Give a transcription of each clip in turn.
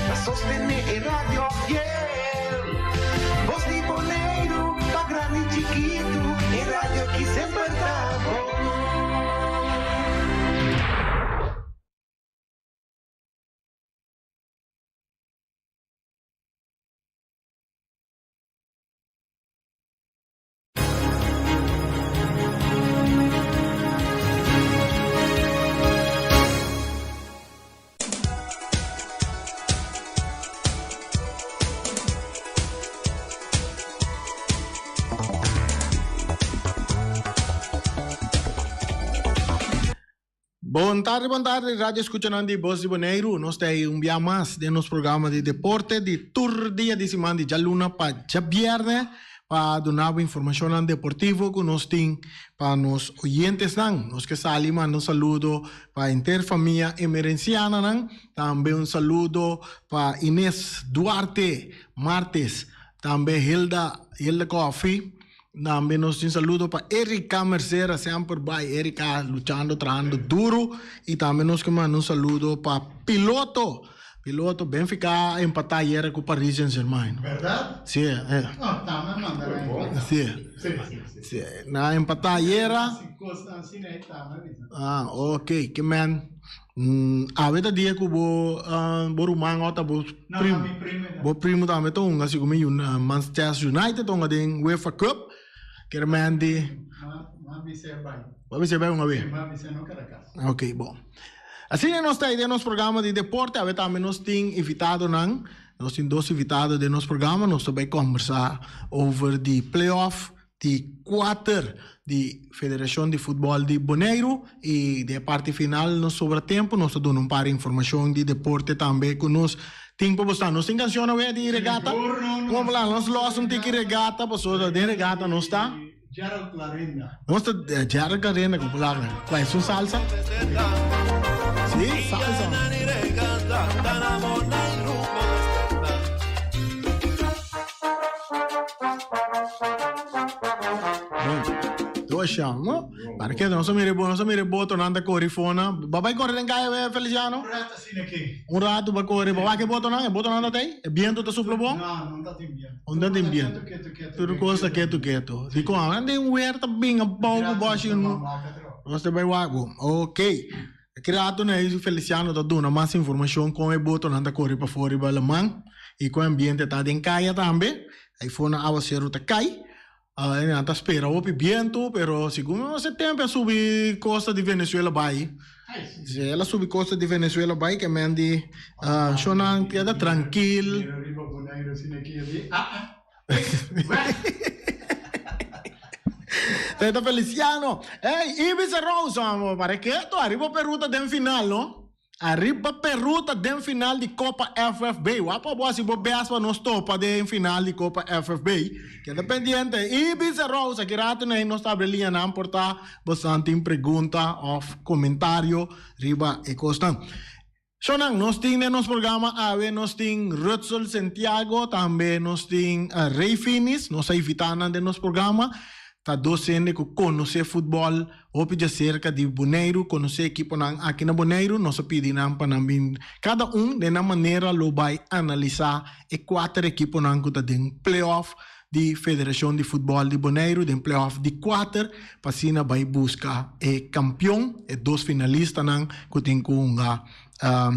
Pa sostené e radio fiel. Bos di Boneiru, pa grandi i chikitu, e radio ki semper ta bon. Bon tardi, bon tardi, radio escuchanan di Bos di Boneiru. Nos ta un bia mas den nos programa di deporte di tur dia di siman di djaluna pa djabierne pa duna bo informacionnan deportivo cu nos tin pa nos oyentesnan. Nos ke sali manda un saludo pa henter famia Emerenciananan, tambe un saludo pa Ines Duarte Martes, tambe Hilda Hilda Coffie. Tambe nos tin saludo pa Erika Mercera, semper bai Erika luchando, trahando duro. Y tambe nos ke manda un saludo pa Piloto. Piloto, Benfica a empata ayera cu Paris Saint Germain. Berdad? Si, eh. No, tambe a manda na empata. Si. Si, si, si. Si, na a empata ayera. Si cosnan asina e tambe a bisa. Ah, ok, ke men. Awe ta dia ku bo bo ruman ota bo primo. Bo primo tambe ta hunga si ku mi Manchester United ta hunga den UEFA Cup. Kere men di. Bo a bis'é bai hunga be? Ok bon. Asina nos ta den nos programa di deporte. Awe tambe nos tin invitadonan. Nos tin dos invitado den nos programa. Nos ta bai kombersá over di playoff. di kuater di Federashon di Futbòl di Boneiru i den e parti final nos sobra tempu nos ta duna un par informashon di deporte tambe ku nos tin pa bosta. Nos tin kanshon awe di regata? Komo por la nos lòs un tiki regata pasobra den regata nos ta. Gerald Clarinda. Nos ta Gerald Clarinda komo por la kua es un salsa? Si salsa. Dosha, no? Para que nos mire bo, nos mire boto nan ta corri fona. Ba bai corre den calle we Feliciano? Un rato asina aki. Un rato ba corre, ba wak e boto nan, e boto nan ta tei? E biento ta supla bon? No, no ta tin biento. No ta tin biento. Keto, keto, keto. Tur cos ta keto, keto. Di con nan den weer ta bin abou cu boshi. Nos ta bai wak bo. Ok. Ki rato na ei Feliciano ta duna mas informacion con e botonan ta corre pafor riba laman y con e ambiente ta den caya tambe. Ei for na awacero ta cay. E nan ta spera hopi biento, pero segun nos e tempo a subi costa di Venezuela bay. Si el a subi costa di Venezuela bay ke men di shownan keda trankil. Mira riba Bonaire asina ki a di ah ah. Teta Feliciano, ey Ibis Rosa, pare keto, ariba Peru ta den final no. Ariba Peru ta den final di Copa FFB. Wak pa bo hasi bo best pa nos topa den final di Copa FFB. Keda pendiente. Ibis Rosa, ki rato nei nos ta abri liñanan por ta bosan tin pregunta of comentario riba e cosnan. Shownan, nos tin den nos programa awe nos tin Rutsel Sentiago, tambe nos tin Rey Finis, nos a invita nan den nos programa. Ta dos hende ku konosé futbòl hopi djaserka di Boneiru, konosé ekiponan aki na Boneiru. Nos a pidi nan pa nan bin kada un den nan manera lo bai analisá e kuater ekiponan ku ta den play-off di Federashon di Futbòl di Boneiru den play-off di kuater pa asina bai buska e kampion, e dos finalistanan ku tin ku hunga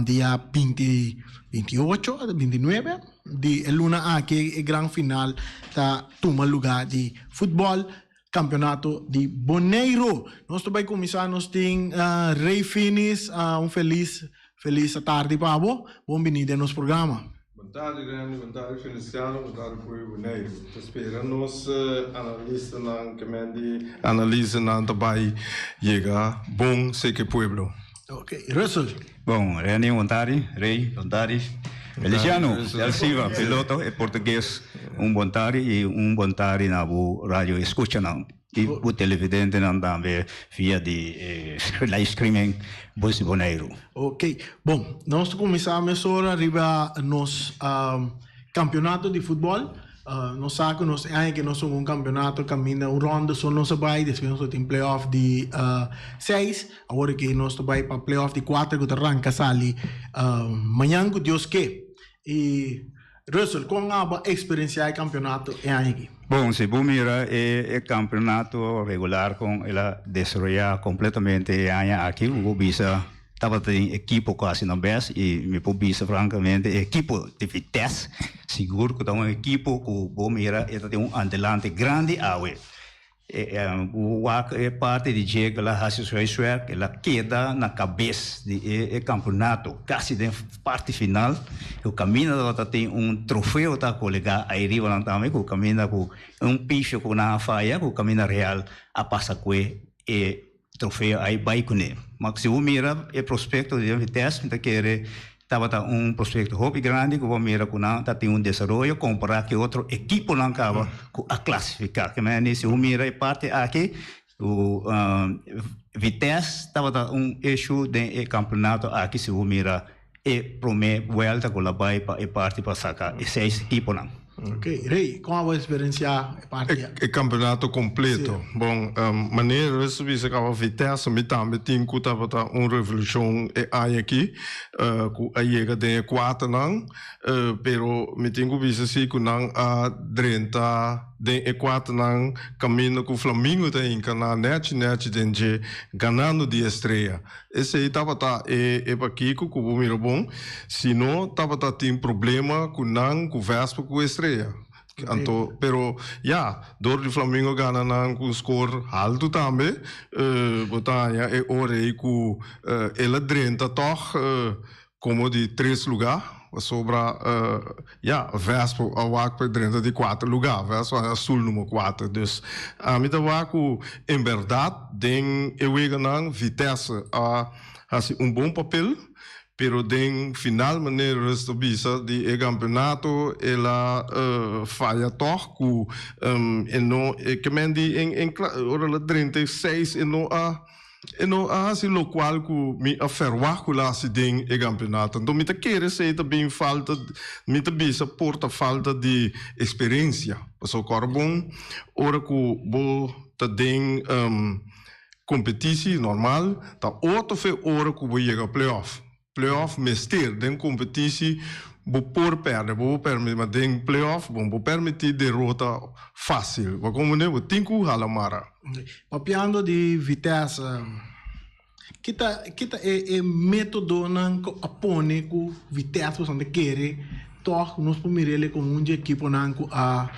dia binti binti ocho binti nuebe di e luna aki e gran final ta tuma lugá di futbòl kampeonato di Boneiru. Nos ta bai kuminsá nos tin Rey Finis un felis felis atardi pa bo, bon bini den nos programa. Bon tardi Randy, bon tardi Feliciano, bon tardi pueblo Boneiru. Ta spera nos analistanan ke men di analisanan ta bai yega bon seke pueblo. Ok, Russell. Bon, Randy, bon tardi. Rey, bon tardi. Feliciano, El Silva, piloto, e portugues, un bon tardi y un bon tardi na bo radio escuchanan. I bo televidentenan tambe via di e live streaming Bos di Boneiru. Ok, bon, nos ta kuminsá mesora riba nos kampionato di futbòl. Nos sa ku nos e aña ke nos hunga un kampionato kaminda un ronda so nos a bai, despues nos ta tin playoff di seis. Awor aki nos ta bai pa playoff di kuater ku ta ranka sali mañan ku Dios ke. I Russell, kon abo a eksperensiá e kampeonato e aña aki? Bon, si bo mira e kampeonato regular kon el a desaroyá kompletamente e aña aki, bo por bisa tabatin ekipo ku hasi nan bèst i mi por bisa frankamente e ekipo di Vitesse sigur ku ta un ekipo ku bo mira e ta tin un andelante grandi awe. Bo wak e parti di dje ku el a hasi su huiswerk, el a keda na kabes di e kampeonato kasi den parti final. Ku kaminda tabata tin un trofeo ta kolegá ai riba nan tambe ku kaminda ku un pifio ku nan a faya ku kaminda Real a pasa kue e trofeo ai bai kuné. Ma si bo mira e prospekto di Vitesse mi ta kere Tabata un prospecto hopi grandi cu bo a mira cu nan ta tin un desaroyo compara cu e otro equiponan caba cu a clasifica. Ke manera si bo mira e parti aki cu Vitesse tabata un issue den e campeonato aki si bo mira e prome buelta cu la bay pa e parti pa saca e seis equiponan. Ok, Rey, con abo experiencia e parti aki? E campeonato completo. Bon, manera Russell a bisa caba Vitesse, mi tambe tin cu tabata un revolucion e aña aki, cu a yega den e cuaternan, pero mi tin cu bisa si cu nan a drenta den e cuaternan caminda cu Flamingo ta hinca nan nechi nechi den dje, ganando di Estrella. Esei tabata e e pakiko ku bo mira bon, si no tabata tin problema ku nan ku Vespa ku Estrella. Anto, pero ya, dor di Flamingo gana nan ku un skor haltu tambe, bo ta haña e ora ei ku el a drenta tòg Como di tres luga, pasobra ya, Vespo a wak pa e drenta di kuater luga, Vespo a stoel numero kuater. Dus ami ta wak ku en berdad den e weganan Vitesse a hasi un bon papel, pero den final manera Rus ta bisa di e kampeonato el a faya tog ku e no e kemen di ora el a drenta e seis e no a E no a hasi lokual ku mi a ferwagt ku lo hasi den e kampeonato. Anto mi ta kere esei ta bin falta, mi ta bisa por ta falta di eksperensia. Pasobra kòrda bon, ora ku bo ta den kompetisi normal, ta otro fe ora ku bo yega playoff. Playoff mester den competitie bo por perde, bo por permiti, ma den playoff bo no por permiti derota facil. Bo comprende? Bo tin cu hala mara. Papiando di Vitesse, ki ta ki ta e e metodonan cu a pone cu Vitesse boso ta kere toch nos por mir'el como un dje ekiponan cu a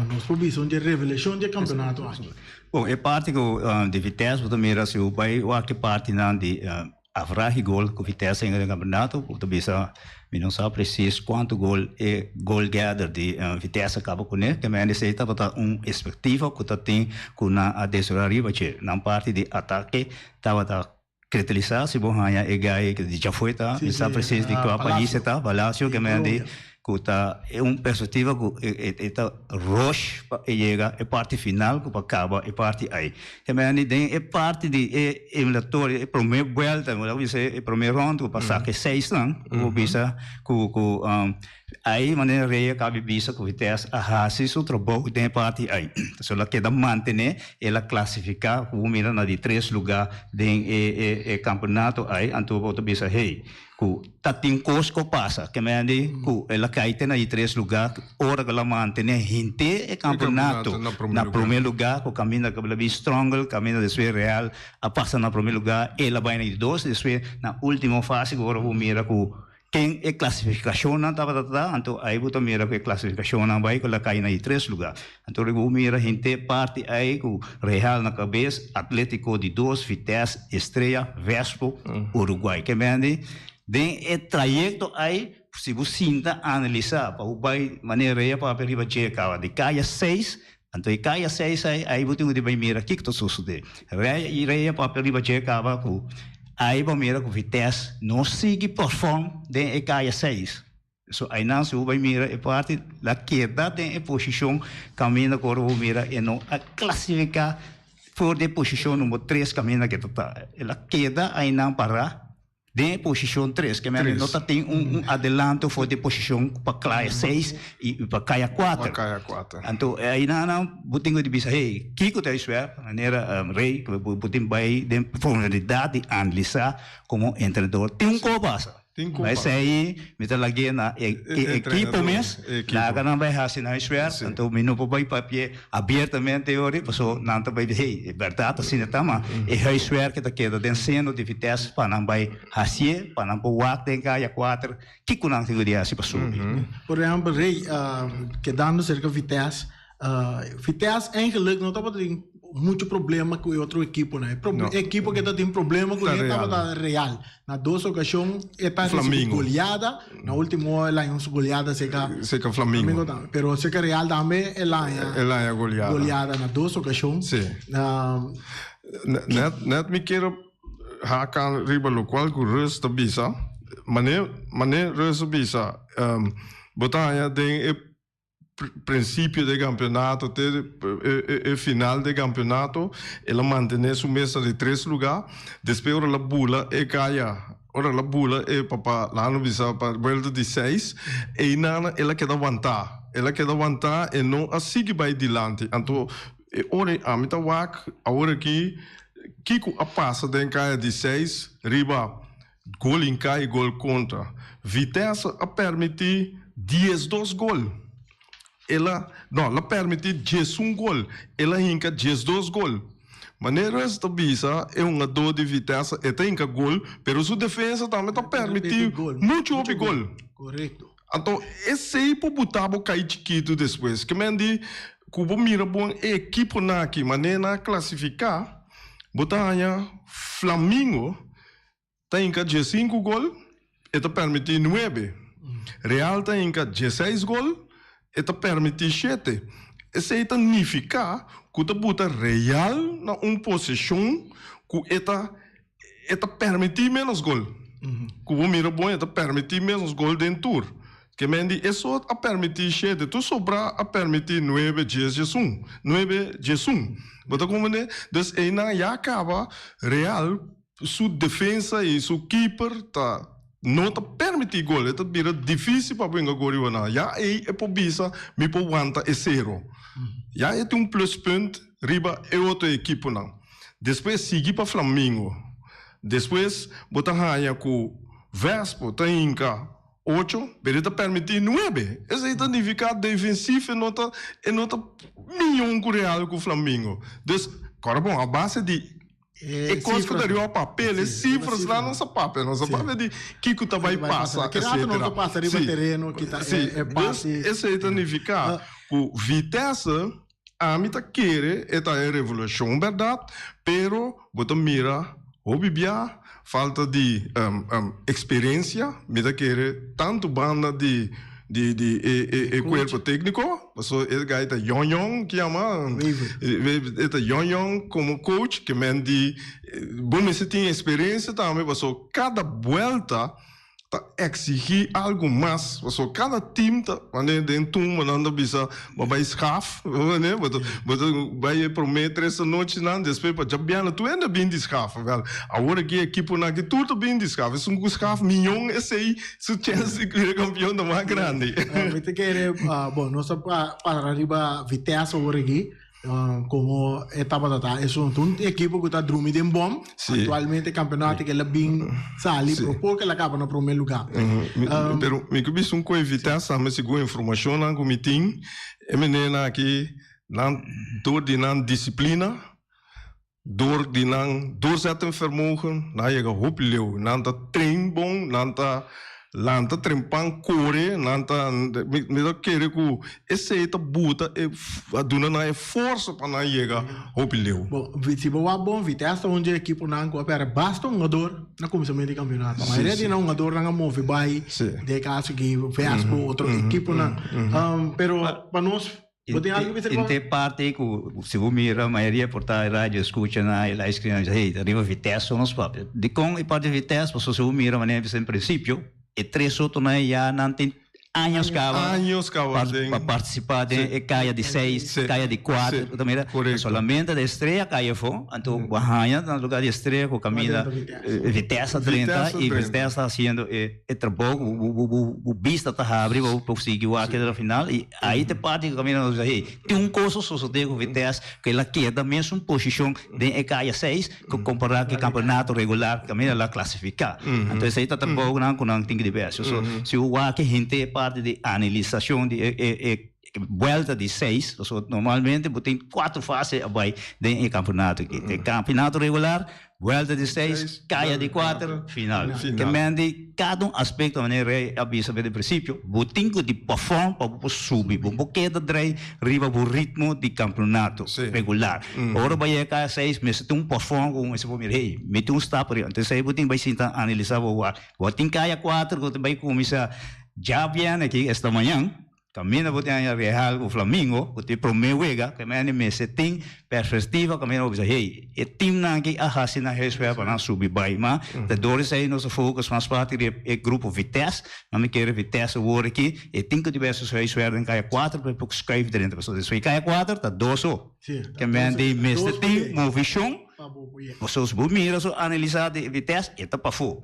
nos por bisa un dje revelacion dje campeonato aki? Bon, e parti cu di Vitesse bo ta mira si bo bay wak e partinan di Averahe gol ku Vitesse a hinka den kampeonato ku ta bisa mi no sa presis kuantu gol e goal getter di Vitesse a kaba kuné. Te mende esei tabata un espektiva ku ta tin ku nan a desaroyá riba dje. Nan parti di atake tabata kritilisá si bo haña e gai di djafoe ta mi sa presis di kua pais e ta, Palacio ke mende ku ta e un perspektiva ku e ta rush pa e yega e parti final ku pa kaba e parti ai. Te mende den e parti di e eliminatorio e prome buelta, bo ta bisa e prome rond ku pasa ku e seisnan ku bo bisa ku ku ai manera Rey a kabi bisa ku Vitesse a hasi su trabou den e parti ai. So el a keda mantene, el a klasifiká ku bo mira na di tres lugá den e e kampeonato ai, anto bo ta bisa hey. Ku ta tin kos ku pasa, ke mende ku el a kai te na di tres lugá, ora ku el a mantené henter e kampeonato na promé lugá, ku kaminda ku el a bin strongel, kaminda despues Real a pasa na promé lugá, el a bai na di dos, despues na último fase ku ora bo mira ku ken e klasifikashonnan tabata ta, anto ai bo ta mira ku e klasifikashonnan bai ku el a kai na di tres lugá. Anto ora bo mira henter parti ei ku Real na kabes, Atletico di dos, Vitesse, Estrella, Vespo, Uruguay. Ke mende den e trayekto ei si bo sinta analisá pa bo bai manera Rea papia riba dje kaba di kaya seis, anto e kaya seis ei ei bo tin ku di bai mira kiko ta sosodé. Rea papia riba dje kaba ku ei bo mira ku Vitesse no sigui perform den e kaya seis. So einan si bo bai mira e parti la keda den e posishon kaminda ku ora bo mira e no a klasifiká for di e posishon number tres kaminda ke ta ta. El a keda einan pará den e posishon tres ke mende no ta tin un adelanto for di e posishon pa klaya seis i pa kaya kuater. Anto einan nan bo tin ku di bisa hey kiko ta e suèr manera Rey ku bo tin bai den profundidad di analisá komo entrenador tin un koba. Tin ku Ma esei mi ta lag'é na e ekipo mes, laga nan bai hasi nan huiswerk, anto mi no por bai papia abiertamente ori, paso nan ta bai bisa, hey, e bèrdat asina ta, ma e huiswerk ta keda den seno di Vitesse pa nan bai hasié, pa nan por wak den kaya kuater kiko nan tin ku di hasi pa subi. Por ehèmpel, Rey, kedando serka Vitesse, Vitesse eigenlijk no tabata tin mucho problema ku e otro ekiponan. E prob- e ekipo ke ta tin problema ku ne tabata Real. Na dos okashon e ta risibi goleada. Na ultimo el haña un su goleada seka Seka Flamingo. Flamingo tambe. Pero seka Real tambe el haña El haña goleada. goleada na dos okashon. Sí. Net, net mi kier haka riba lokual ku Rus ta bisa. Mane, mane Rus a bisa, bo ta haña den e principio de campeonato te e final de campeonato el a mantene su mes na di tres lugar despues ora el a bula e caya ora el a bula e papa laga bisa pa vuelta di seis eynan el a keda wanta el a keda wanta e no a sigui bay dilanti anto e ora ami ta wak awor aki kico a pasa den caya di seis riba Gol hinká i gol kontra. Vitesse a permití diesdos gol. El a, no, el a permití diesun gol. El a hinka diesdos gol. Manera es ta bisa, e hungadó di Vitesse e ta hinka gol, pero su defensa tambe ta permití muchu hopi gol. Korekto. Anto esei por buta bo kai chikitu despues. Ke men di ku bo mira bon e ekiponan aki, manera nan a klasifiká, bo ta haña Flamingo Ta hinka diesinku gol, e ta permití nuebe. Real ta hinka dieseis gol, e ta permití shete. Esei ta nifiká ku ta buta Real na un posishon ku e ta e ta permití ménos gol. Ku bo mira bon e ta permití ménos gol den tur. Ke men di eso a permití shete, tur sobrá a permití nuebe dies diesun, nuebe diesun. Bo ta komprendé? Dus einan ya kaba Real Su defensa y su keeper ta no ta permiti gol. E ta bira dificil pa bo hinga gol riba nan. Ya ey e por bisa mi por wanta e cero. Ya e tin un pluspunt riba e otro ekiponan. Despues sigui pa Flamingo. Despues bo ta haya cu Vespo ta hinca ocho, pero e ta permiti nuebe. Esey ta nifica defensief e no ta e no ta miyon cu Real cu Flamingo. Dus, kora bon, a base di E kos ku ta riba papel, e sifras nan no sa papia, no sa papia di kiko ta bai pasa, etcetera. Si, dus esei ta nifiká ku Vitesse, ami ta kere e ta e revolushon bèrdat, pero bo ta mira hopi bia falta di eksperensia, mi ta kere tantu banda di Di di e e e cuerpo tecnico, paso e guy ta yon yon ki yama, e ta yon yon como coach ke men di bo mester tin experiencia tambe paso cada buelta ta exigi algo mas, paso cada team ta mane den tumba nan ta bisa bo bay schaf bo ta bo ta bay e prome tres anochinan despues pa djabiana tur hende a bin di schaf, wel awor aki ekiponan aki tur ta bin di schaf esun ku schaf miyon esey. Su chance di bira campeon ta mas grandi. Mi ta kere, bon, nos a para riba Vitesse awor aki, como e tabata ta esun un ekipo cu ta drumi den bom. Actualmente campeonato ke la bin sali, pero por ke la caba na prome lugar. Pero mi ke bisa un koe Vitesse tambe segun informacionnan cu mi tin, e meneernan aki nan door di nan disciplina, Door di nan doorzettingsvermogen, nan a yega hopi leu. Nan ta train bon, nan ta lanta trempan, kore, nan ta, mi mi ta kere ku esei ta buta e a duna nan e forsa pa nan yega hopi leu. Bon, si bo wak bon, Vitesse ta un dje ekiponan ku a pèrdè basta hungador na kuminsamentu di kampionato. Mayoria di nan hungadornan a move bai, den e kaso aki Vespo, otro ekiponan. Pero pa nos Bo tin algu bisa riba? Inte parti ku si bo mira mayoria por ta radio skucha na e live screen nan bisa hey riba Vitesse nos papia. Dikon e parti Vitesse? Pasobra si bo mira manera mi bisa en prinsipio e tres otronan ya nan tin. Años caba. Años caba den. Pa participa den e caya di seis, caya di cuatro, bo ta mira? Solamente de Estrella caya afo, anto bo haña na lugar di Estrella cu caminda Vitesse a drenta y Vitesse ta haciendo e trabou cu bo bista ta habri pa bo sigui wak te na final y ahi ta e parti cu caminda nos bisa hey, tin un cos a sosode cu Vitesse cu el a keda mesun posicion den e caya seis cu compara cu e campeonato regular caminda el a clasifica. Anto esey ta trabou cu nan cu nan tin cu di haci. So si bo wak e henter e parti di analisacion di e buelta di seis, pasobra normalmente bo tin cuatro fase a bay den e campeonato aki. E campeonato regular, buelta di seis, caya di cuater, final. Ke men di cada un aspecto manera Rey a bisa den principio, bo tin cu di perform pa bo por subi, bo por keda drei riba bo ritmo di campeonato regular. Ora bo a yega caya seis mester tin un perform cu mester por mira, hey, mi tin un stap ariba. Entonces ahí bo tin bay sinta analiza bo wak. Bo tin caya cuater cu ta bay cuminsa djabierne aki esta mañan. Kaminda bo tin aña Real ku Flamingo ku tin promé wega ku e mende mester tin perspectiva kaminda bo bisa hey e teamnan aki a hasi nan huiswerk pa nan subi bai ma ta dor esei nos a focus mas parti di e grupo Vitesse nan mi kere Vitesse awor aki e tin ku diversos huiswerk den kaya kuater pa e por schuif drenta pasobra despues di kaya kuater ta dos so ke mende mester tin movishon pasobra si bo mira so analisa di Vitesse e ta pafó.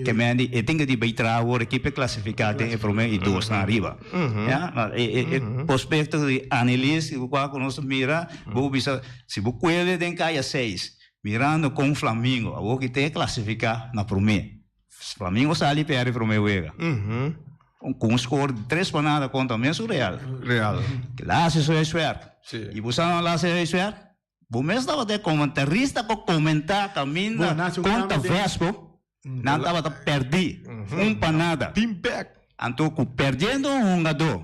Ke men di e tin ke di bay traha awor aki p'e klasifiká den e promé i dosnan ariba. Ya, ma e e e prospekto di Annelies ku kua ku nos ta mira, bo bisa si bo kuele den kaya seis mirando kon Flamingo awor ki te klasifiká na promé. Flamingo sali pèrdè promé wega ku un skor di tres pa nada kontra mesun Real. Real. Kila hasi su huiswerk. I bo sa nan a hasi huiswerk? Bo mes tabata e comentarista ku komentá kaminda konta Vesco, nan tabata pèrdí un pa nada. Anto ku pèrdiendo un hungadó,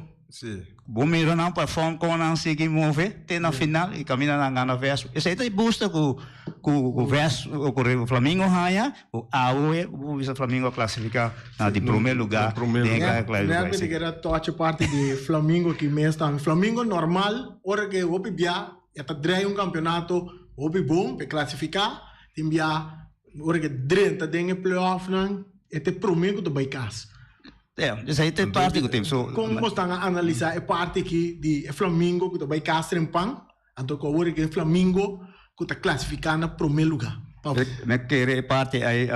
bo mira nan perform kon nan sigui move te na final i kaminda nan gana Vesco. Esei ta e busta ku ku Vesco ku Flamingo haña. Ku awe bo bisa Flamingo a klasifiká na di promé lugá den e Nèt mi ta kere tòch e parti di Flamingo aki mes tambe. Flamingo normal ora ke hopi bia e ta drei un kampeonato hopi bon pa e klasifiká. Tin bia ora ke drenta den e playoffnan e ta e promé ku ta bai kas. Ya, esei ta e parti ku tin. So, Kon bo stan a analisá e parti aki di e Flamingo ku ta bai kas trempan? Anto ku awor e Flamingo ku ta klasifiká na promé lugá. Pa. Mi a kere e parti ei,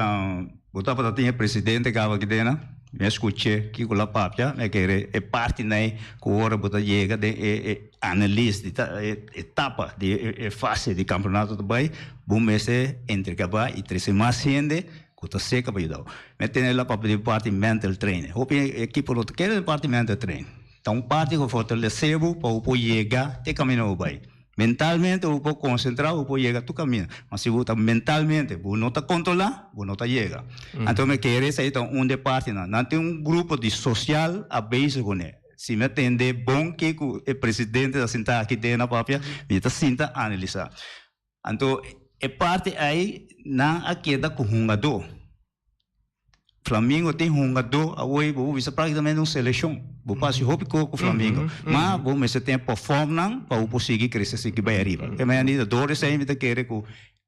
bo tabata tin e presidente kaba aki dena, mi a skuch'é kiko lo a papia, mi a kere e partinan ei ku ora bo ta yega den e e analis di ta e etapa di e fase di kampeonato ta bai, bo mester entregá i trese mas hende ku ta seka pa yuda bo. Mi a tene la papia di parti mental training. Hopi ekipo no ta kere den parti mental training. Ta un parti ku fortalesé bo pa bo por yega te kaminda bo bai. Mentalmente bo por konsentrá, bo por yega tur kaminda. Ma si bo ta mentalmente bo no ta kontrolá, bo no ta yega. Anto mi kere esei ta un di e partinan. Nan tin un grupo di sosial a bezig kuné. Si mi a tende bon ke ku e presidente ta sinta aki den na papia, mi ta sinta analisá. Anto e parti ei nan a keda ku hungadó. Flamingo tin hungadó awor bo por bisa práktikamente un selekshon. Bo por hasi hopi kos ku Flamingo. Ma bo mester tin e performnan pa bo por sigui krese sigui bai ariba. Te manera di dor esei mi ta kere ku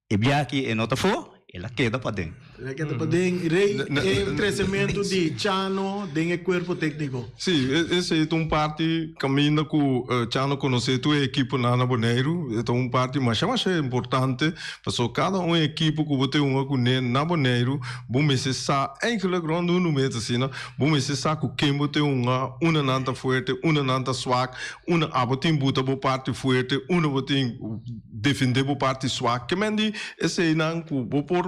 e bia aki e no ta afó, el a keda paden. El a keda paden. Rey, e kresementu di Chano den e kuerpo tékniko. Sí, esei ta un parti kaminda ku Chano konosé tur e ekiponan na Boneiru. E ta un parti masha masha importante pasobra kada un ekipo ku bo ta hunga kuné na Boneiru bo mester sa eigenlijk rònt hundu mes asina, bo mester sa ku ken bo ta hunga, unda nan ta fuerte, unda nan ta swak, unda abo tin buta bo parti fuerte, unda bo tin defendé bo parti swak. Ke men di eseinan ku bo por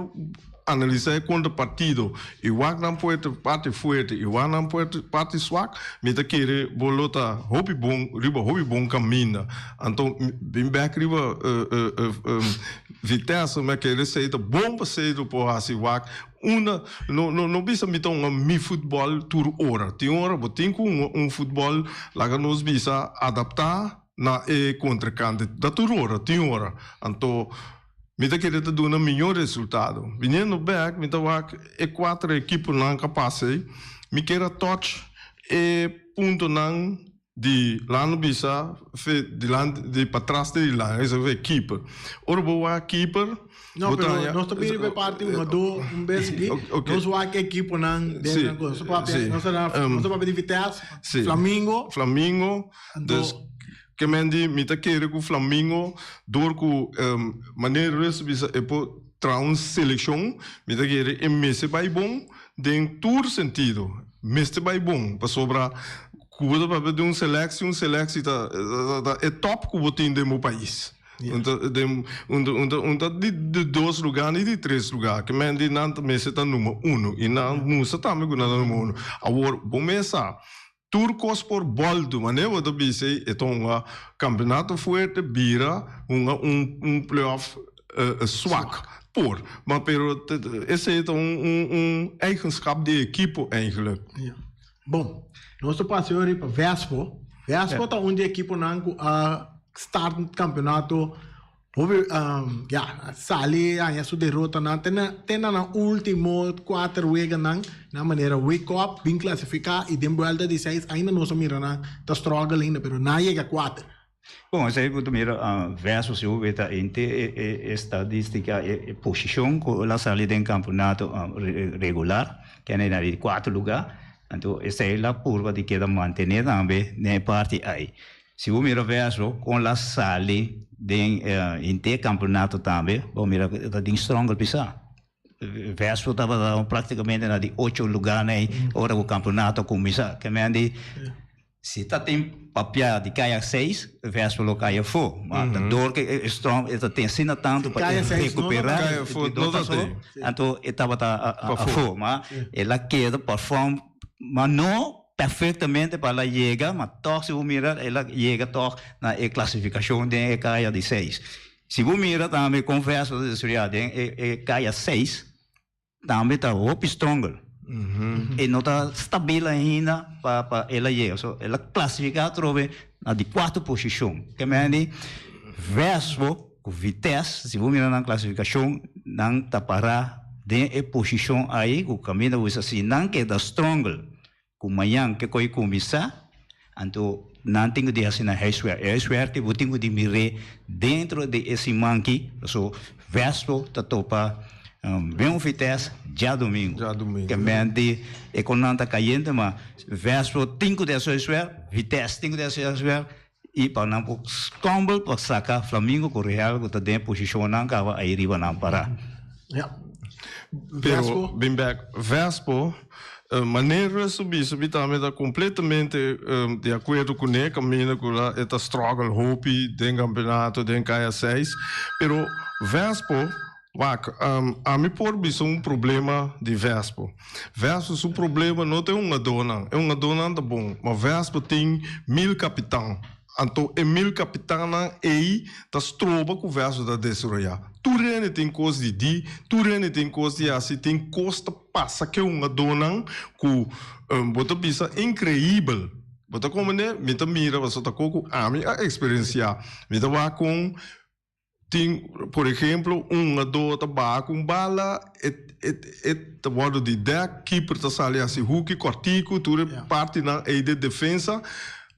Analisá e kontra partido i wak nan fuerte parti fuerte i wak nan fuerte parti swak, mi ta kere bo lo ta hopi bon riba hopi bon kaminda. Anto bin bek riba Vitesse mi a kere esei ta bon pa Cedro por hasi wak unda no no no bisa mi ta hunga mi futbòl tur ora. Tin ora bo tin ku hunga un futbòl laga nos bisa adaptá na e kontrinkante. Ta tur ora tin ora. Anto Mi ta kere ta duna mihó resultado. Biniendo bek mi ta wak e kuater ekiponan ka pasa ei, mi kier a touch e puntonan. Di lano bisa fe dilanti di patras te dilanti esa fe keeper. Ora bo wak keeper No, bo pero ta haña nos ta bini pe parti hungadó un bes aki. Ok. Nos wak ekiponan den Sí, nan cosa. Nos ta papia, sí. nos ta na, nos ta papia di Vitesse, Sí. Flamingo. Flamingo, Anto dus ke men di mi ta kere ku Flamingo dor ku manera Ruiz a bisa e por traha un selekshon mi ta kere e mester bai bon den tur sentido. Mester bai bon pasobra Ku bo ta papia di un selectie, un selectie ta ta e top ku bo tin den bo pais. Un ta den un ta un ta un ta di di dos lugar ni di tres lugar. Ke men di nan ta mester ta number uno i nan mustra tambe ku nan ta number uno. Awor bo mes sa tur kos por boltu manera bo ta bisa ei e ta hunga kampeonato fuerte bira hunga un un playoff swak por. Ma pero esei ta un un un eigenschap di e ekipo eigenlijk. Bon, nos ta pasa yori pa Vespo. Vespo ta un di ekiponan ku a start kampionato hopi ya, a sali haña su derotanan te na te na nan ultimo kuater weganan na manera wake up bin klasifiká i den buelta di seis ainda nos a mira nan ta struggle ainda pero nan a yega kuater. Bon, esei bo ta mira versus si bo weta henter e estadistica, e posicion cu el a sali den campeonato regular, kende na di cuarto lugar, anto esei la purba di keda mantene tambe den e parti ai. Si bo mira versus con el a sali den henter campeonato tambe, bo mira cu e ta den strongel pisa. Versus tabata practicamente na di ocho lugar nei ora cu campeonato a cuminsa. Kemen di si ta tin papia di kaya seis, Vespo lo kaya afó. Ma ta dor ku e strong e ta tin asina tantu pa e rekuperá. Kaya afó no ta tin. Anto e tabata afó. Ma el a keda perform, ma no perfectamente pa el a yega, ma tòg si bo mira el a yega tòg na e klasifikashon den e kaya di seis. Si bo mira tambe kon Vespo ta desaroyá den e kaya seis, Tambe ta hopi stronger. E no ta stabil ainda pa pa el a yega. So el a clasifica atrobe na di cuarto posicion. Ke men di Vespo cu Vitesse, si bo mira nan clasificacion, nan ta para den e posicion ayi cu caminda bo bisa si nan keda stronger Ku mañan ke koi kuminsá, anto nan tin ku di hasi nan huiswerk. E huiswerk bo tin ku di mir'é dentro di e siman ki, paso Vespo ta topa Ben Vitesse djadumingu. Ke men di e kon nan ta kayente, ma Vespo tin ku di hasi huiswerk, Vitesse tin ku di hasi huiswerk, i pa nan por skomble pa saka Flamingo ku Real ku ta den e posishonnan kaba ayi riba nan pará. Pero bin bek Vespo, manera su bisa mi tambe ta completamente di acuerdo cune, caminda cu e ta struggle hopi den campeonato den kaya seis, pero Vespo wak ami por bisa un problema di Vespo. Vespo su problema no ta e hungadornan, e hungadornan ta bon, ma Vespo tin mil capitan. Anto e mil kapitannan ei ta stroba ku Vespo ta desaroyá. Tur hende tin kos di di, tur hende tin kos di hasi, tin kos ta pasa ku e hungadónan ku bo ta bisa inkreibel. Bo ta komprendé? Mi ta mira pasobra ta kos ku ami a eksperensiá. Mi ta wak kon Tin, por ehemplo, un hungadó ta baha ku un bala, e e ta wòrdu di dèk, keeper ta sali hasi huki kòrtiku, tur e partinan ei den defensa.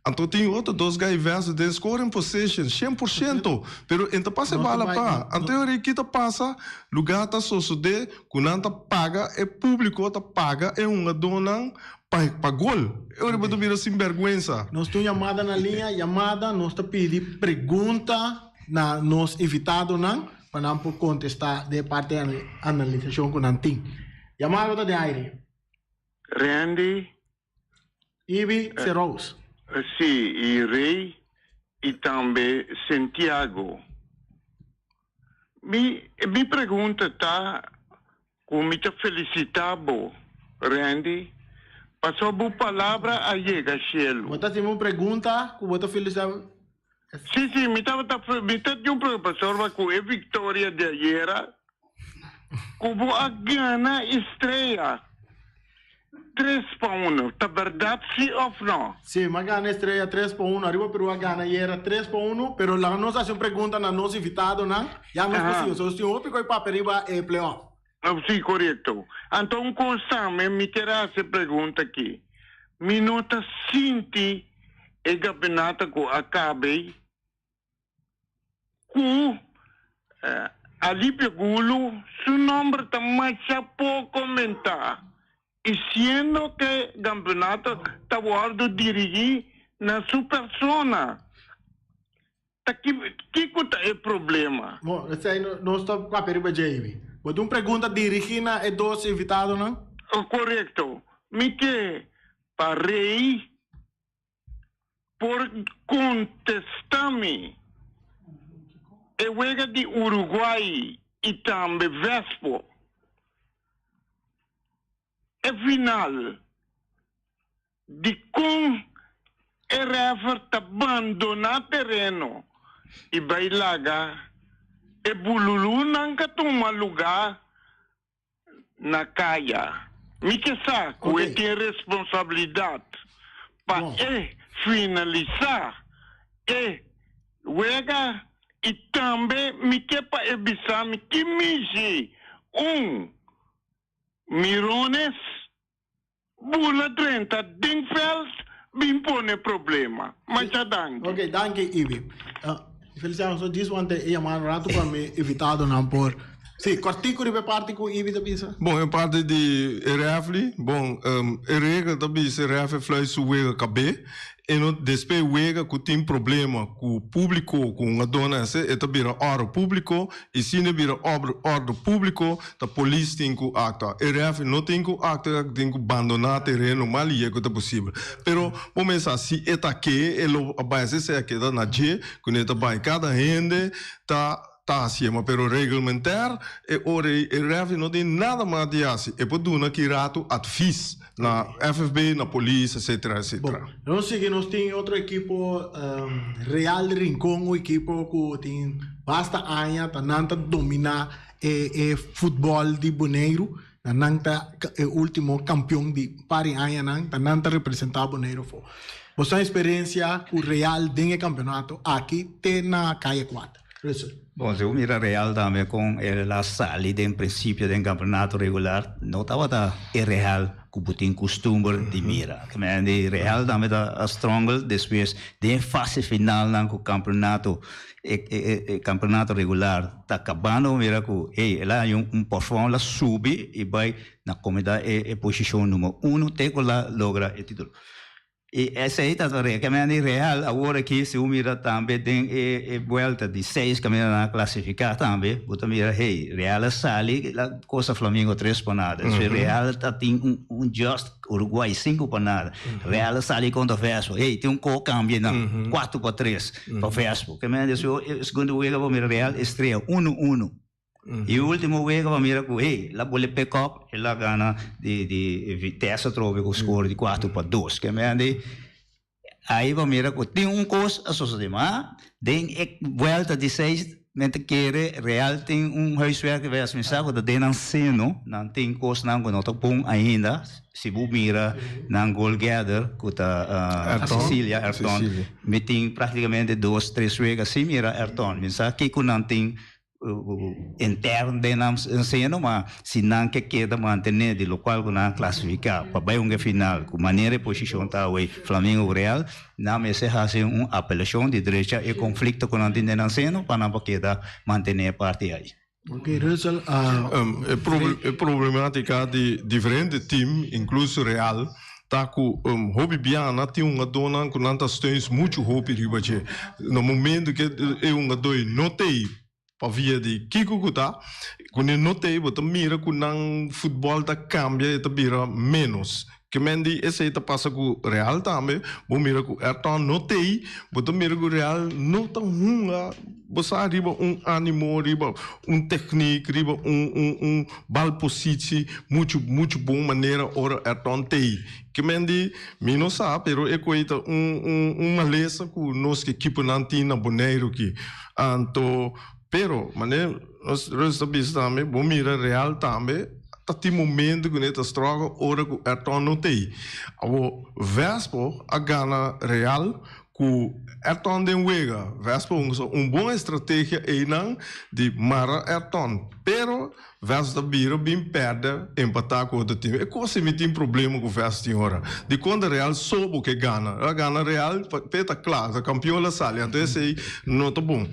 Anto tin otro dos gai vèrs den scoring position, 100%, pero e no ta pasa e bala pa. Anto e ora ei ki ta pasa? Lugá ta sosodé ku nan ta paga, e públiko ta paga e hungadónan pa pa gol. E ora bo ta bira sinbèrgwensa. Nos tin un yamada na liña, yamada, nos ta pidi pregunta. Na nos invitadonan pa nan por contesta den e parti di analisacion cu nan tin. Yamado ta den aire. Randy. Ibi Serous. Si, y Rey y tambe Sentiago. Mi mi pregunta ta Ku mi ta felisitá bo, Randy, pasobra bo palabra a yega shelu. Bo ta hasiendo un pregunta ku bo ta felisitá? Sí, sí, mi tabata, mi ta tin un pregunta, pasobra ku e viktoria di ayera, ku bo a gana Estrella tres pa uno, ta bèrdat sí òf nò? Sí, mi a gana Estrella tres pa uno, Ariba Peru a gana ayera tres pa uno, pero laga nos hasi un pregunta na nos invitadonan, ya nos por sigui, nos tin hopi ku a papia riba e playoff. Sí, korekto. Anto un kos tambe mi kier hasi e pregunta aki, mi no ta sinti. e campeonato ku a kaba ku Alipio Gulu su nomber ta masha poko mentá i siendo ke campeonato ta wòrdu dirigí na su persona. Ta kiko ta e problema? Bon, esei nos ta papia riba dje, Bo tin un pregunta dirigí na e dos invitadonan? Korekto. Mi ke pa Rey por kontestá mi e wega di Uruguay i tambe Vespo. E final Dikon e rèfer ta bandoná tereno i bai laga e bululunan ka tuma lugá na kaya? Mi ke sa ku e tin responsabilidat pa e finalisá e wega i tambe mi ke pa e bisa mi ki mishi un mirones Bula drenta den veld bin pone problema. Masha danki. Ok, danki Ibi. Feliciano, so djis wante e yama un rato pa mi invitadonan por. Si, kortico riba e parti ku Ibi ta bisa. Bon, e parti di e refli, bon, e regel ta bisa e ref e fluit su wega kab'é, e no despues wega ku tin problema ku publico ku un a dona ese, e ta bira orde publico, I si no bira ordo públiko, ta polis tin ku aktua. E rèfri no tin ku aktua, e tin ku bandoná tereno mas lihé ku ta posibel. Pero bo mester sa si e ta ke, e lo a bai hasi esei a keda na dje ku ne ta bai. Kada hende ta ta hasié, ma pero reglementair e ora ei e rèfri no tin nada mas di hasi. E por duna ki ratu advis na FFB, na polis, etcetera, etcetera. Bon, nos sigui nos tin otro ekipo Real de Rincon, un ekipo ku tin basta aña ta nan ta domina e e futbòl di Boneiru, ta nan ta e ultimo kampion di par di añanan, ta nan ta representá Boneiru afó. Boso eksperensia ku Real den e kampeonato aki te na Kaya Kuater. Russell. Bon, si bo mira Real tambe kon el a sali den prinsipio den kampeonato regular, no tabata e Real ku bo tin kustumber di mira. Di Real tambe ta a strongel despues den e fase finalnan ku kampeonato e kampeonato regular ta kabando bo mira ku hey el a haña un pòrfòn el a subi i bai na komida e posishon numero uno te ku el a logra e titulo. I esei ta ta kaminda di Real awor aki si bo mira tambe den e buelta di seis kaminda nan a klasifiká tambe bo ta mira hey Real a sali la kosa Flamengo tres pa nada so Real ta tin un just Uruguay sinku pa nada Real a sali kontra Vespo hey tin un ko kambia nan kuatro pa tres pa Vespo kaminda di e segundo wega bo mira Real Estrella uno uno. E ultimo wega pa mira cu hey, la bole pick up, el a gana di di Vitesse atrobe cu score di cuatro pa dos. Ke men di ahí pa mira cu tin un cos a sosode, ma den e vuelta di seis men ta kere Real tin un huiswerk di wes, mi sa cu ta den nan seno, nan tin cosnan cu no ta bon ainda, si bo mira nan goal getter cu ta Cecilia Ayrton, mi tin practicamente dos tres wega sin mira Ayrton, mi sa kico nan tin Intern den nan seno, ma si nan ke keda mantené di lokual ku nan a klasifiká pa bai hunga final ku manera e posishon ta awey Flamengo ku Real, nan mester hasi un apelashon di drecha e konflikto ku nan tin den nan seno pa nan por keda mantené e parti ei. Ok, Russell, a. E problematica di diferente team, incluso Real, ta ku hopi biaha tin hungadónan ku nan ta steuns muchu hopi riba dje. Na momento ku e hungadó ei no t'ei pa via di kiko ku ta, ku e no t'ei bo ta mira ku nan futbòl ta kambia e ta bira ménos. Ke men di esei ta pasa ku Real tambe, bo mira ku Ayrton no t'ei, bo ta mira ku Real no ta hunga bo sa riba un animo, riba un teknik, riba un un un bal positie muchu muchu bon manera ora Ayrton t'ei. Ke men di, mi no sa, pero e koe ta un un un malesa ku nos ekiponan tin na Boneiru aki. Anto, pero manera nos Russ ta bisa tambe, bo mira Real tambe ta tin momento ku ne ta struggle ora ku Ayrton no t'ei. Awor Vespo a gana Real. Ku Ayrton den wega, Vespa usa un bon estrategia einan di mara Ayrton, pero Vespa ta bira bin pèrdè empatá ku otro tim. E kos ei mi tin problema ku Vespa tin ora. Dikon ta Real so bo ke gana? El a gana Real p'e ta kla, ta kampion el a sali, anto esei no ta bon.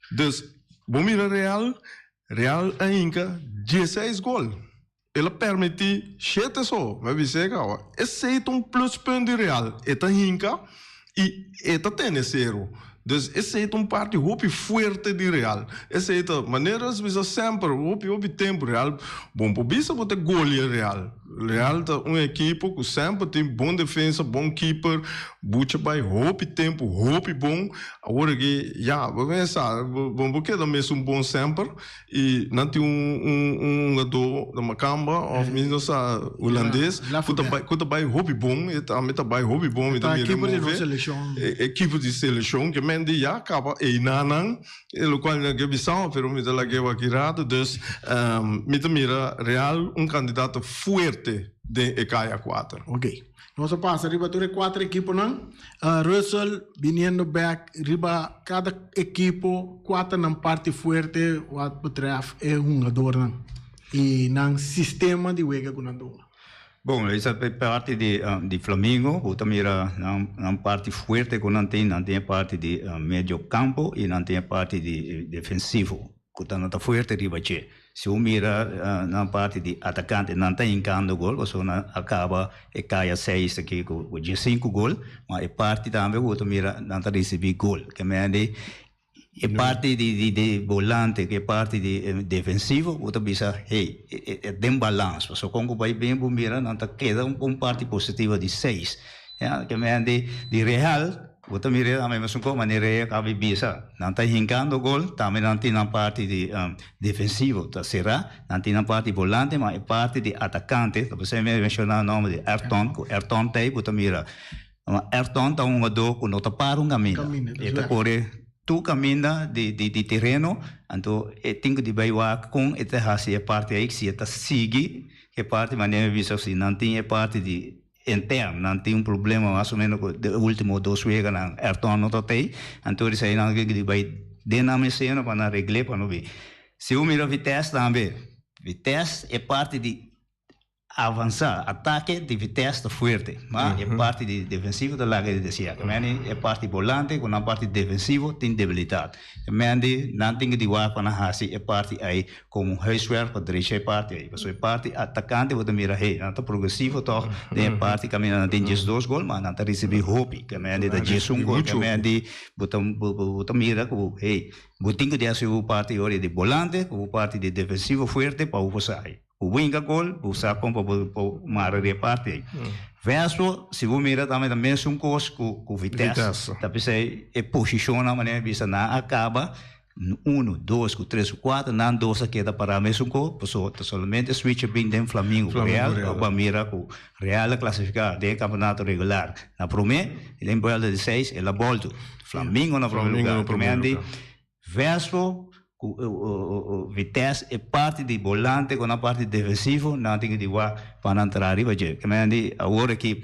Dus, bo mira Real, Real a hinka dieseis gol. El a permití shete so, mi a bis'é kawa. Esei ta un pluspunt di Real. E ta hinka i e ta tene sero. Dus esei ta un parti hopi fuerte di Real. Esei ta manera nos bisa semper, hopi hopi tempu Real bon por bisa bo ta golia Real. Real ta un ekipo ku semper tin bon defensa, bon keeper, bucha bai hopi tempu hopi bon. Awor aki ya bo mester sa bo por keda mesun bon semper. I nan tin un un un hungadó na Makamba òf mi no sa hulandes ku ta bai ku ta bai hopi bon e tambe ta bai hopi bon mi ta mira e move e keeper di selekshon ke men di ya kaba einanan e lokual mi a ke bisa pero mi ta lag'é wak rato dus mi ta mira Real un kandidato fuerte den e kaya kuater. Ok. Nos a pasa riba tur e kuater ekiponan. Russell biniendo bek riba kada ekipo kua ta nan parti fuerte wat betreft e hungadornan i nan sistema di wega ku nan ta hunga. Bon, esa e parti di di Flamingo, bo ta mira nan nan parti fuerte ku nan tin, nan tin e parti di medio kampo i nan tin e parti di defensivo. Ku ta no ta fuerte riba dje. Si bo mira nan parti di atakante nan ta hinkando gol pasobra nan a kaba e kaya seis aki ku diesinku gol, ma e parti tambe ku bo ta mira nan ta risibi gol. Ke mende e parti di bolante ku e parti di defensivo bo ta bisa hey e den balans pasobra kon ku bai bin bo mira nan ta keda un parti positivo di seis. Ya ke mende di Real. Bo ta mira tambe mesun kon manera e a kaba di bisa. Nan ta hinkando gol, tambe nan tin nan parti di defensivo ta será, nan tin nan parti volante, ma e parti di atakante, ta p'esei mi a menshoná nòmber di Ayrton, ku Ayrton ta ei bo ta mira. Ma Ayrton ta un hungadó ku no ta para un kaminda. E ta kore tur kaminda di di tereno, anto e tin ku di bai wak kon e ta hasi e parti ei, si e ta sigui e parti manera mi bisa si nan tin e parti di Intern nan tin un problema mas o menos cu de ultimo dos weganan Ayrton no ta tey anto di esey nan di bay den nan meseno pa nan regle pa no bin. Si bo mira Vitesse tambe, Vitesse e parti di avansa, atake di Vitesse ta fuerte ma e parti di defensivo ta laga di desea. E parti volante cu nan parti defensivo tin debilidad. E mendi nan tin di wak pa nan hasi e parti ei komo un huiswerk pa drecha e parti ei. Pasobra e parti atakante bo ta mira hey nan ta progresivo tòg den e parti kaminda nan tin diesdos gol ma nan ta risibí hopi. Ke mendi ta diesun gol. Ke mendi bo ta bo ta mira ku hey bo tin ku di hasi bo parti ora di bolante ku bo parti di defensivo fuerte pa bo por sa ei. Bo winga gol, bo sa kon pa bo por mara di e parti ei. Verso, si bo mira tambe ta mesun kos ku ku Vitesse. Ta p'esei e posishonnan manera mi bisa nan a kaba unu, dos ku tres ku kuater, nan dos a keda pará mesun kos, pasobra ta solamente switch a bin den Flamingo ku Real, bo a mira ku Real a klasifiká den e kampeonato regular na promé, i den buelta di seis el a bòltu Flamingo na promé lugá. Verso ku Vitesse e parti di bolante ku nan parti defensivo nan tin ku di wak pa nan traha riba dje. Ke men di awor aki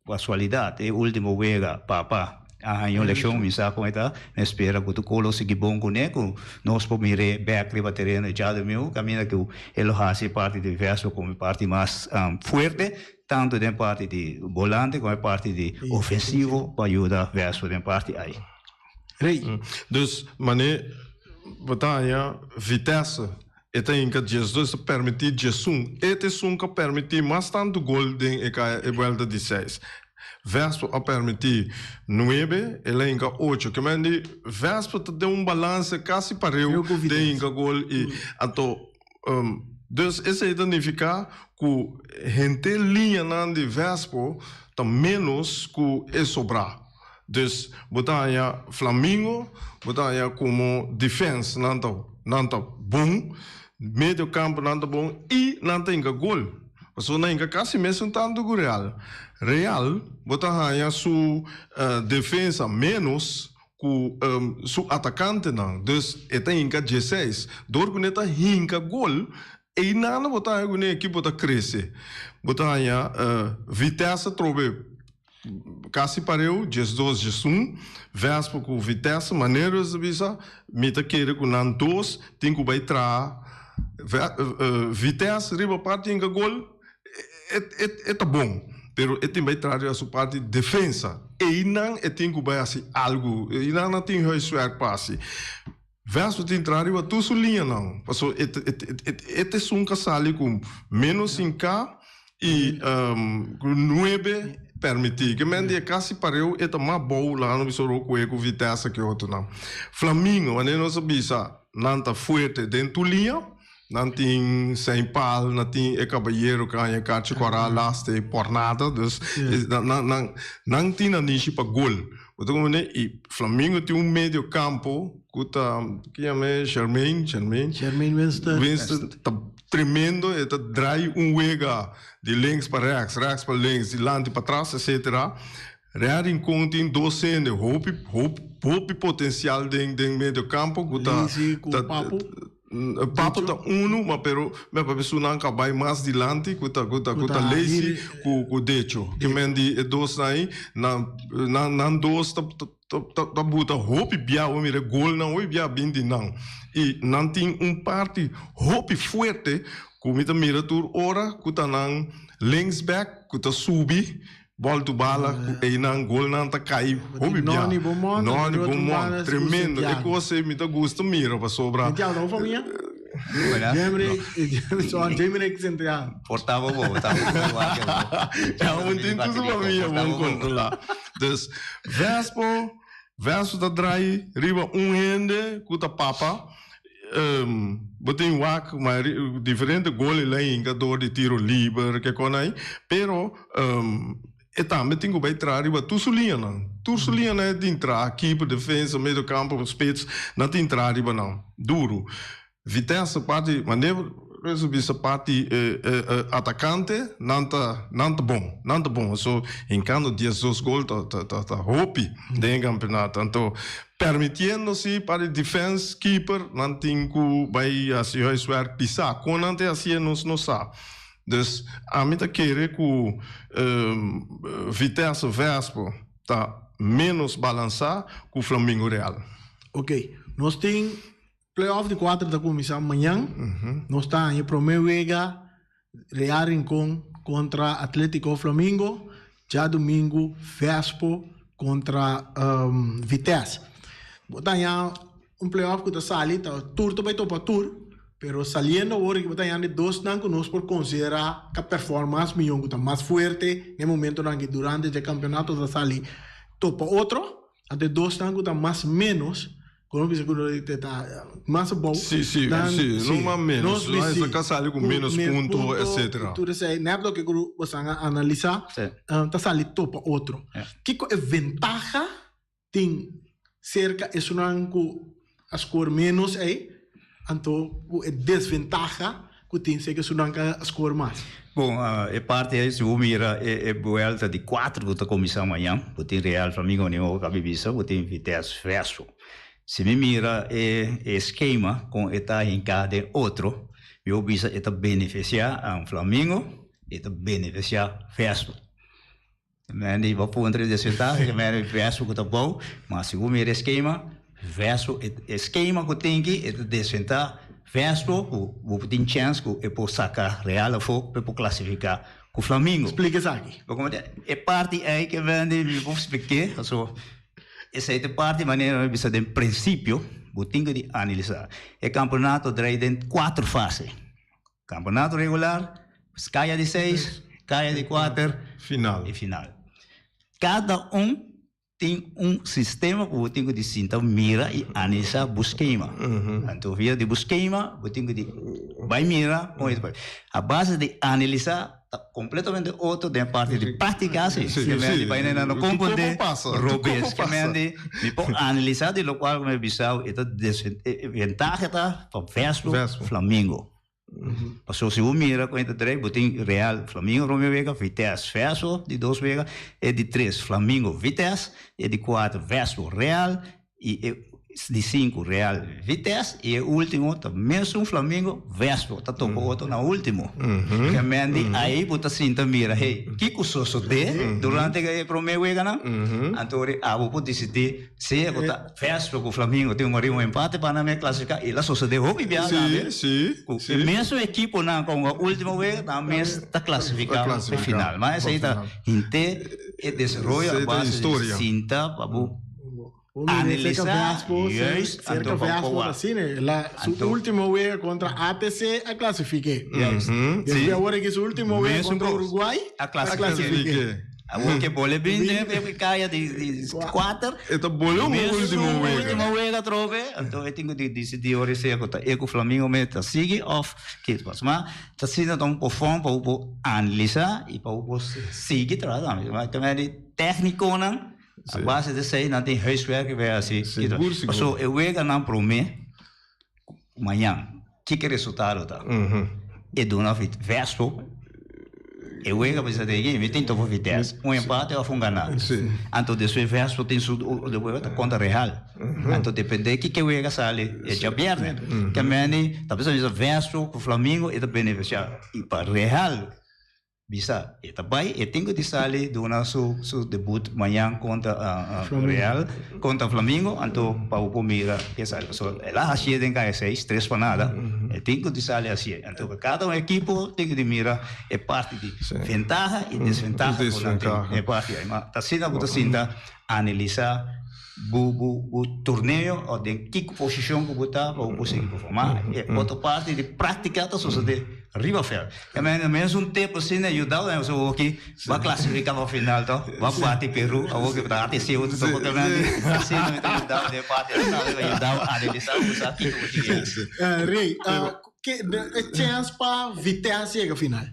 kasualidat e ultimo wega papa a haña un leshon mi sa kon e ta mi spera ku tur kos lo sigui bon kuné ku nos por mir'é bek riba tereno e djadumingu kaminda ku e lo hasi e parti di verso komo e parti mas fuerte tantu den parti di bolante komo e parti di ofensivo pa yuda verso den parti ai. Rei. Dus mané bo ta haña Vitesse e ta hinka diesdos ta permití diesun. E ta esun ku a permití mas tantu gol den e kaya e buelta di seis. Vespo a permití nuebe, el a hinka ocho. Ke men di Vespo ta den un balanse kasi pareu den hinka gol i anto dus esei ta nifiká ku henter liñanan di Vespo ta ménos ku e sobrá. Dus bo ta haña Flamingo, bo ta haña komo defense nan ta nan ta bon, medio kampo nan ta bon i nan ta hinka gol. Pasobra nan hinka kasi mesun tantu ku Real. Real bo ta haña su defensa ménos ku su atakantenan. Dus e ta hinka dieseis. Dor ku nan ta hinka gol, einan bo ta haña ku nan ekipo ta krese. Bo ta haña Vitesse atrobe. Kasi pareu, 12, 11, Vespo ku Vitesse, manera nos ta bisa, mi ta kere ku nan dos tin ku bai traha. Vitesse riba parti hinka gol, e ta bon, pero e tin bai traha riba su parti defensa. Einan e tin ku bai hasi algu, einan nan tin huiswerk pa hasi. Vespo tin traha riba tur su liñanan, pasobra e ta esun ka sali ku ménos hinká i ku nuebe permití. Ke men di e kasi pareu e ta mas bou laga no bisa ora ku e ku Vitesse ke otronan. Flamingo, manera nos a bisa, nan ta fuerte den tur liña. Nan tin Saint Paul, nan tin e kabayero ku haña karchi kòrá laste por nada. Dus nan nan tin nan nishi pa gol. Bo ta komprendé? I Flamingo tin un medio kampo ku ta, ki yama e? Jermaine, Jermaine? Jermaine Winston. Winston ta tremendo, e ta drai un wega di links pa rèks, rèks pa links, dilanti patras, etcetera. Real Rincon tin dos hende hopi hopi hopi potencial den den medio campo cu ta Lizzy cu ta Papu. Papu ta uno ma pero mi a papia nan ka bay mas dilanti cu ta cu ta Cu cu ta ta Lacey Hiri cu cu Decho. Ke men di e dos nan ey nan nan nan dos ta ta ta ta buta hopi bia bo mira e golnan hopi bia bin di nan y nan tin un parti hopi fuerte cu mi ta mira tur ora cu ta nan linksback cu ta subi Bòltu bala ku einan golnan ta kai hopi bia. Noni bon mòn, Noni otro bon mòn. banda ku Tremendo. E Santiago. kos ei mi ta gusta mira pasobra. Santiago ta un famia? Buenas. Jemry, son Jemry ku Santiago. Porta bo bo, ta bo bo wak bo. Ja, un tin tur su famia bon kontrolá. Dus Vespo, Vespo ta drai riba un hende ku ta papa. Bo tin wak ma diferente gol el a hinka door di tiro liber ke kon ai, pero e tambe tin ku bai traha riba tur su liñanan. Tur su liñanan e tin traha, keeper, defensa, medio kampo, spits, nan tin traha riba nan duru. Vitesse parti, manera Renzo bisa parti atakante nan ta nan ta bon, nan ta bon. So hinkando 12 gol ta ta ta hopi den e kampeonato. Anto Permitiendo si pa di defense keeper nan tin cu bay haci huiswerk pisa. Con nan ta hacié nos no sa. Dus ami ta kere cu Vitesse Vespo ta menos balansa cu Flamingo Real. Ok, nos tin playoff di cuater ta cuminsa mañan. Nos ta haña prome wega Real Rincon kontra Atletico Flamingo, djadumingu Vespo kontra Vitesse. Bo ta haña un playoff ku ta sali, ta tur ta bai topa tur, pero saliendo awor bo ta haña di dosnan ku nos por konsiderá ka perform mas mihó, ku ta mas fuerte den momentonan aki durante dje kampeonato ta sali topa otro. Anto e dosnan ku ta mas ménos Ku no bisa ku no ta mas abou. Sí, sí, sí, no mas menos. Nos No, esa ka sali ku menos punto, etcétera. Tur esei, nèt loke ku boso a analisá, ta sali topa otro. Kiko e ventaha tin serka esunnan ku a skor ménos ei, anto ku e desventaha ku tin serka esunnan ku a skor mas? Bon, e parti ei, si bo mira e buelta di kuater ku ta kuminsá mañan, bo tin Real Flamengo ni ora kabi bisa, bo tin Vitesse Verso. Si mi mira e eskema kon e ta hinká den otro, mi por bisa e ta benefisiá Flamengo, e ta benefisiá Verso. Men di bo puntra di desventaha ke men di verso ku ta bou, ma si bo mira e skema, verso e skema ku tin ki e ta desventaha verso ku bo por tin chèns ku e por saka Real afó pa e por klasifiká ku Flamingo. Splika esaki. Bo komo e parti ei ke men di mi por splik'é, pasobra esei ta e parti manera mi bisa den prinsipio bo tin ku di analisá. E kampeonato drai den kuater fase. Campeonato regular, kaya di seis, kaya di kuater Final. i final. Kada un tin un sistema ku bo tin ku di sinta mira i analisá bo skema. Anto via di bo skema bo tin ku di bai mira kon e ta bai. A base di analisá ta kompletamente otro den e parti di práktika si. Sí, Ke men sí. di bai na no Tu kopo komprondé pasa, tu robes. kopo Ke men pasa. di mi por analisá di lokual ku mi a bisa e ta e ventaha ta pa Vespo Vespo. Flamingo. Pasobra si bo mira ku e ta drei bo tin Real Flamingo prome wega, Vitesse Vespo di dos wega, e di tres Flamingo Vitesse, e di kuater Vespo Real i e. Di sinku Real Vitesse i e ultimo ta mesun Flamingo Vespo ta topa otro na ultimo. Kemen di ai bo ta sinta mira hey kiko sosode durante e prome weganan anto ora abo por disidí sea ku ta Vespo ku Flamingo tin un riba un empate pa nan me klasifiká i la sosode hopi bia tambe ku e mesun ekiponan ku a hunga ultimo wega nan mes ta klasifiká pa e final. Ma esei ta henter e desaroyo a base di sinta pa bo Analisá juist anto pa kowa. Su último wega kontra ATC a klasifiké. Despues awor aki su último wega kontra Uruguay a klasifiké. Awor ke bole bin den e kaya di kuater. E ta bole un último wega. Último wega atrobe. Anto e tin ku disidí ora esei ku ta e ku Flamingo mes ta sigui òf ke ta pasa. Ma ta asina ta un pofòn pa bo por analisá i pa bo por sigui traha tambe. Ma di tèknikonan. A base di esei nan tin huiswerk bay hasi. Sigur, sigur. Paso e weganan prome mañan kiko e resultado ta? E duna Vespo e wega bisa den aki mi tin topa Vitesse un empate of un gana. Anto despues Vespo tin su wega ta kontra Real. Anto depende kiko e wega sali e djabierne. Ke meni ta bisa Vespo ku Flamingo e ta benefisia i pa Real. Bisa e ta bai, e tin ku di sali duna su su debut mañan kontra Real, kontra Flamingo, anto pa bo por mira ke sali. Pasobra el a hasié den kaya seis, tres pa nada, e tin ku di sali hasié. Anto kada un ekipo tin ku di mira e parti di ventaha i desventaha ku nan tin e parti ei. Ma ta asina bo ta sinta analisá bo bo bo torneo òf den kiko posishon ku bo ta pa bo por sigui performá. E otro parti di práktika ta sosodé riba vèlt. E men mes un tempo asina yudao nan so oki ba clasifica pa final to ba bati Peru awor ki ta ATC otro to porque men asina mi ta yudao den parti asina mi ta yudao analiza bo sa kiko bo tin hasi. Rey, ke e chance pa Vitesse yega final?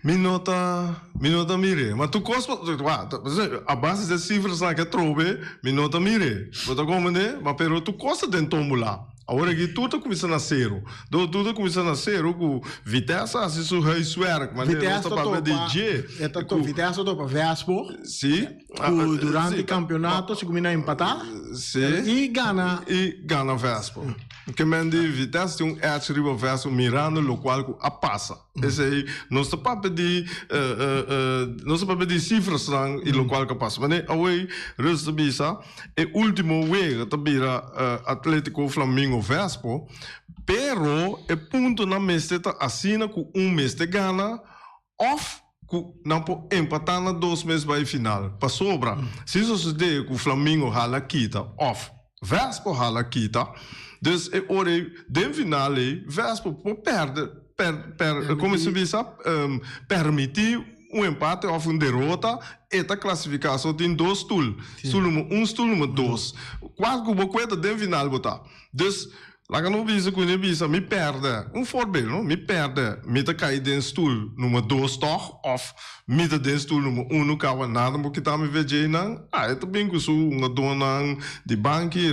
Mi no ta mi no ta mir'é. Ma tur kos a base di e sifrasnan ke trobe mi no ta mir'é. Bo ta komprendé? Ma pero tur kos ta den tómbola. Awor aki tur ta kuminsá na sero. Dor tur ta kuminsá na sero ku Vitesse a hasi su huiswerk manera nos ta papia di dje. Vitesse ta topa Vespo. Si. Ku durante kampionato si kuminsá empatá. Si. I gana. I gana Vespo. Ke men di Vitesse tin un edge riba Vespo mirando lokual ku a pasa. Esei nos ta papia di nos ta papia di sifrasnan i lokual ku a pasa. Manera awey Rus ta bisa e ultimo wega ta bira Atletico Flamingo Vespo, pero e puntonan mester ta asina ku un mester gana òf ku nan por empatá na dos mes bai final. Pasobra si sosodé ku Flamingo hala kita òf Vespo hala kita, dus e ora ei den final ei Vespo por pèrdè per per como se bisa permití un empate òf un derota e ta klasifiká so tin dos stul, stul numero un stul numero dos kual ku bo kueta den final bo ta. Dus Laga no bisa ku ne bisa mi pèrdè, un voorbeeld no, mi pèrdè, mi ta kai den stul numero dos tòg òf mi ta den stul numero uno kaba nada por kita mi vejey nan, ah e ta bin ku su hungadónan di banki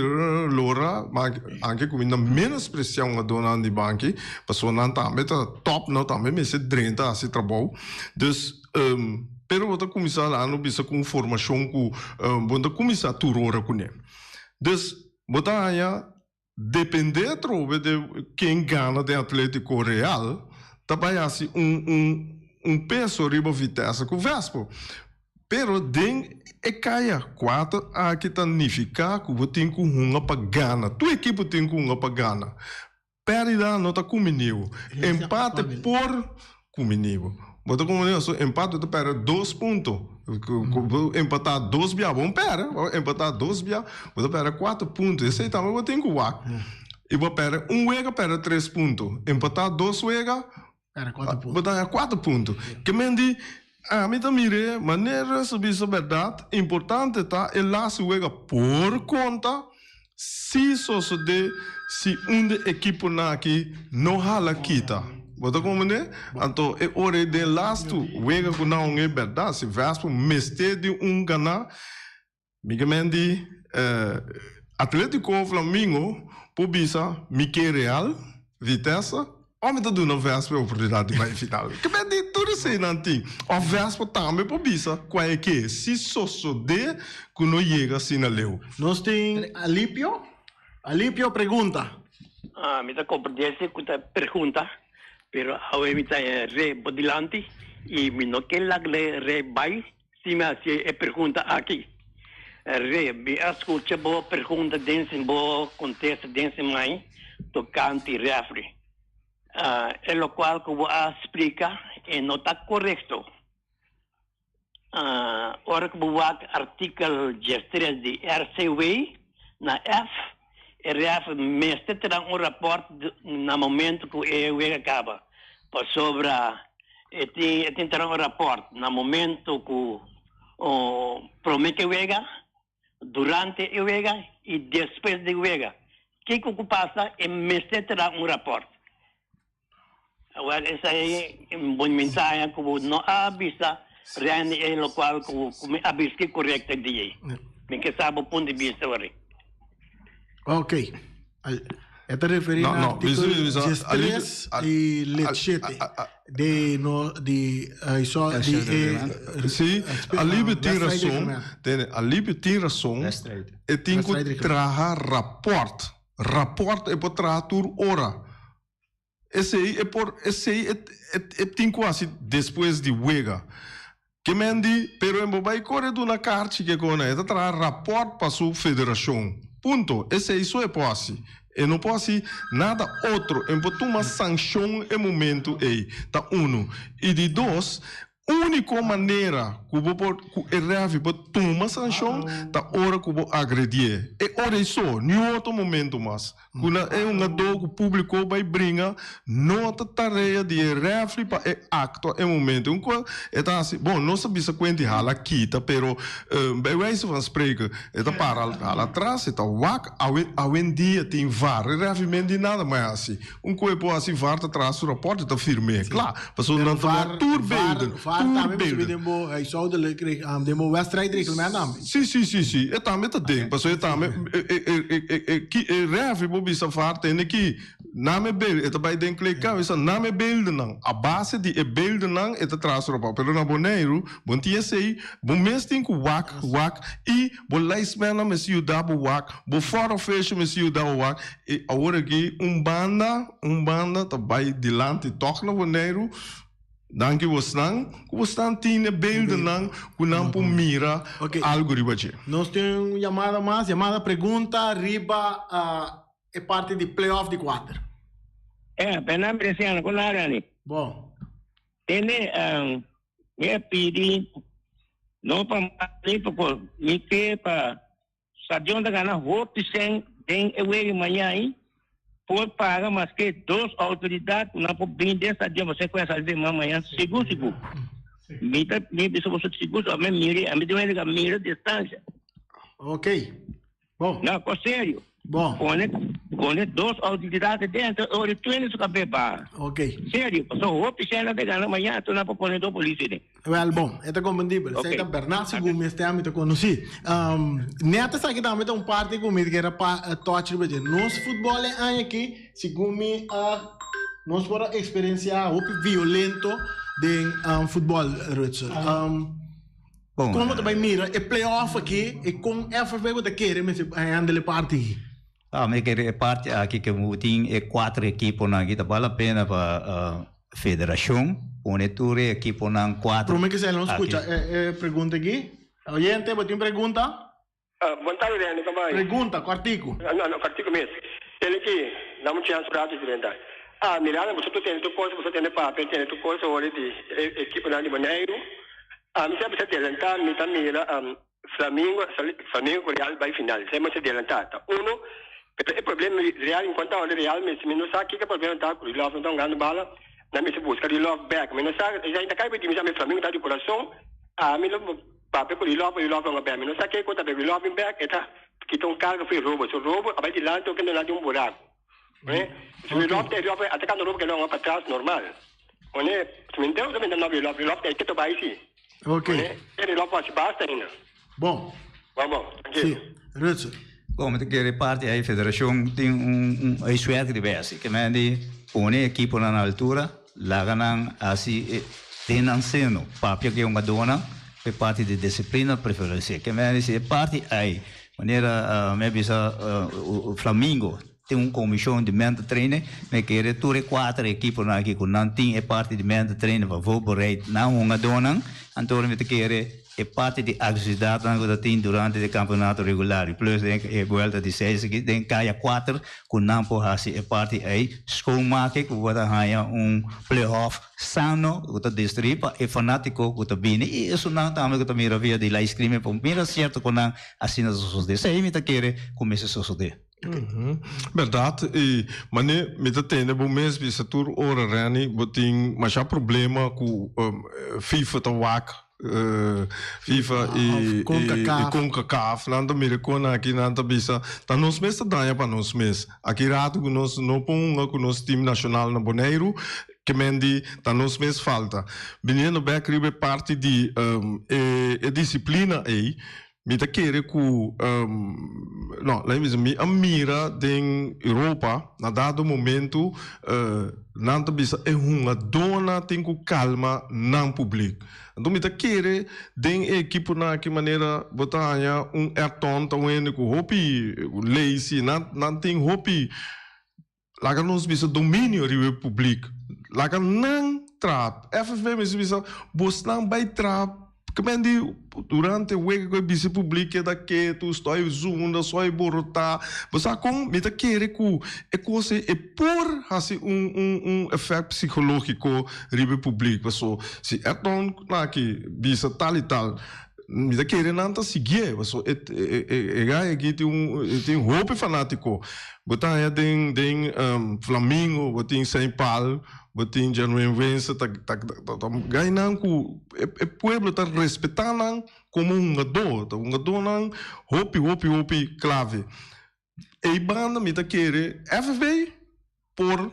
lora, ma anke ku mi na menospresiá hungadónan di banki pasobra nan tambe ta tòp no tambe mester drenta hasi trabou, dus pero bo ta kuminsá laga no bisa ku un formashon ku bo no ta kuminsá tur ora kuné, dus bo ta haña. Depende atrobe de ken gana den Atletico Real ta bai hasi un un un peso riba Vitesse ku Vespo. Pero den e kaya kuater aki ta nifiká ku bo tin ku hunga pa gana. Tur ekipo tin ku hunga pa gana. Pèrdida no ta kuminibo. Empate por kuminibo. Bo ta kuminibo so empate bo ta pèrdè dos punto. Bo empatá dos bia bo pèrdè, bo empatá dos bia bo ta pèrdè kuater punto. Esei tambe bo tin ku wak. I bo pèrdè un wega pèrdè tres punto. Empatá dos wega bo ta haña kuater punto. Ke men di ami ta mir'é manera su bisa bèrdat importante ta e laatste wega por konta. Si sosodé si un di ekiponan aki no hala kita, bo ta komprendé? Anto e ora ei den lastu wega ku nan un e bèrdat, si Vespo mester di un ganá, mi ke men di Atletico Flamingo por bisa mi ke Real, Vitesse, òf mi ta duna Vespo e oportunidat di bai final. Ke men di tur. eseinan tin. Òf Vespa tambe por bisa kua e ke, si sosodé ku no yega asina leu. Nos tin Alipio. Alipio, pregunta. Ah, mi ta comprende si cu ta pregunta, pero awe mi ta re bo dilanti y mi no ke lagle re bay si mi haci e pregunta aki. Re, mi a scucha bo pregunta den sin bo contesta den sin mai tocante refri. Ah, e locual cu bo a splica e no ta corecto. Ora ku bo wak artikel diestres di RCW na F, e ref mester traha un rapòrt na momentu ku e wega kaba, pasobra e tin e tin traha un rapòrt na momentu ku promé ku e wega, durante e wega i despues di wega. Kiko ku pasa e mester traha un rapòrt. Awel esei un bon mensahe ku bo no a bisa Randy e lokual ku mi a bisti korekto di ei. Mi ke sa bo punt di bista wari. Ok. E ta referí na artíkulo diestres i let shete di no di di e Sí, Alibi tin rason. Tende, Alibi tin rason. E tin ku traha rapòrt. Rapòrt e por traha tur ora. Esei e por esei e e tin ku hasi despues di wega. Ke men di, pero e bo bai kore duna karchi ke kona, e ta traha rapòrt pa su federashon. Punto. Esei so e por hasi. E no por hasi nada otro. E por tuma sankshon e momentu ei. Ta unu. I di dos, Úniko manera ku bo por ku e rèfi por tuma sanshon ta ora ku bo agredié. E ora ei so, niun otro momento mas. Ku na e hungadó ku públiko bai bringa no ta tarea di e rèfri pa e aktua e momento. Un kos e ta hasi, bon nos ta bisa kuenti hala kita pero bij wijze van spreken e ta para hala atras e ta wak awe awendia tin var e rèfri men di nada mas hasi. Un koe por hasi var ta traha su raport e ta firm'é. Kla, pasobra nan ta wak tur beelden, tur beelden. Den bo huishoudelijk den bo wedstrijdreglement tambe. Si, si, si, si. E tambe ta den, pasobra e tambe e ki e referee por bisa var tende ki nam e beelden, e ta bai den kleedkamer e bisa nam e beeldennan. A base di e beeldennan e ta traha su raport. Pero na Boneiru bo no tin esei, bo mes tin ku wak, wak i bo lijstmannan mester yuda bo wak, bo foreofficial mester yuda bo wak. E awor aki un banda, un banda ta bai dilanti tòg na Boneiru, danki bosnan ku bosnan tin e beeldennan ku nan por mira algu riba dje. Nos tin un yamada mas, yamada pregunta riba e parti di playoff di kuater. E, pena Bresciano, kon na Rani? Bon. Tene, mi a pidi no pa mali, poko mi ke pa Stadion ta gana hopi sèn den e wega maña ei, por paga maske dos outoridat ku nan por bini den stadion pasobra ku a sali den man maña sigur sigur. Mi ta mi bisa boso sigur so ami a mira ami tin un hende ku a mira distansha. Ok. Bon. No, kos serio. Bon. Pone pone dos outoridat dentro e ora tur hende su kabes baha. Ok. Serio, pasobra hopi sèn nan ta gana maña tur nan por pone dos polisi den. Wel bon, e ta comprendibel. Ok. Esei ta berdad segun mi este ami ta conoci. Net esaki tambe ta un parti cu mi kier a pa touch riba dje. Nos futbol e aña aki, segun mi a nos por a experiencia hopi violento den futbol, Rutsel. Bon, Con bo ta bay mira e play-off aki y con FFB bo ta kere mester handle e parti aki? Ah, mi kere e parti aki ke bo tin e kuater ekiponan aki ta bal la pena pa federashon pone tur e ekiponan kuater Prome ke sali nos aki. skucha e pregunta aki. Oyente, bo tin pregunta? Bon tardi Randy, kon bai? Pregunta, kòrtiku. No, no, kòrtiku mes. Tene ki, dam un chèns un ratu si drenta. Ah, mirando boso tur tende tur kos, boso tende papia, tende tur kos ora di e ekiponan di Boneiru. Ami semper sa delantá, mi ta mira Flamingo, Flamingo ku Real bai final, esei mester delantá, ta uno, pero e problema di Real en cuanto ahora Real mester, mi no sa kiko e problema ta ku Rilov no ta hungando bala, nan mester buska Rilov bek, mi no sa, esei ta kai di mi sa mi Flamingo ta di kurason, ami lo papia ku Rilov pa Rilov hunga bek, mi no sa kiko ta pero Rilov bin bek e ta kita un karga for e robo, so robo a bai dilanti oke no di un buraku, so Rilov ta Rilov atakando robo ke lo hunga patras normal, mi no Rilov, Rilov ta e keto bai si. Ok. E reloj pa hasi basta ainda. Bon. Bon, bon. Si. Rutser. Bon, mi ta kere parti ei federashon tin un un huiswerk di besi. Ke men di pone ekiponan na altura, laga nan hasi e. Den nan seno, papia ku e hungadónan pa e parti di disiplina preferensia. Ke men a disi e parti ei, manera mi a bisa Flamingo tin un komishon di mental trainer, mi kere tur e kuater ekiponan aki ku nan tin e parti di mental trainer pa voorbereid nan hungadónan, anto mi ta kere E parti di agresividatnan ku ta tin durante di kampeonato regular i plus den e buelta di seis aki den kaya kuater ku nan por hasi e parti ei schoonmaken ku bo ta haña un play-off sano ku ta destruí pa e fanátiko ku ta bini i esunnan tambe ku ta mira via di live streaming por mira sierto ku nan asina ta sosodé. Esei mi ta kere ku mester sosodé. Berdad i mane mi ta tende bo mes bisa tur ora Renny bo tin masha problema ku FIFA ta wak FIFA i Concacaf nan ta mira kon aki nan ta bisa ta nos mes ta daña pa nos mes aki rato ku nos no por hunga ku nos team nashonal na Boneiru ke men di ta nos mes falta biniendo bek riba e parti di e disiplina ei. Mi ta kere ku, no, laat mi bisa, mi a mira den Europa na dado momento nan ta bisa e hungadónan tin ku kalma nan publik. Anto mi ta kere den e ekiponan aki manera bo ta haña un Ayrton ta un hende ku hopi lazy, nan nan tin hopi Laga nos bisa dominio riba e publiek. Laga nan traha. FFB mester bisa bosnan bai traha. Kimen di durante wega ku e bisa e publiek keda ketu, stoi zunda, stoi borotá. Bo sa kon? Mi ta kere ku e kos ei e por hasi un un un efèkt psikológiko riba e publiek. Paso si Ednon aki bisa tal i tal. Mi ta kere nan ta siguié, paso e e gai aki tin un tin hopi fanátiko. Bo ta haña den den Flamingo, bo tin Saint Paul, bo tin Genuine Winster, ta ta ta gainan ku e e pueblo ta respetá nan komo hungadó, ta hungadónan hopi hopi hopi klave. Ei banda mi ta kere FFB por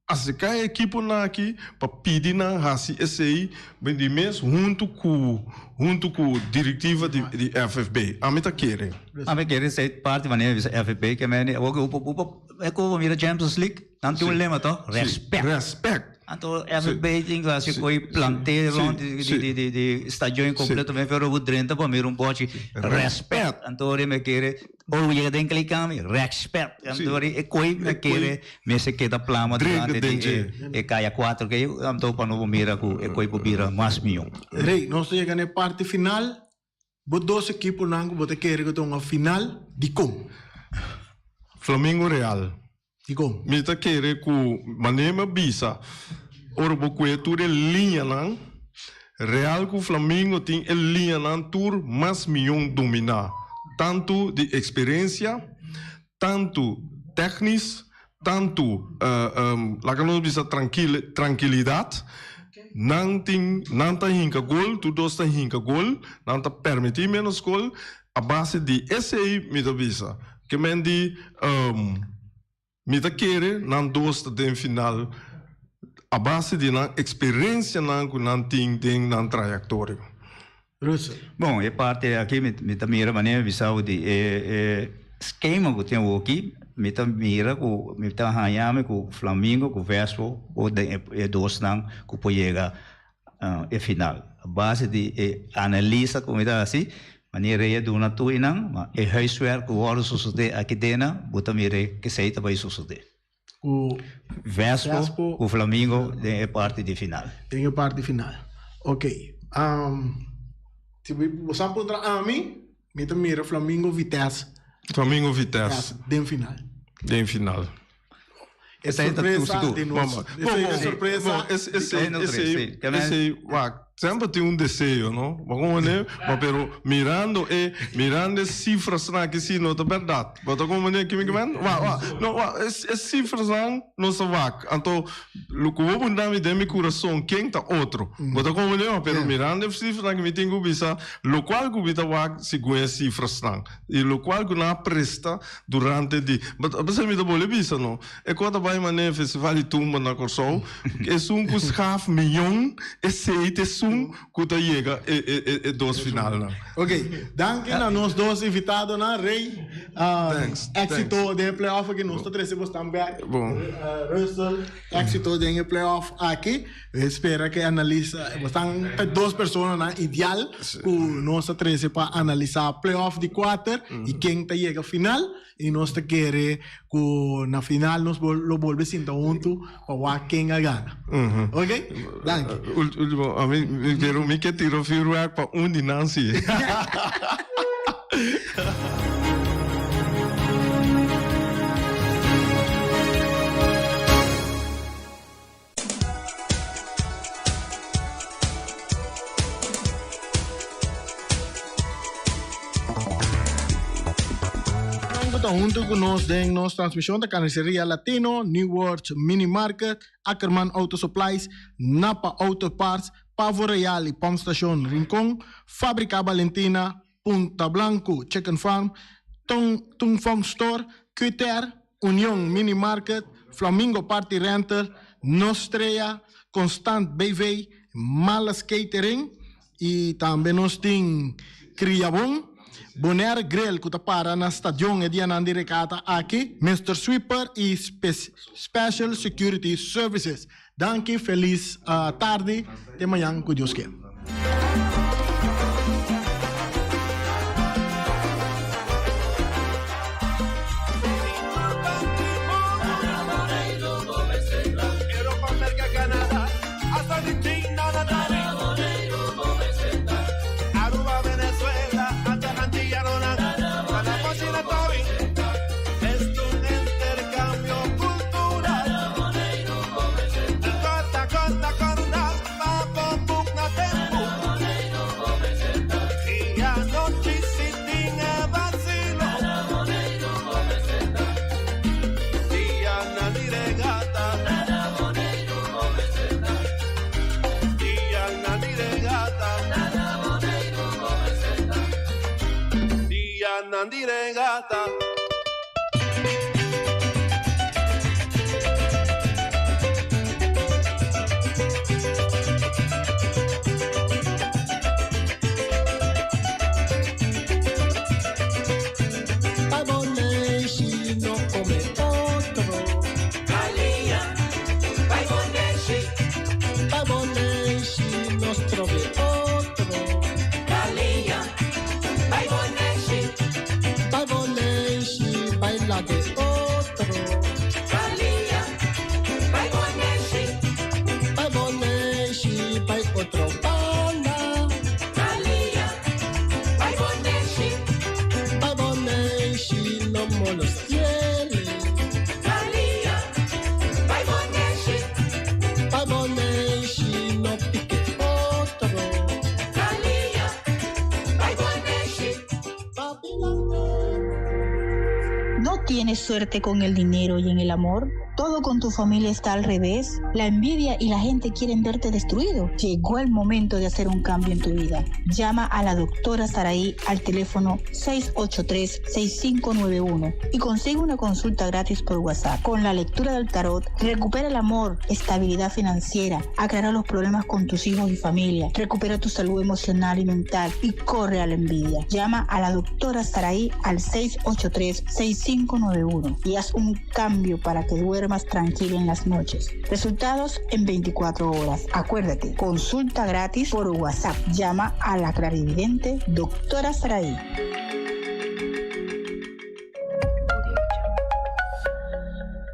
aserká e ekiponan aki pa pidi nan hasi esei di mes huntu ku huntu ku direktiva di di FFB. Ami ta kere. Ami kere esei parti manera bisa FFB ke meni awor ku bo e ku bo mira Champions League nan tin un lema to respect. Respect. Anto FFB tin ku hasi ku e plant'é rond di di di stadion kompleto pero bo drenta pa mira un bochi respect. Anto ora mi kere Ora bo yega den kleedkamer, respect. Anto e koe mi a kere mester keda plama durante di e kaya kuater ke anto pa no bo mira ku e koe por bira mas mihó. Rey, nos ta yega na e parti final. Bo dos ekiponan ku bo ta kere ku ta hunga final, dikon? Flamingo Real. Dikon? Mi ta kere ku manera mi a bisa, ora bo kue tur e liñanan, Real ku Flamingo tin e liñanan tur mas mion dominá, tantu di eksperensia, tantu tèknis, tantu laga nos bisa trankil trankilidat. Nan tin nan ta hinka gol, tur dos ta hinka gol, nan ta permití ménos gol. A base di esei mi ta bisa ke men di mi ta kere nan dos ta den final a base di nan eksperensianan ku nan tin den nan trayektorio. Russell. Bon, e parti aki mi ta mira manera mi bisa bo di e e skema ku tin awoki, mi ta mira ku mi ta haña mi ku Flamingo ku Vespo por den e dosnan ku por yega e final. A base di e analisa ku mi ta hasi, manera rei a duna tur einan, ma e huiswerk ku wòrdu sosodé aki dena, bo ta mira kesei ta bai sosodé. Ku Vespo ku Flamingo den e parti di final. Den e parti final. Ok. Si bo sa puntra ami, mi ta mira Flamingo Vitesse. Flamingo Vitesse. Den final. Den final. E sorpresa di nos. Esei ta sorpresa. Esei, esei, wak, semper tin un deseo, no? Bo comprende? Ma pero mirando e, mirando e cifrasnan aki si no ta berdad. Bo ta comprende kimi ki men? Wak, wak, no, wak, e cifrasnan no sa wak. Anto, lo ku bo punta mi den mi kurason, ken ta otro? Bo ta comprende? Ma pero mirando e cifrasnan ki mi tin ku bisa, lokual ku mi ta wak segun e cifrasnan. I lokual ku nan a presta durante di but apesar mi ta bolbe bisa no e kos ta bai manera festival di tumba na Kòrsou esun ku schaf miyon esei ta esun ku ta yega e e e dos finalnan. Ok, danki na nos dos invitadonan, Rey. Thanks. Éxito den e playoff aki. Nos ta trese bos tambe. Bon. Russell, éxito den e playoff aki. Espera que analisa, bos tan ta dos personanan ideal ku nos ta trese pa analisa playoff di kuater i ken ta yega final. I nos ta kere ku na final nos lo bolbe sinta huntu pa wak ken a gana. Ok? Danki. Ultimo, ami mi pero mi ke tira vuurwerk pa un di nan si. Ku ta huntu ku nos den nos transmishon ta Carniceria Latino, New World Mini Market, Ackerman Auto Supplies, Napa Auto Parts, Pavo Real y Pump Station Rincon, Fabrica Valentina, Punta Blanco Chicken Farm, Tung Fong Store, Qter, Union Mini Market, Flamingo Party Rental, Nostrea, Constant BV, Malas Catering y tambe nos tin Criabon, Bonaire Grill cu ta para na stadion e dianan di recata aki, Mister Sweeper y Special Security Services. Danki, felis tardi, te mañan ku Dios kier. ¿No tienes suerte con el dinero y en el amor? ¿Todo con tu familia está al revés? ¿La envidia y la gente quieren verte destruido? Llegó el momento de hacer un cambio en tu vida. Llama a la doctora Saraí al teléfono 683-6591 y consigue una consulta gratis por WhatsApp. Con la lectura del tarot, recupera el amor, estabilidad financiera, aclara los problemas con tus hijos y familia, recupera tu salud emocional y mental y corre a la envidia. Llama a la doctora Saraí al 683-6591 y haz un cambio para que duermas tranquilo en las noches. Resultados en 24 horas. Acuérdate, consulta gratis por WhatsApp. Llama a la clarividente doctora Saraí.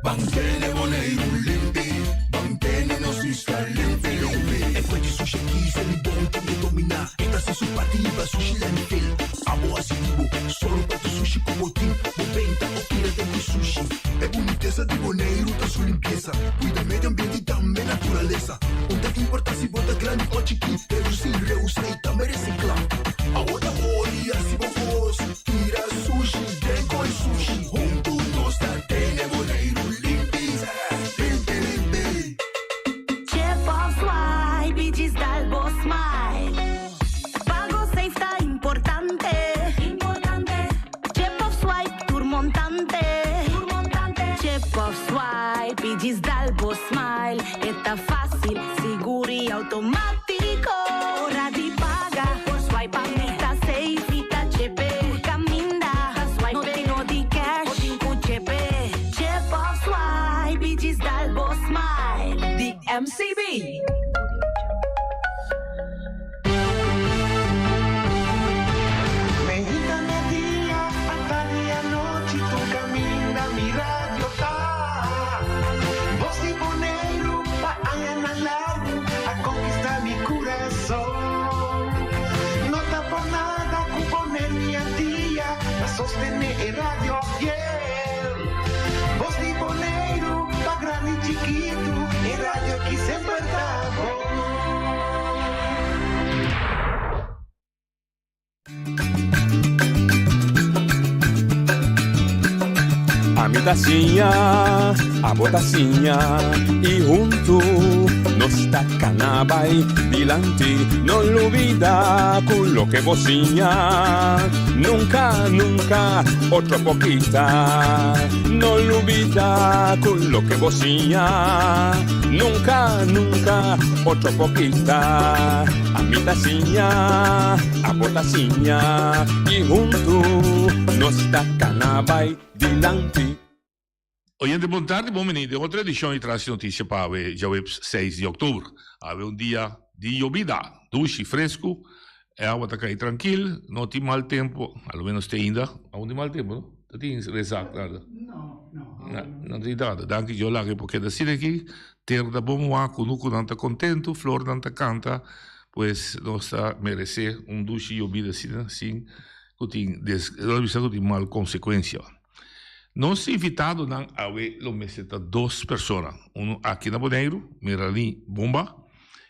Ban tene Boneiru limpi, ban tene nos isla limpi limpi. E kue di sushi aki sa di bon ku e dominá. E ta hasi su parti riba sushi landfill. Abo hasi di bo, sòru pa tur sushi ku bo tin. Bo benta o tira den ku sushi. E bunitesa di Boneiru ta su limpiesa. Kuida medio ambiente i tambe naturalesa. Un ta importá si bo ta grandi o chikí, redusí, reusá i tambe resiklá. Awo ta ori hasi bo kos, tira sushi den koi sushi. Huntu nos ta tene Boneiru limpi, limpi limpi. Chip of swipe i djis dal bo smile. Pago safe ta importante. Chip of swipe tur montante. Chip of swipe i djis dal bo smile. MCB. Meinta media, atardi anochi, tur kaminda mi radio ta. Bos di Boneiru pa añanan largu a konkistá mi kurason. No ta por nada ku Boneiru i Antia ta sostené e radio fiel. Bos di Boneiru pa grandi i chikitu, e radio ki semper ta bon. Ami ta siña, abo ta siña y huntu nos ta cana bay dilanti. No lubida cu loke bo siña nunca, nunca otro por kita. No lubida cu loke bo siña nunca, nunca otro por kita. Ami ta siña, abo ta siña y huntu nos ta cana bay dilanti. Oyente bon tardi, bon bini den otro edicion di Tras di Noticia pa awe djaweps seis di october. Awe un dia di yobida, dushi, fresco, e awa ta cay trankil, no tin mal tempo, a lo menos te ainda, aun tin mal tempo no? Ta tin resak nada? No, no. No tin nada, danki Dios laga e por keda asina aki, tera ta bon wak, kunukunan ta contento, flornan ta canta, pues nos ta merece un dushi yobida asina sin cu tin des, nos bisa cu tin mal consecuencia. Nos invitadonan awe lo mester ta dos persona, uno aki na Boneiru, Meralyn Bomba,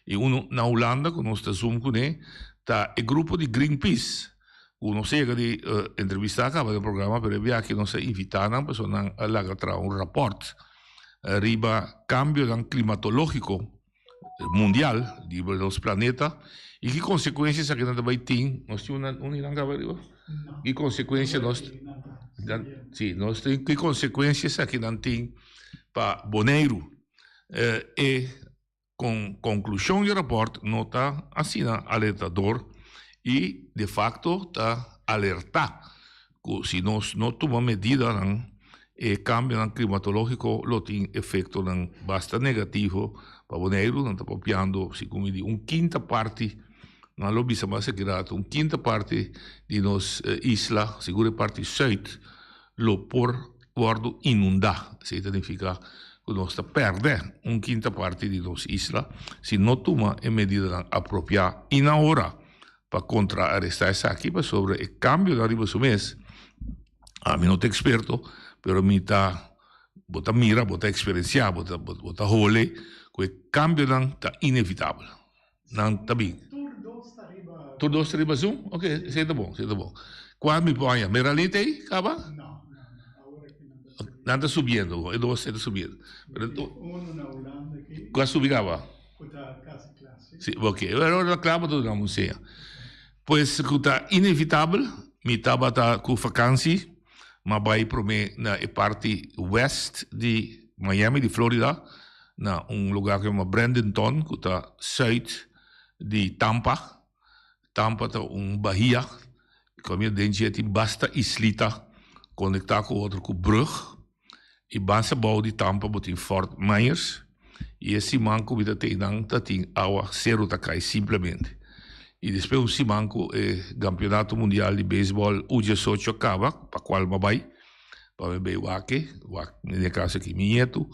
y uno na Hulanda cu nos ta zoom cune, ta e grupo di Greenpeace, cu nos a yega di entrevista caba den programa, pero e biaha nos a invita nan pasobra nan a laga traha un rapport riba cambionan climatologico mundial riba nos planeta y ki consecuencia esakinan ta bay tin, nos tin un di nan caba ariba? Ki consecuencia nos si nos tin ki consecuencia esakinan tin pa Boneiru? E conclusion di e rapport no ta asina alertador y de facto ta alerta ku si nos no tuma medidanan e kambionan klimatológiko lo tin efektonan basta negativo pa Boneiru. Nan ta papiando segun mi di un kinta parti, nan lo bisa mas aki rato, un kinta parti di nos isla, sigur e parti sùit, lo por wòrdu inundá. Esei ta nifiká ku nos ta pèrdè un kinta parti di nos isla si no tuma e medidanan apropiá i na ora. pa kontraarestá esaki pasobra e kambionan riba su mes, ami no ta eksperto, pero mi ta, bo ta mira, bo ta eksperensiá, bo ta bo ta hole ku e kambionan ta inevitabel. Nan ta bin. Tur dos ta riba. Tur dos ta riba Zoom? Ok, esei ta bon, esei ta bon. Kua mi por haña? Meralyn ta ei kaba? No, no, no, awor aki nan ta subiendo. Nan ta subiendo, e dos ei ta subiendo. Uno na Hulanda aki. Kua subi kaba? Ku ta kasi kla, si. Si, ok. Pero ora ta kla bo ta duna un seña. Pues ku ta inevitabel, mi tabata ku vakansi, m'a bai promé na e parti west di Miami, di Florida, na un lugá ku yama Bradenton, ku ta sùit di Tampa. Tampa ta un bahia, kaminda den dje tin basta islita konektá ku otro ku brùg. I basa bou di Tampa bo tin Fort Myers i e siman ku mi ta tei nan ta tin awa seru ta kai simplemente. I despues un siman ku e Gampeonato Mundial di Beisbòl U diesocho a kaba pa kual mi a bai pa mi bai wak e, wak den e kaso aki mi ñetu,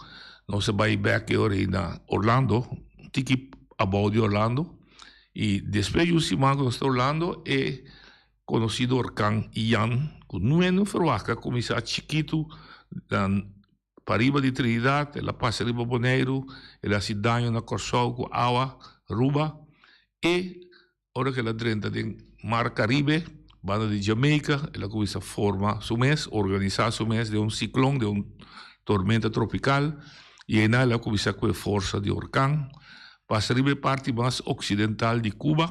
nos a bai bèk e ora ei na Orlando, un tiki abou di Orlando i despues di un siman ku nos ta Orlando e Konosido orkan Ian ku nuenu ferwagt a kuminsá chikitu na pariba di Trinidad, el a pasa riba Boneiru, el a hasi daño na Kòrsou ku awa, Aruba, e ora ku el a drenta den Mar Karibe, banda di Jamaica, el a kuminsá forma su mes, organisá su mes den un siklon, den un tormenta tropikal, i einan el a kuminsá ku e forsa di orkan, pasa riba e parti mas oksidental di Cuba.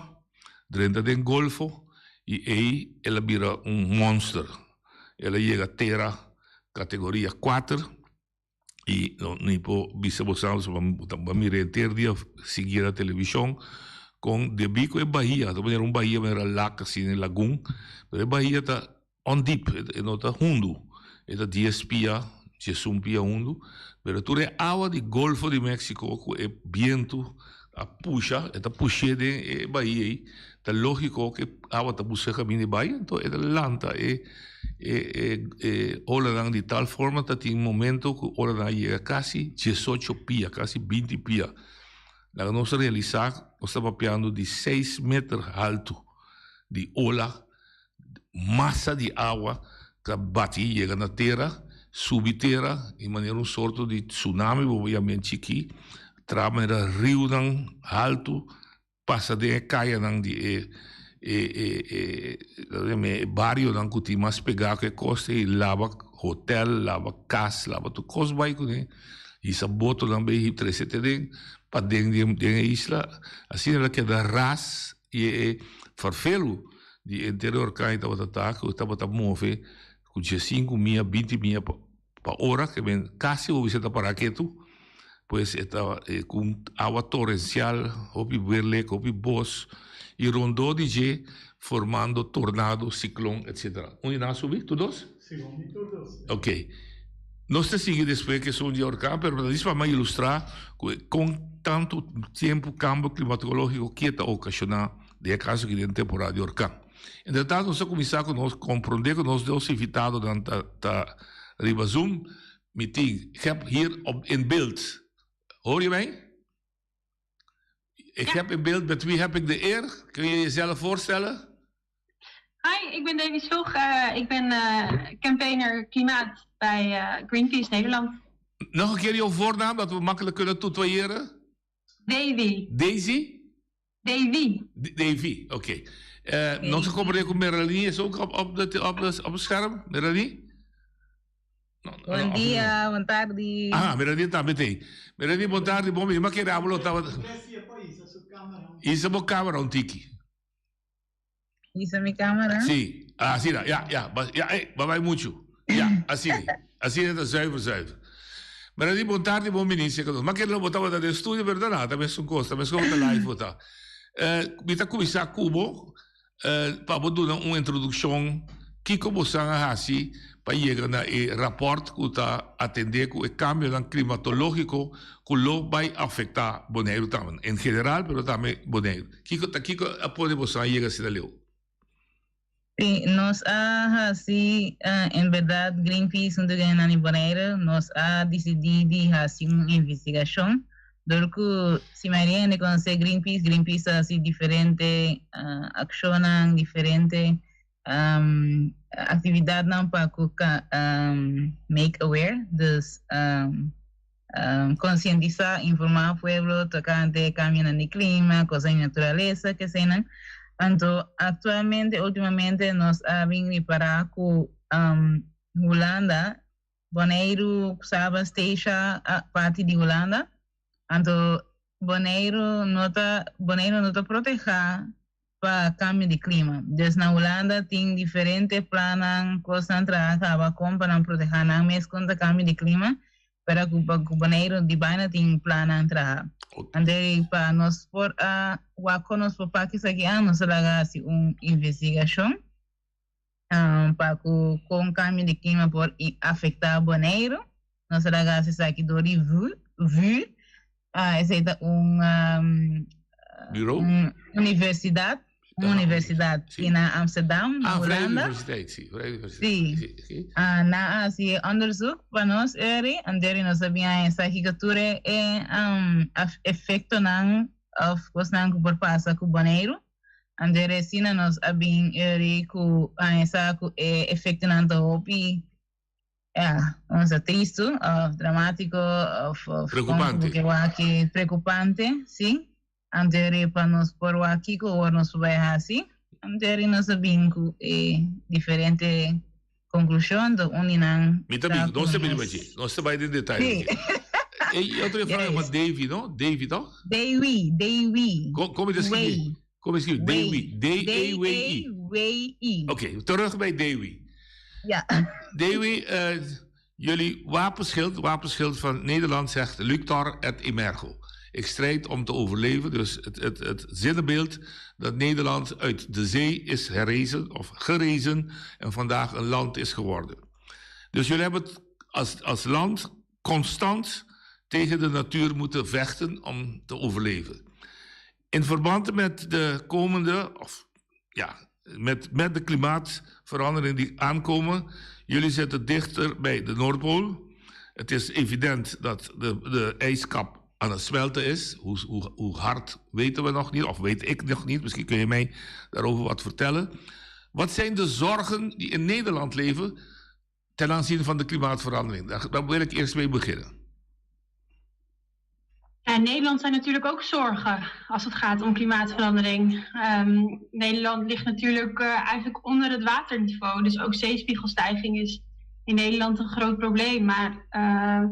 Drenta den Golfo y ey el a bira un monster. El a yega tera categoria cuater y no ni por bisa bo sa bo a mira henter dia sigui na television con debi cu e bahia ta manera un bahia manera lak asina e lagun pero e bahia ta ondiep e no ta hundu e ta dies pia. diesun pia hundu, pero tur e awa di Golfo di Mexico ku e bientu a pusha, e ta push'é den e bahia ei, ta lógiko ku e awa ta buska kaminda di bai, anto e ta lanta e e e e olanan di tal forma ta tin momento ku olanan a yega kasi diesocho pia, kasi binti pia. Laga nos realisá nos ta papiando di seis meter haltu di ola, masa di awa ta bati yega na tera, subi tera i manera un sorto di tsunami bo por yam'é chikí, traha manera riunan haltu pasa den e kayanan di e e e e e barionan ku tin mas pegá ku e kosta i laba hotel, laba kas, laba tur kos bai kuné, hisa botonan bai trese te den paden den e isla, asina el a keda ras i e farfelu di e interior orkan ei tabata ta ku tabata move ku diesinku mia, binti mia pa ora, ke men kasi bo bisa ta para ketu, pues e ta ku un awa torensial, hopi werlek, hopi bos i rondó di dje formando tornado, siklon, etsetera. Un di nan a subi? Tur dos? Segun mi tur dos. Ok. Nos ta sigui despues ke esun di orkan, pero ta dis pa mi ilustrá ku kon tantu tempu kambio klimatológiko ke ta okashoná den e kaso aki den temporada di orkan. Entretantu nos ta kuminsá ku nos komprondé ku nos dos invitadonan ta ta riba Zoom. Mi tin, ik heb hier op in beeld. Hoor je mij? Ik heb in beeld, met wie heb ik de eer? Kun je jezelf voorstellen? Hi, ik ben Davy Sloeg. Uh, ik ben uh, campaigner klimaat bij uh, Greenpeace Nederland. Nog een keer jouw voornaam, dat we makkelijk kunnen toetoyeren. Davy. Daisy? Davy. Davy, oké. Okay. Uh, nog een com Merali is ook op, op, de, op, de, op het scherm. Merali? Bon dia, bon tardi. Ah, Merali tambe tem. Merali, bon tardi, bom dia. Maar que hablo tava. Isa bo camera un tiki. Isa mi camera? Sí. Ah, así ja, ja. Ja, hey, bye mucho. Ja, así. Así ta zuiver, zuiver. Merali, bon tardi, bon minister. Maar que lo botava da de estudio, pero nada, también es un cosa, también es como live bota. Eh, mi ta kumisa kubo Pa bo duna un introdukshon, kiko bosan a hasi pa yega na e rapòrt ku ta atendé ku e kambionan klimatológiko ku lo bai afektá Boneiru tambe, en general pero tambe Boneiru? Kiko ta kiko a pone bosan a yega asina leu? Sí, nos a hasi, en bèrdat Greenpeace huntu ku hendenan di Boneiru, nos a disidí di hasi un investigashon Dor ku si mayoria hende konosé Greenpeace, Greenpeace ta hasi diferente akshonnan, diferente aktividatnan pa ku make aware, dus konsientisá, informá pueblo tokante kambionan di klima, kosnan di naturalesa, keseinan. Anto aktualmente, ultimamente nos a bin ripará ku Hulanda Boneiru, Saba, Statia parti di Hulanda. Anto Boneiru no ta Boneiru no ta protehá pa kambio di klima. Dus na Hulanda tin diferente plannan, kosnan traha kaba kon pa nan protehá nan mes kontra kambio di klima, pero ku pa ku Boneiru di baina tin plannan traha. Anto pa nos por a wak kon nos por pak esaki an nos a laga hasi un investigashon. Pa ku kon kambio di klima por afektá Boneiru. Nos a laga hasi esaki dor di VU, VU. Esei ta un Bureau? un universidat, un universidat ki na Amsterdam, na Ah, Vrije Hulanda. Universiteit, si. Vrije Universiteit. Si. Si, oké. Nan a hasi e onderzoek pa nos eri, anderi nos a bin haña sa kiko tur e efektonan òf kosnan ku por pasa ku Boneiru. Anto resina nos a bin eri ku a sa ku e efektonan ta hopi, ja, un sa tristu of dramatiko of of Preokupante. kon ku wak preokupante, si. Anto eri pa nos por wak kiko ora nos por bai hasi. Anto eri nos a bin ku e diferente konklushon, to un di nan Mi ta ta bin, ku nos ta bin riba nos dje, nos ta bai den detaye Sí. dje. E otro juffrouw Yes. yama Davy, no? Davy, toch? Davy, Davy. Kon, kon mi ta skribi? Way. Kon mi skribi? Way. Davy, D-A-W-I. D-A-W-I. Oké, terug bij Davy. Ja. Davy, eh, jullie wapenschild, wapenschild van Nederland zegt Luctor et emergo. Ik strijd om te overleven, dus het, het, het zinnebeeld dat Nederland uit de zee is herrezen of gerezen en vandaag een land is geworden. Dus jullie hebben het als, als land constant tegen de natuur moeten vechten om te overleven. In verband met de komende, of ja, met, met de klimaatverandering die aankomen, jullie zitten dichter bij de Noordpool. Het is evident dat de, de ijskap aan het smelten is. Hoe, hoe, hoe hard weten we nog niet, of weet ik nog niet. Misschien kun je mij daarover wat vertellen. Wat zijn de zorgen die in Nederland leven ten aanzien van de klimaatverandering? Daar, daar wil ik eerst mee beginnen. Ja, in Nederland zijn natuurlijk ook zorgen als het gaat om klimaatverandering. Um, Nederland ligt natuurlijk uh, eigenlijk onder het waterniveau. Dus ook zeespiegelstijging is in Nederland een groot probleem. Maar uh,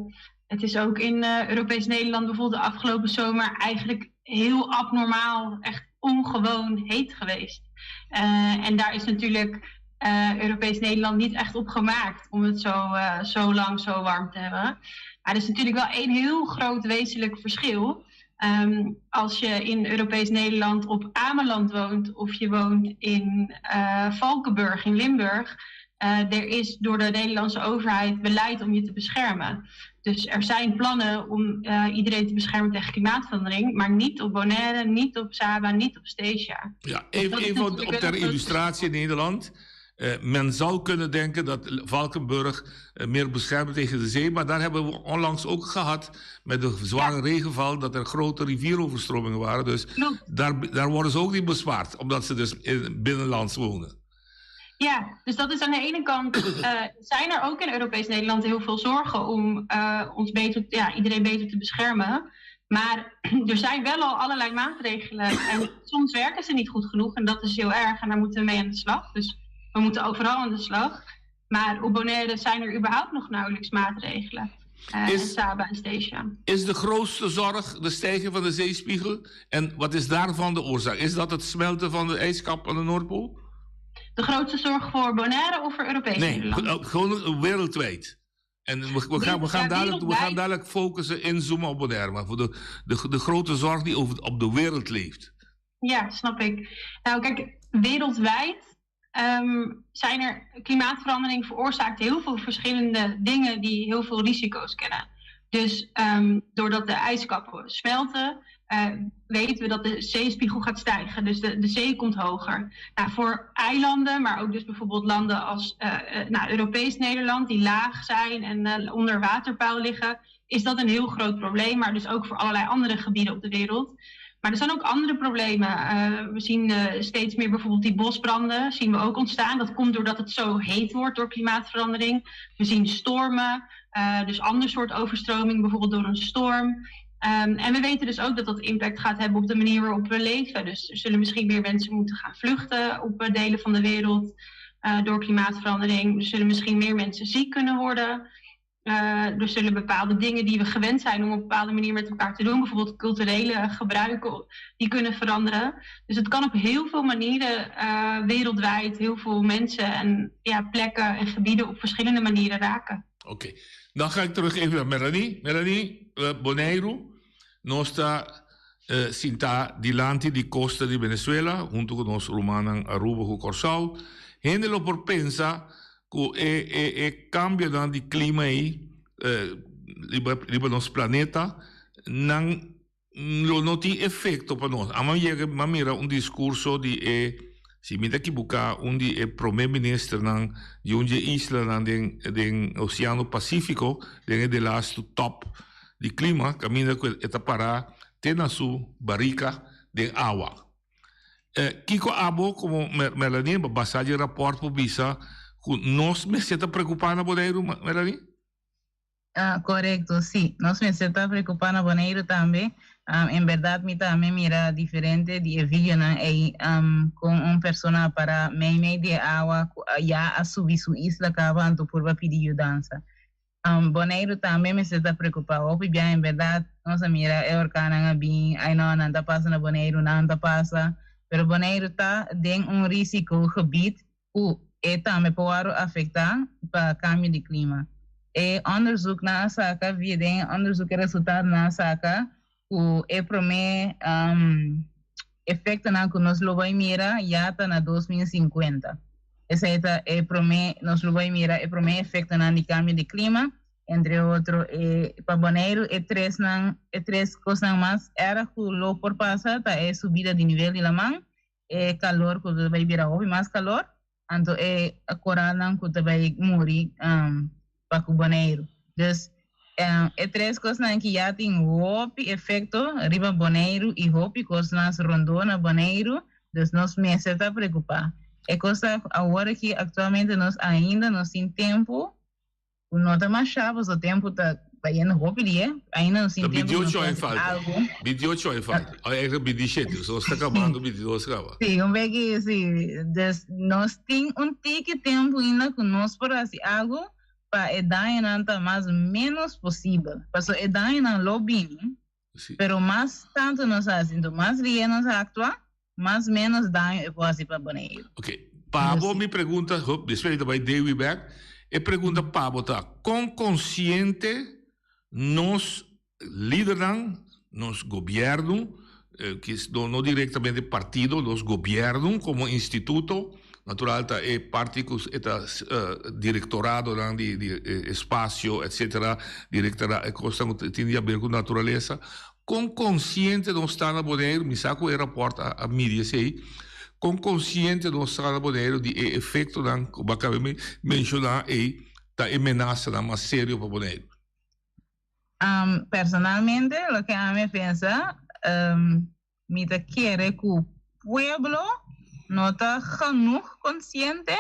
het is ook in uh, Europees Nederland bijvoorbeeld de afgelopen zomer eigenlijk heel abnormaal, echt ongewoon heet geweest. Uh, en daar is natuurlijk uh, Europees Nederland niet echt op gemaakt om het zo, uh, zo lang zo warm te hebben. Maar er is natuurlijk wel één heel groot wezenlijk verschil. Um, als je in Europees Nederland op Ameland woont of je woont in uh, Valkenburg in Limburg, uh, er is door de Nederlandse overheid beleid om je te beschermen. Dus er zijn plannen om uh, iedereen te beschermen tegen klimaatverandering, maar niet op Bonaire, niet op Saba, niet op Statia. Ja, even, even op, op ter illustratie in Nederland. Uh, men zou kunnen denken dat Valkenburg uh, meer beschermt tegen de zee. Maar daar hebben we onlangs ook gehad met de zware ja. regenval dat er grote rivieroverstromingen waren. Dus daar, daar worden ze ook niet bespaard, omdat ze dus in binnenlands wonen. Ja, dus dat is aan de ene kant. Uh, zijn er ook in Europees Nederland heel veel zorgen om uh, ons beter, ja, iedereen beter te beschermen. Maar er zijn wel al allerlei maatregelen. En soms werken ze niet goed genoeg. En dat is heel erg. En daar moeten we mee aan de slag. Dus we moeten overal aan de slag. Maar op Bonaire zijn er überhaupt nog nauwelijks maatregelen. Uh, is, Saba en Statia. Is de grootste zorg de stijging van de zeespiegel? En wat is daarvan de oorzaak? Is dat het smelten van de ijskap aan de Noordpool? De grootste zorg voor Bonaire of voor Europees nee, Nederland? gewoon wereldwijd. En we, we, gaan, we, gaan dadelijk, we gaan dadelijk focussen, inzoomen op Bonaire. Maar voor de, de, de grote zorg die over, op de wereld leeft. Ja, snap ik. Nou kijk, wereldwijd um, zijn er klimaatverandering veroorzaakt heel veel verschillende dingen die heel veel risico's kennen. Dus um, doordat de ijskappen smelten, uh, weten we dat de zeespiegel gaat stijgen. Dus de, de zee komt hoger. Nou, voor eilanden, maar ook dus bijvoorbeeld landen als uh, nou, Europees Nederland, die laag zijn en uh, onder waterpeil liggen, is dat een heel groot probleem. Maar dus ook voor allerlei andere gebieden op de wereld. Maar er zijn ook andere problemen. Uh, we zien uh, steeds meer bijvoorbeeld die bosbranden zien we ook ontstaan. Dat komt doordat het zo heet wordt door klimaatverandering. We zien stormen, uh, dus ander soort overstroming, bijvoorbeeld door een storm. Um, en we weten dus ook dat dat impact gaat hebben op de manier waarop we leven. Dus er zullen misschien meer mensen moeten gaan vluchten op delen van de wereld uh, door klimaatverandering. Er zullen misschien meer mensen ziek kunnen worden. Uh, er zullen bepaalde dingen die we gewend zijn om op een bepaalde manier met elkaar te doen, bijvoorbeeld culturele gebruiken, die kunnen veranderen. Dus het kan op heel veel manieren uh, wereldwijd heel veel mensen en ja, plekken en gebieden op verschillende manieren raken. Oké, okay. dan ga ik terug even naar Melanie. Melanie, uh, Bonaire, nos ta uh, sinta dilanti di costa di Venezuela, hunto ku nos rumannan Aruba ku Kòrsou. Hende lo por pensa ku e, e, e kambionan di klima ei uh, riba, riba nos planeta, nan lo no tin efekto pa nos. Ama yega, ma mira un diskurso di e, si mi ta ekibuká, un di e promé ministernan di un dje islanan den, den Oseano Pasífiko, den e delastu top di klima, kaminda ku e ta pará te na su barika den awa. Eh, kiko abo komo Melanie, basá di rapòrt por bisa ku nos mester ta preokupá na Boneiru, Melanie? Ah, korekto, sí. Nos mester ta preokupá na Boneiru tambe. Um, en bèrdat mi tambe mira diferente di e videonan ei um, kon un persona a para meimei di e awa ku ya a subi su isla kaba anto purba pidi yudansa. Um, Boneiru tambe mester ta preokupá. Hopi bia en bèrdat nos a mira e orkannan a bin, ai no, nan ta pasa na Boneiru, nan ta pasa. Pero Boneiru ta den un risikogebied ku e tambe por wòrdu afektá pa kambio di klima. E onderzoeknan a saka via den e onderzoek e resultadonan a saka ku e promé um, efektonan ku nos lo bai mira ya ta na 2050. Esei ta e promé, nos lo bai mira e promé efektonan di kambio di klima. Entre otro e pa Boneiru e tresnan e tres kosnan mas erg ku lo por pasa ta e subida di nivel di laman, e kalor ku ta bai bira hopi mas kalor, anto e koralnan ku ta bai muri pa ku Boneiru. Dus e tres kosnan aki ya tin hopi efekto riba Boneiru i hopi kos mas rondó na Boneiru, dus nos mester ta preokupá. E kos ta awor aki aktualmente nos ainda nos tin tempu Ku no ta mashá pasobra tempu ta bayendo hopi dia, ainda nos tin Ta tempu ku nos 28 por aña hasi falta. algu. 28 aña falta. Oh, eigenlijk 27, so nos ta kabando 22 kaba. Sí, un beki sí. Dus nos tin un tiki tempu ainda ku nos por hasi algu pa e dañonan ta mas ménos posibel. Pasobra e dañonan lo bini, pero mas tantu nos hasi, enton mas rie nos aktua, mas ménos daño e por hasi pa Boneiru. Ok, pa bo mi pregunta, hop, despues mi ta bai Dewi bek, e pregunta pa bo ta, kon konsiente nos lidernan, nos gobièrnu, kis no no direktamente partido, nos gobièrnu komo instituto, natural ta e parti ku e ta direktoradonan di di espasio etsetera, direktora e kosnan ku tin di haber ku naturalesa, Kon konsiente nos ta na Boneiru, mi sa ku e rapòrt a a midi esei, kon konsiente nos ta na Boneiru di e efektonan ku bo a kaba di menshoná ei ta e menasanan mas serio pa Boneiru? Personalmente loke ami a pensa, mi ta kere ku pueblo no ta genoeg konsiente.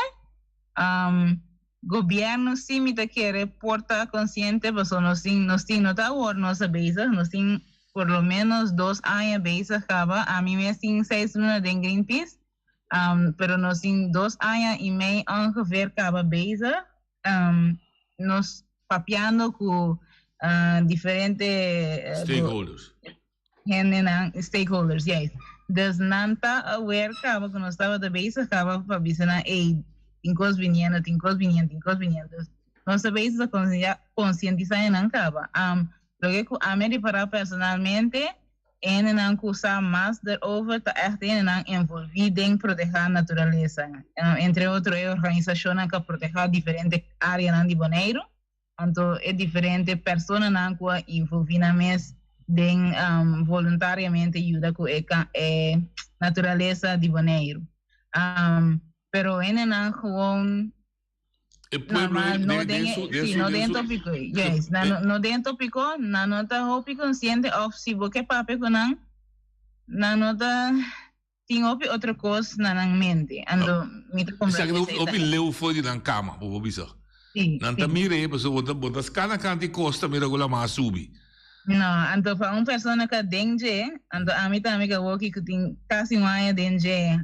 Gobierno sí mi ta kere por ta konsiente pasobra nos tin nos tin no ta awor nos ta bezig nos tin por lo menos dos aña bezig kaba ami mes tin seis luna den Greenpeace pero nos tin dos aña i mei ongeveer kaba bezig nos papiando ku diferente Stakeholders. Hendenan, stakeholders, juist. Dus nan ta aware kaba ku nos tabata bezig kaba pa bisa nan, ey, tin kos biniendo, tin kos biniendo, tin kos biniendo. Dus nos ta bezig ta konsientisá hendenan kaba. Loke ku ami a ripará personalmente, e hendenan ku sa mas derover ta ègt e hendenan envolví den protehá naturalesa. Entre otro e organisashonnan ku a protehá diferente áreanan di Boneiru. Anto e diferente personanan ku a involví nan mes den voluntariamente yuda ku e e naturalesa di Boneiru. Pero hendenan gewoon E pueblo normal den no den den den su den si su no den den su tópiko juist nan no no den tópiko nan no ta hopi konsiente òf si bo ke papia ku nan nan no ta Tin hopi otro kos na nan mente. Anto mi ta Esaki komprende ta esei ta. hopi leu for di nan kama, bo por bisa. Sí, Nan ta sí. mira e pasobra bo ta bo ta skana kanti kosta mira ku lamá a subi. No, anto pa un persona ka den dje, anto ami tambe ka woki ku tin kasi un aña den dje,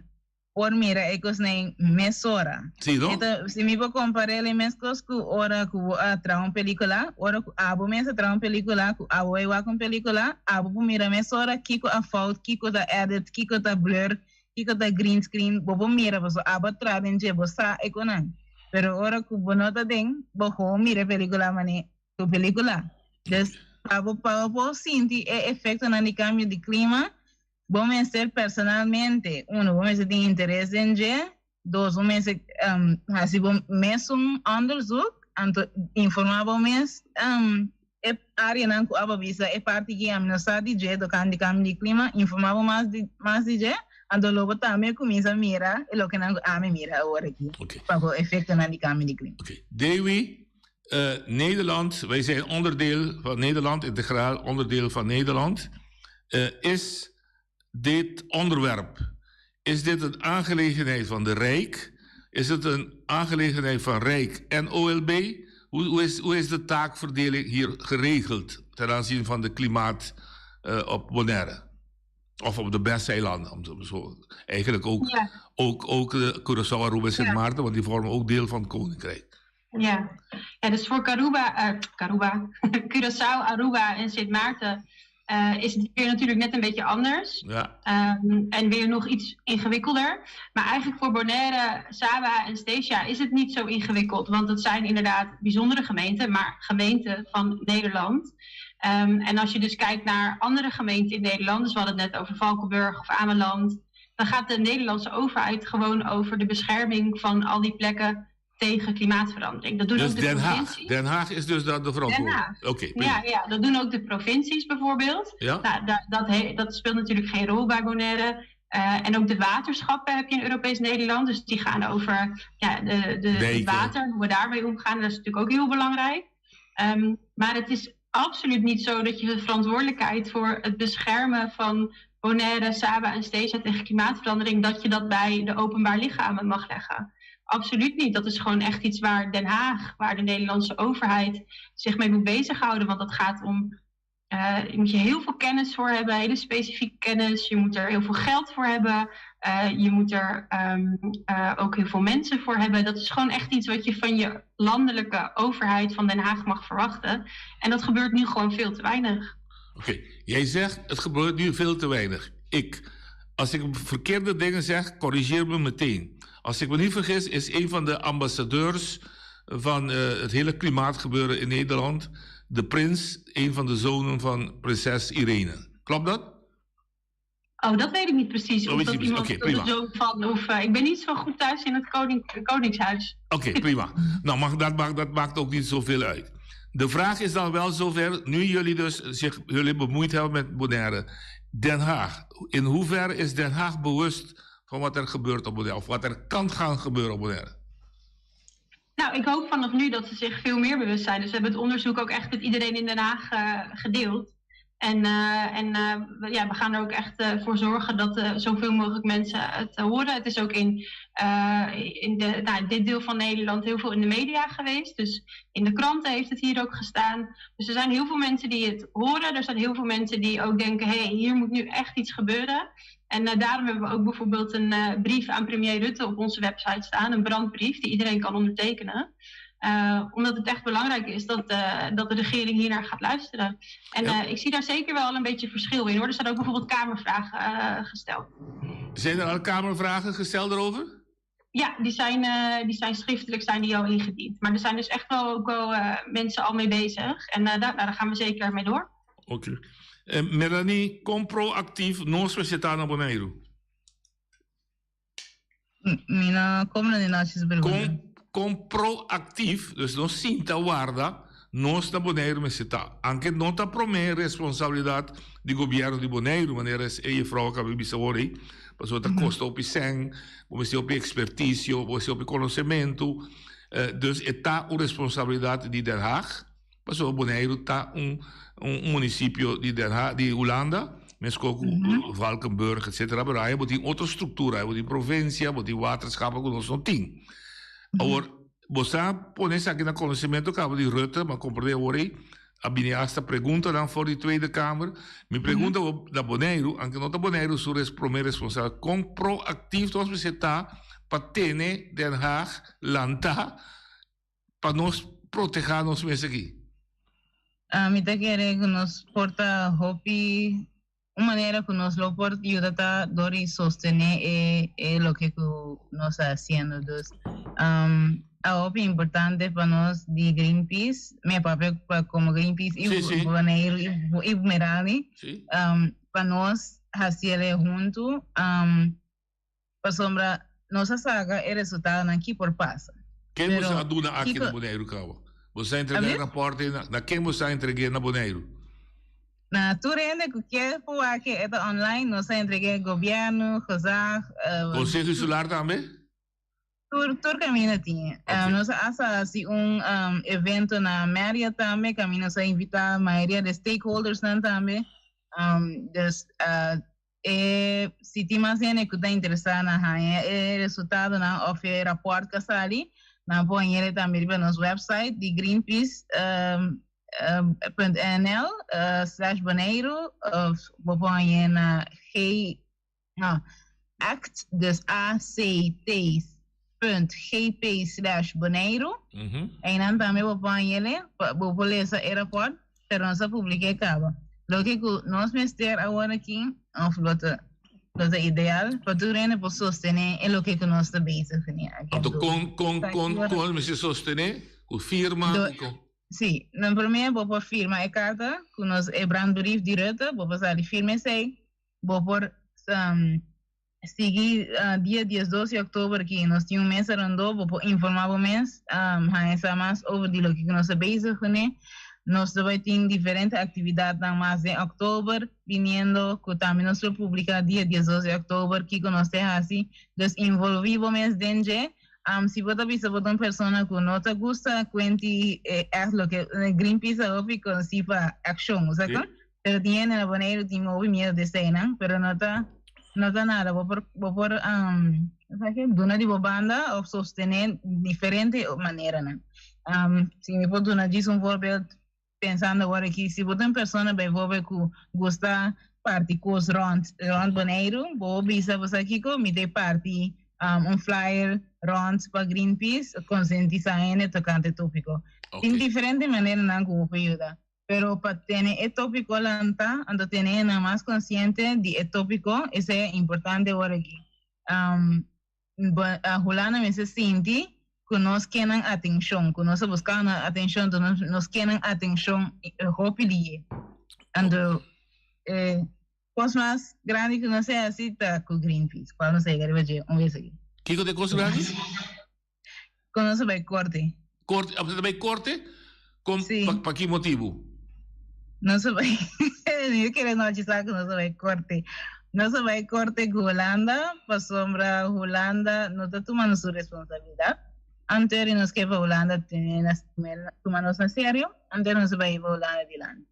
por mira e kosnan mesora. Sí, no? E ta, si mi por kompar'el e meskos ku ora ku bo a traha un pelikula, ora ku abo mes a traha un pelikula, ku abo a wak un pelikula, abo por mira mesora kiko a fout, kiko ta edit, kiko ta blur, kiko ta green screen, bo por mira pasobra abo a traha den dje, bo sa e konan. Pero ora ku bo no ta den, bo gewoon mira e pelikula manera ku pelikula. Dus pa bo pa bo por sinti e efektonan di kambio di klima, bo mester personalmente, uno, bo mester tin interes den dje, Dos, bo mester hasi bo mesun onderzoek, anto informá bo mes e áreanan ku abo bisa e parti ki ami no sa di dje tokante kambio di klima, informá bo mas di mas di dje, anto lo bo tambe kuminsá mira e lokenan ku ami mira awor aki pa bo efektonan di kambio di klima. Oké. Dewi, Nederland, wij zijn onderdeel van Nederland, integraal onderdeel van Nederland. Is dit onderwerp? Is dit een aangelegenheid van de Rijk? Is het een aangelegenheid van Rijk en OLB? Hoe, hoe, is, hoe is de taakverdeling hier geregeld ten aanzien van de klimaat uh, op Bonaire? Of op de Besteilanden, om zo. Eigenlijk ook, ja. ook, ook de Curaçao, Aruba en Sint ja. Maarten, want die vormen ook deel van het Koninkrijk. Ja, ja dus voor Caruba, uh, Caruba Curaçao, Aruba en Sint Maarten uh, is het weer natuurlijk net een beetje anders. Ja. Um, en weer nog iets ingewikkelder. Maar eigenlijk voor Bonaire, Saba en Statia is het niet zo ingewikkeld. Want dat zijn inderdaad bijzondere gemeenten, maar gemeenten van Nederland. Um, en als je dus kijkt naar andere gemeenten in Nederland, dus we hadden het net over Valkenburg of Ameland, dan gaat de Nederlandse overheid gewoon over de bescherming van al die plekken tegen klimaatverandering. Dat doen Dus ook de Den Haag. provincies. Den Haag is dus daar de Den verantwoordelijk. Haag. Oké, prima. Ja, ja, dat doen ook de provincies bijvoorbeeld. Ja. Nou, da- dat, he- dat speelt natuurlijk geen rol bij Bonaire. Eh, en ook de waterschappen heb je in Europees Nederland. Dus die gaan over ja, de, de, het Dijken. water en hoe we daarmee omgaan. Dat is natuurlijk ook heel belangrijk. Ehm, maar het is absoluut niet zo dat je de verantwoordelijkheid voor het beschermen van Bonaire, Saba en Stesa tegen klimaatverandering, dat je dat bij de openbaar lichamen mag leggen. Absoluut niet. Dat is gewoon echt iets waar Den Haag, waar de Nederlandse overheid zich mee moet bezighouden. Want dat gaat om. eh, je moet je heel veel kennis voor hebben, hele specifieke kennis. Je moet er heel veel geld voor hebben. Eh, je moet er ehm, eh, ook heel veel mensen voor hebben. Dat is gewoon echt iets wat je van je landelijke overheid van Den Haag mag verwachten. En dat gebeurt nu gewoon veel te weinig. Oké, jij zegt het gebeurt nu veel te weinig. Ik, als ik verkeerde dingen zeg, corrigeer me meteen. Als ik me niet vergis, is een van de ambassadeurs van eh, het hele klimaatgebeuren in Nederland, de prins, een van de zonen van prinses Irene. Klopt dat? Oh, dat weet ik niet precies. Oh, Of weet dat je niet iemand precies. Oké, dat de prima. zoon van. Of, eh, ik ben niet zo goed thuis in het koning, koningshuis. Oké, prima. Nou, mag, dat, maakt, dat maakt ook niet zoveel uit. De vraag is dan wel zover, nu jullie dus zich jullie bemoeid hebben met Bonaire. Den Haag, in hoeverre is Den Haag bewust van wat er gebeurt op Bonaire? Of wat er kan gaan gebeuren op Bonaire? Nou, ik hoop vanaf nu dat ze zich veel meer bewust zijn. Dus we hebben het onderzoek ook echt met iedereen in Den Haag eh, gedeeld. En, eh, en eh, we- ja, we gaan er ook echt eh, voor zorgen dat eh, zoveel mogelijk mensen het eh, horen. Het is ook in, eh, in, de, nou, in dit deel van Nederland heel veel in de media geweest. Dus in de kranten heeft het hier ook gestaan. Dus er zijn heel veel mensen die het horen. Er zijn heel veel mensen die ook denken, hé, hey, hier moet nu echt iets gebeuren. En eh, daarom hebben we ook bijvoorbeeld een eh, brief aan premier Rutte op onze website staan. Een brandbrief die iedereen kan ondertekenen. Eh, omdat het echt belangrijk is dat, eh, dat de regering hiernaar gaat luisteren. En eh, ik zie daar zeker wel een beetje verschil in hoor. Er zijn ook bijvoorbeeld Kamervragen eh, gesteld. Zijn er al Kamervragen gesteld erover? Ja, die zijn, eh, die zijn schriftelijk zijn die al ingediend. Maar er zijn dus echt wel ook wel eh, mensen al mee bezig. En eh, daar, nou, daar gaan we zeker mee door. Oké. Eh, Melanie, kom proactief, nos we na Bonaire. Mi no kom na Kom, kom proactief, dus nos sinta guarda, nos na Bonaire me zita. Anke no ta prome responsabilidad di gobierno di Bonaire, wanneer is e juffrouw ka bibi sawori, paso ta costa op seng, bo op experticio, bo op conocimento. Eh, dus het ta een responsabilidad di Den Haag. Paso Bonaire ta un, un municipio di Den Haag, di Holanda. Mensen ook Valkenburg, et cetera. Maar hij moet die outra structura, hij moet die provincie, moet die waterschappen, ku nos no tin. Awor, bo a pone esaki na konosementu kaba di Rutte, m'a komprondé awor ei, a bini hasta preguntanan for di Tweede Kamer. Mi pregunta na Boneiru, anke no ta Boneiru su res promé responsabel, kon proaktief nos mester ta pa tene Den Haag lantá pa nos protehá nos mes aki? Mi ta kere ku nos por ta hopi un manera ku nos lo por yuda ta dor di sostené e e loke ku nos ta hasiendo. Dus a hopi importante pa nos di Greenpeace, mi a papia pa komo Greenpeace i Sí, sí. Boneiru i i Merani, Sí. pa nos hasiel huntu pasobra nos a saka e resultadonan ki por pasa. Ken Pero boso a duna aki kiko na Boneiru kaba? Boso a entregá e Abe? rapòrt ei na na ken boso a entreg'é na Boneiru? Na tur hende ku kier por wak e ta online, nos a entreg'é gobièrnu, gezag, Konseho Insular tambe? Tur tur kaminda tin. Nos a hasta hasi un evento na Marriott tambe, kaminda nos a invitá mayoria di stakeholdersnan tambe. Dus e si tin mas hende ku ta interesá na haña e resultadonan òf e rapòrt ku a sali, nan por hañ'é tambe riba nos website di Greenpeace punt nl slash Boneiru òf bo por hañ'é na G no act dus A C T punt G P slash Boneiru. Einan tambe bo por hañ'é bo por lesa e rapòrt pero nos a publik'é kaba. Loke ku nos mester awor aki òf lo ta lo ta ideal pa tur hende por sostené e loke ku nos ta bezig kuné aki. Anto kon kon kon kon mester sostené? Ku firma? Do, Ku kon? sí, na promé bo por firma e karta ku nos e brandbrief di Rutte, bo por sali firma esei, bo por um, Sigui dia 12 di òktober aki nos tin un mesa rondó, bo por informá bo mes, haña sa mas over di loke ku nos ta bezig kuné. Nos ta bai tin diferente aktividatnan mas den òktober biniendo ku tambe nos lo publiká dia 12 di òktober kiko nos ta hasi. Dus involví bo mes den dje. Si bo ta bisa bo ta un persona ku no ta gusta kuenti ègt loke Greenpeace a hopi konosí pa akshon, bo sa kon? Pero tin hende na Boneiru tin hopi miedu di eseinan, pero no ta no ta nada. Bo por bo por um, sa ke duna di bo banda of sostené diferente maneranan. Um, si mi por duna djis un voorbeeld pensando awor aki, si bo ta un persona bijvoorbeeld ku gusta parti kos rond rond Boneiru, bo bisa bo sa kiko mi ta parti um, un flyer rond pa Greenpeace konsientisá hende tokante tópiko. Tin diferente maneranan ku bo por yuda. Pero pa tene e tópiko lanta, anto tene nan mas konsiente di e tópiko, esei a importante ora aki. Hulanda mester sinti ku nos ke nan atenshon, ku nos ta buska nan atenshon, anto nos ke nan atenshon hopi liye. Anto e kos mas grandi ku nos a hasi ta ku Greenpeace, kual nos a yega riba dje un bes aki. Kiko ta e kos grandi? Ku nos a bai korte. Korte, a bai korte? Kon, Sí. pa, pa ki motibu? Nos a bai, mi kere nochi sa ku nos a bai korte. Nos a bai korte ku Hulanda, pasobra Hulanda no ta tumando su responsabilidat. Antes nos ke pa Hulanda tene nas, tuma nos na serio, antes nos a bai hiba Hulanda dilanti.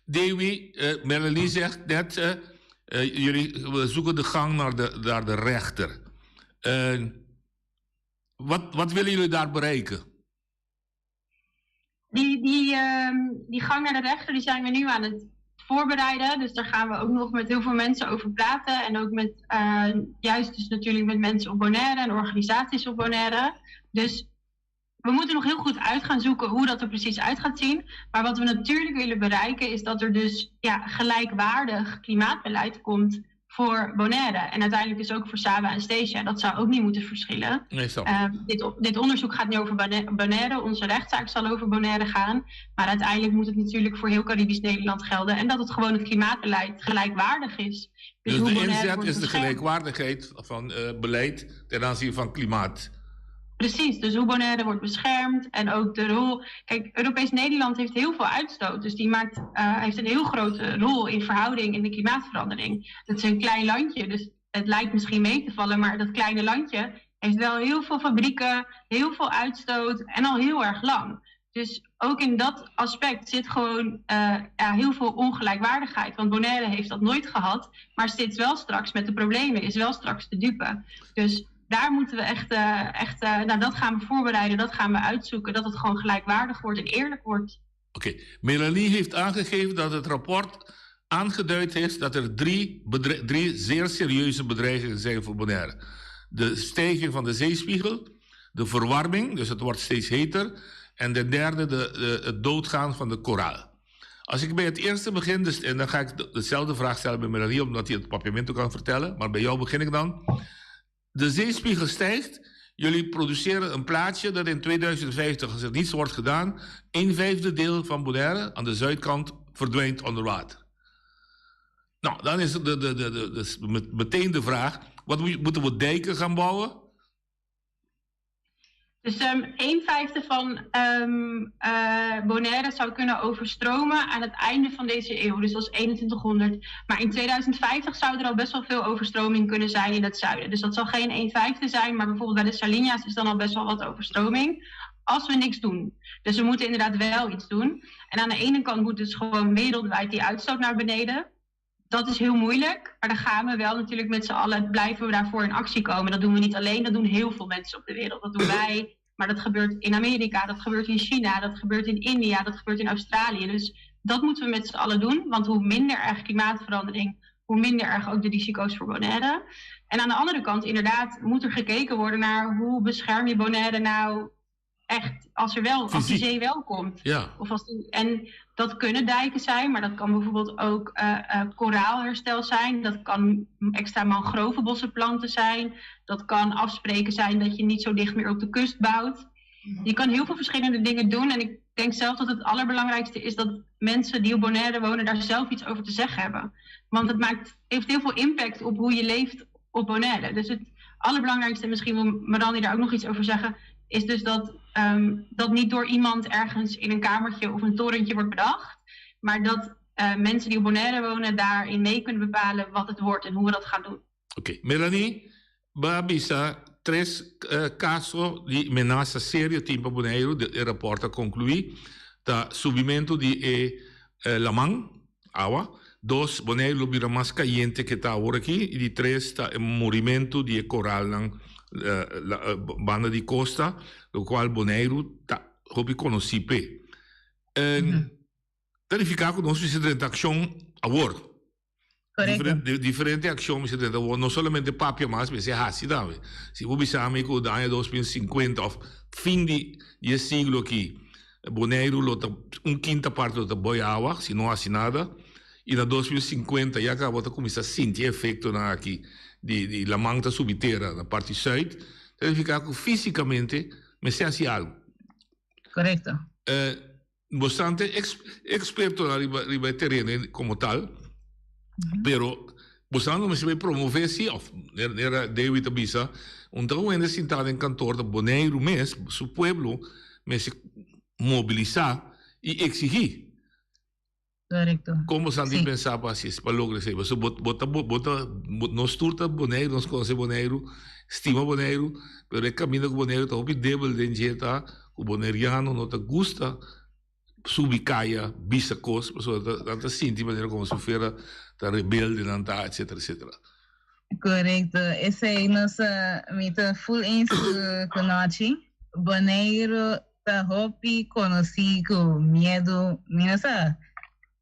Dewi, eh, Melanie zegt net, eh, eh, jullie zoeken de gang naar de, naar de rechter. Eh, wat, wat willen jullie daar bereiken? Die, die, uh, die gang naar de rechter die zijn we nu aan het voorbereiden. Dus daar gaan we ook nog met heel veel mensen over praten. En ook met, uh, juist dus natuurlijk met mensen op Bonaire en organisaties op Bonaire. Dus we moeten nog heel goed uit gaan zoeken hoe dat er precies uit gaat zien. Maar wat we natuurlijk willen bereiken is dat er dus ja, gelijkwaardig klimaatbeleid komt voor Bonaire. En uiteindelijk dus ook voor Saba en Statia. Dat zou ook niet moeten verschillen. Nee, uh, dit, dit onderzoek gaat nu over Bonaire. Onze rechtszaak zal over Bonaire gaan. Maar uiteindelijk moet het natuurlijk voor heel Caribisch Nederland gelden. En dat het gewoon het klimaatbeleid gelijkwaardig is. Dus, dus de inzet is de gelijkwaardigheid van uh, beleid ten aanzien van klimaat. Precies, dus hoe Bonaire wordt beschermd en ook de rol. Kijk, Europees Nederland heeft heel veel uitstoot, dus die maakt, uh, heeft een heel grote rol in verhouding in de klimaatverandering. Het is een klein landje, dus het lijkt misschien mee te vallen, maar dat kleine landje heeft wel heel veel fabrieken, heel veel uitstoot en al heel erg lang. Dus ook in dat aspect zit gewoon uh, ja, heel veel ongelijkwaardigheid. Want Bonaire heeft dat nooit gehad, maar zit wel straks met de problemen, is wel straks de dupe. Dus daar moeten we echt, uh, echt uh, nou, dat gaan we voorbereiden, dat gaan we uitzoeken, dat het gewoon gelijkwaardig wordt en eerlijk wordt. Oké, okay. Melanie heeft aangegeven dat het rapport aangeduid heeft dat er drie, drie zeer serieuze bedreigingen zijn voor Bonaire. De stijging van de zeespiegel, de verwarming, dus het wordt steeds heter, en de derde, de, de, het doodgaan van de koraal. Als ik bij het eerste begin, dus, en dan ga ik dezelfde vraag stellen bij Melanie, omdat hij het papiamento kan vertellen, maar bij jou begin ik dan. De zeespiegel stijgt. Jullie produceren een plaatje dat in 2050, als er niets wordt gedaan, een vijfde deel van Bonaire aan de zuidkant verdwijnt onder water. Nou, dan is de, de, de, de, de, meteen de vraag: wat moeten we dijken gaan bouwen? Dus um, een vijfde van um, uh, Bonaire zou kunnen overstromen aan het einde van deze eeuw, dus dat is 2100. Maar in 2050 zou er al best wel veel overstroming kunnen zijn in het zuiden. Dus dat zal geen 1 vijfde zijn, maar bijvoorbeeld bij de Salinas is dan al best wel wat overstroming. Als we niks doen. Dus we moeten inderdaad wel iets doen. En aan de ene kant moet dus gewoon wereldwijd die uitstoot naar beneden dat is heel moeilijk. Maar dan gaan we wel natuurlijk met z'n allen, blijven we daarvoor in actie komen. Dat doen we niet alleen, dat doen heel veel mensen op de wereld. Dat doen wij, maar dat gebeurt in Amerika, dat gebeurt in China, dat gebeurt in India, dat gebeurt in Australië. Dus dat moeten we met z'n allen doen. Want hoe minder erg klimaatverandering, hoe minder erg ook de risico's voor Bonaire. En aan de andere kant, inderdaad, moet er gekeken worden naar hoe bescherm je Bonaire nou echt als er wel, als die zee wel komt. Ja. Of als die, en dat kunnen dijken zijn, maar dat kan bijvoorbeeld ook uh, uh, koraalherstel zijn. Dat kan extra mangrovenbossen planten zijn. Dat kan afspreken zijn dat je niet zo dicht meer op de kust bouwt. Je kan heel veel verschillende dingen doen. En ik denk zelf dat het allerbelangrijkste is dat mensen die op Bonaire wonen daar zelf iets over te zeggen hebben. Want het maakt, heeft heel veel impact op hoe je leeft op Bonaire. Dus het allerbelangrijkste, misschien wil Mirandi daar ook nog iets over zeggen, is dus dat um, dat niet door iemand ergens in een kamertje of een torentje wordt bedacht, maar dat uh, mensen die op Bonaire wonen daarin mee kunnen bepalen wat het wordt en hoe we dat gaan doen. Oké, okay. Melanie, Bo a bisa tres kaso di menasa serio tin pa Boneiru, e rapòrt a konkluí, ta subimentu di e laman, awa, dos, Boneiru lo bira mas kayente ke ta awor aki, i di tres ta e murimentu di e koralnan banda di kosta, lokual Boneiru ta hopi konosí p'e. Ta nifiká ku nos mester drenta akshon awor. Correcto. Diferente accion mester drenta awor, no solamente papia mas, mester haci tambe. Si bo bisa mi cu aña 2050 of fin di e siglo aki, Boneiru lo ta un quinta parte lo ta boy awa, si no haci nada, y na 2050 ya caba bo ta cuminsa sinti e efectonan aki di di laman ta subi tera na parti zuid, ta nifica cu fisicamente mester haci algo. Correcto. Bastante expertonan riba riba e tereno como tal, pero bosnan lo mester bay promove si of nera David ta bisa un ta un hende sinta den kantoor ta Boneiru mes su pueblo mester mobilisa y exigi. Correcto. Kon bosan tin pensa pa hasi pa logra esei? Pasobra bo bo ta bo ta nos tur ta Boneiru, nos konosé Boneiru, stima Boneiru, pero e kaminda ku Boneiru ta hopi debel den dje ta ku boneriano no ta gusta subi kaya bisa kos pasobra nan ta sinti manera komo si fuera ta rebelde nan ta etcetera etcetera. Korekto, esei nos mi ta full eens ku ku Nochi. Boneiru ta hopi konosí ku miedu, mi no sa,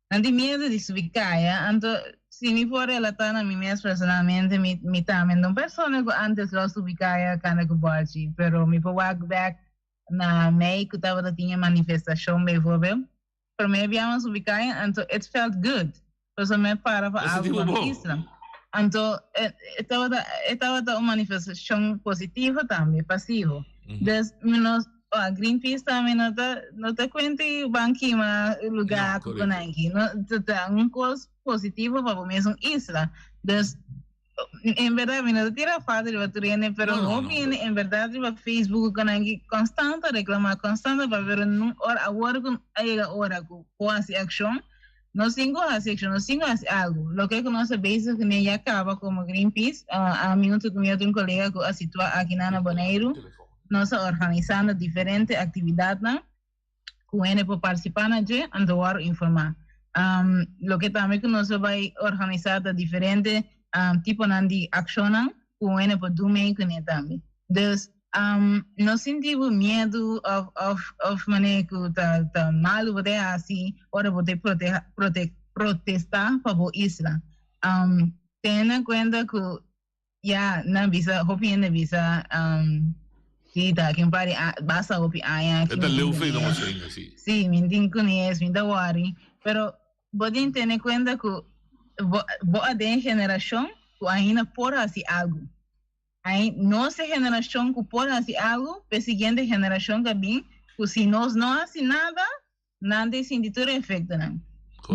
nan tin miedu di subi kaya, anto si mi por relatá na mi mes personalmente, mi mi tambe ta un persona ku antes lo a subi kaya kanda ku bòchi, pero mi por wak bèk na mei ku tabata tin e manifestashon bijvoorbeeld, Promé bia mi a subi kaya, anto it felt good. Pasobra mi a para pa algu pa mi isla. Anto e tabata e tabata un manifestashon positivo tambe, pasivo. Dus mi no Greenpeace tambe no ta no ta kuenta i ban kima lugá ku konanki. No, ta un kos positivo pa bo mesun isla. Dus En berdad mi no ta tira falta riba tur hende, pero no, hopi hende en berdad riba Facebook ku nan ki konstant ta reklamá, konstant ta papia, pero nun ora awor ku a yega ora ku por hasi akshon, nos tin ku hasi akshon, nos tin ku hasi algu. Loke ku nos ta bezig kuné ya kaba komo Greenpeace, ami huntu ku mi otro un kolega ku a situá aki nan na Boneiru, nos ta organisando diferente aktividatnan. ku hende por partisipá na dje, anto wòrdu informá. Loke tambe ku nos lo bai organisá ta diferente tiponan di akshonnan ku hende por dun mei kuné tambe. Dus, no sinti bo miedu òf òf òf manera ku ta ta malu bo ta hasi ora bo ta prote protestá pa bo isla. Tene na kuenta ku Ya, nan bisa, hopi hende bisa, um, sí, ta aki un par di a, basta hopi aña aki. E ta leu fe nos ainda, sí. Sí, mi tin kunes, mi ta wòri. Pero bo tin tene kuenta ku bo, bo a den generashon ku ainda por hasi algu. Ai, nos e generashon ku por hasi algu, p'e siguiente generashon ta bin ku si nos no hasi nada, Nan ta sinti tur e efectonan.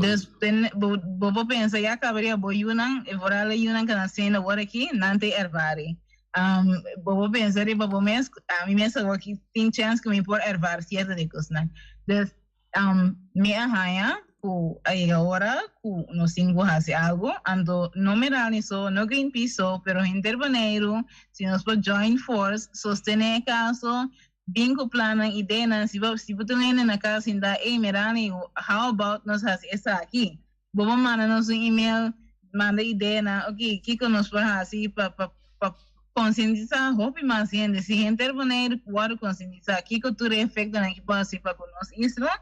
Dus bo bo por pensa ya caba di bo yunan, e vooral e yunan cu naciendo awor aki, nan ta ervari. Um, bo por pensa riba bo mes, ami mes awor aki tin chance cu mi por ervar cierto di cosnan. Dus um, mi a haya cu a yega ora cu nos tin cu haci algo, anto no Meralni so, no Greenpeace so, pero henter Boneiru, si nos por join force, sostene e caso, Bin ku plannan, ideanan, si bo si bo tin un hende na kas sinta, ey Merani, how about nos hasi esaki? Bo por manda nos un email, manda ideanan, ok, kiko nos por hasi pa pa pa konsientisá hopi mas hende? Si henter Boneiru wòrdu konsientisá kiko tur e efektonan ki por hasi pa ku nos isla,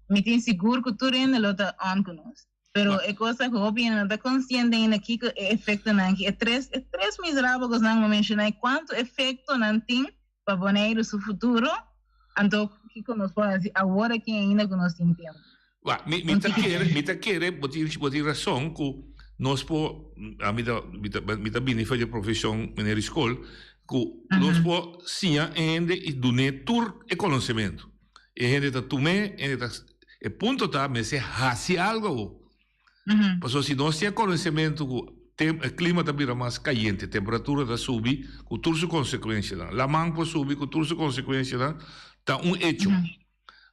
mi tin sigur ku tur hende lo ta on ku nos. Pero e kos ta ku hopi hende no ta konsiente ainda kiko e efektonan ki e tres e tres miserabel kosnan ku mi a menshoná i kuantu efektonan tin pa Boneiru su futuro, anto kiko nos por hasi awor aki ainda ku nos tin tempu? Wak, mi mi ta kere, mi ta kere, bo tin bo tin rason ku nos por, ami ta mi ta mi ta bini for di e profeshon meneer di skol, ku nos por siña e hende i dun'é tur e konosementu. E hende ta tum'é, e hende ta, e punto ta mester hasi algu awor. Pasobra si nos tin e konosementu ku. Tem, e klima ta bira mas kayente, temperatura ta subi ku tur su konsekuensianan. Laman por subi ku tur su konsekuensianan, ta un echo.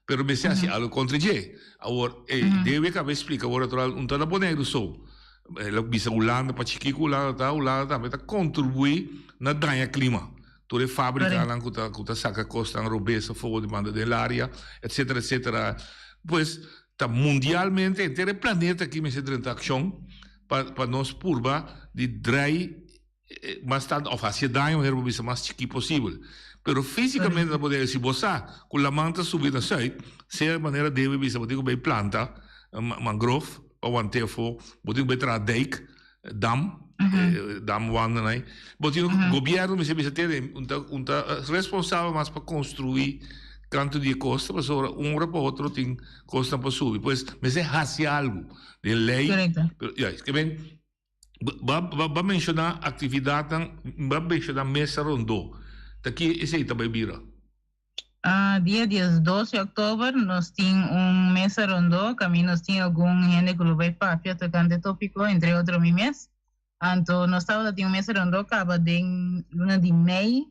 Pero mester hasi algo kontra dje. Awor, e debe kaba e splika awor natural, un ta na Boneiru so. El a bisa Hulanda, pa chikí ku Hulanda ta, Hulanda tambe ta kontribuí na daña klima. Tur e fabrikanan ku ta ku ta saka kosnan robes afó di manda den laria, etsetera, etsetera. Pues, ta mundialmente, henter e planeta aki mester drenta akshon pa pa nos purba di drai mas tantu òf hasi e daño manera bo bisa mas chikí posibel. Pero físikamente ta por si bo sa ku laman ta subi na sùit, sea manera debe bisa bo tin ku bai planta mangrove pa want'é afó, bo tin ku bai traha dijk, dam, dam wanda nai. Bo tin ku gobièrnu mester bisa tene un ta un ta responsabel mas pa konstruí kantu di e kosta pasobra un ora pa otro tin kosnan pa subi. Pues mester hasi algu den lei. Pero ya, ke men Ba ba menshoná aktividatnan, ba menshoná mesa rondó. Ta ki esei ta bai bira? Dia diesdos di òktober nos tin un mesa rondó kaminda nos tin algun hende ku lo bai papia tokante e tópiko, entre otro mi mes. Anto nos tabata tin un mesa rondó kaba den luna di mei,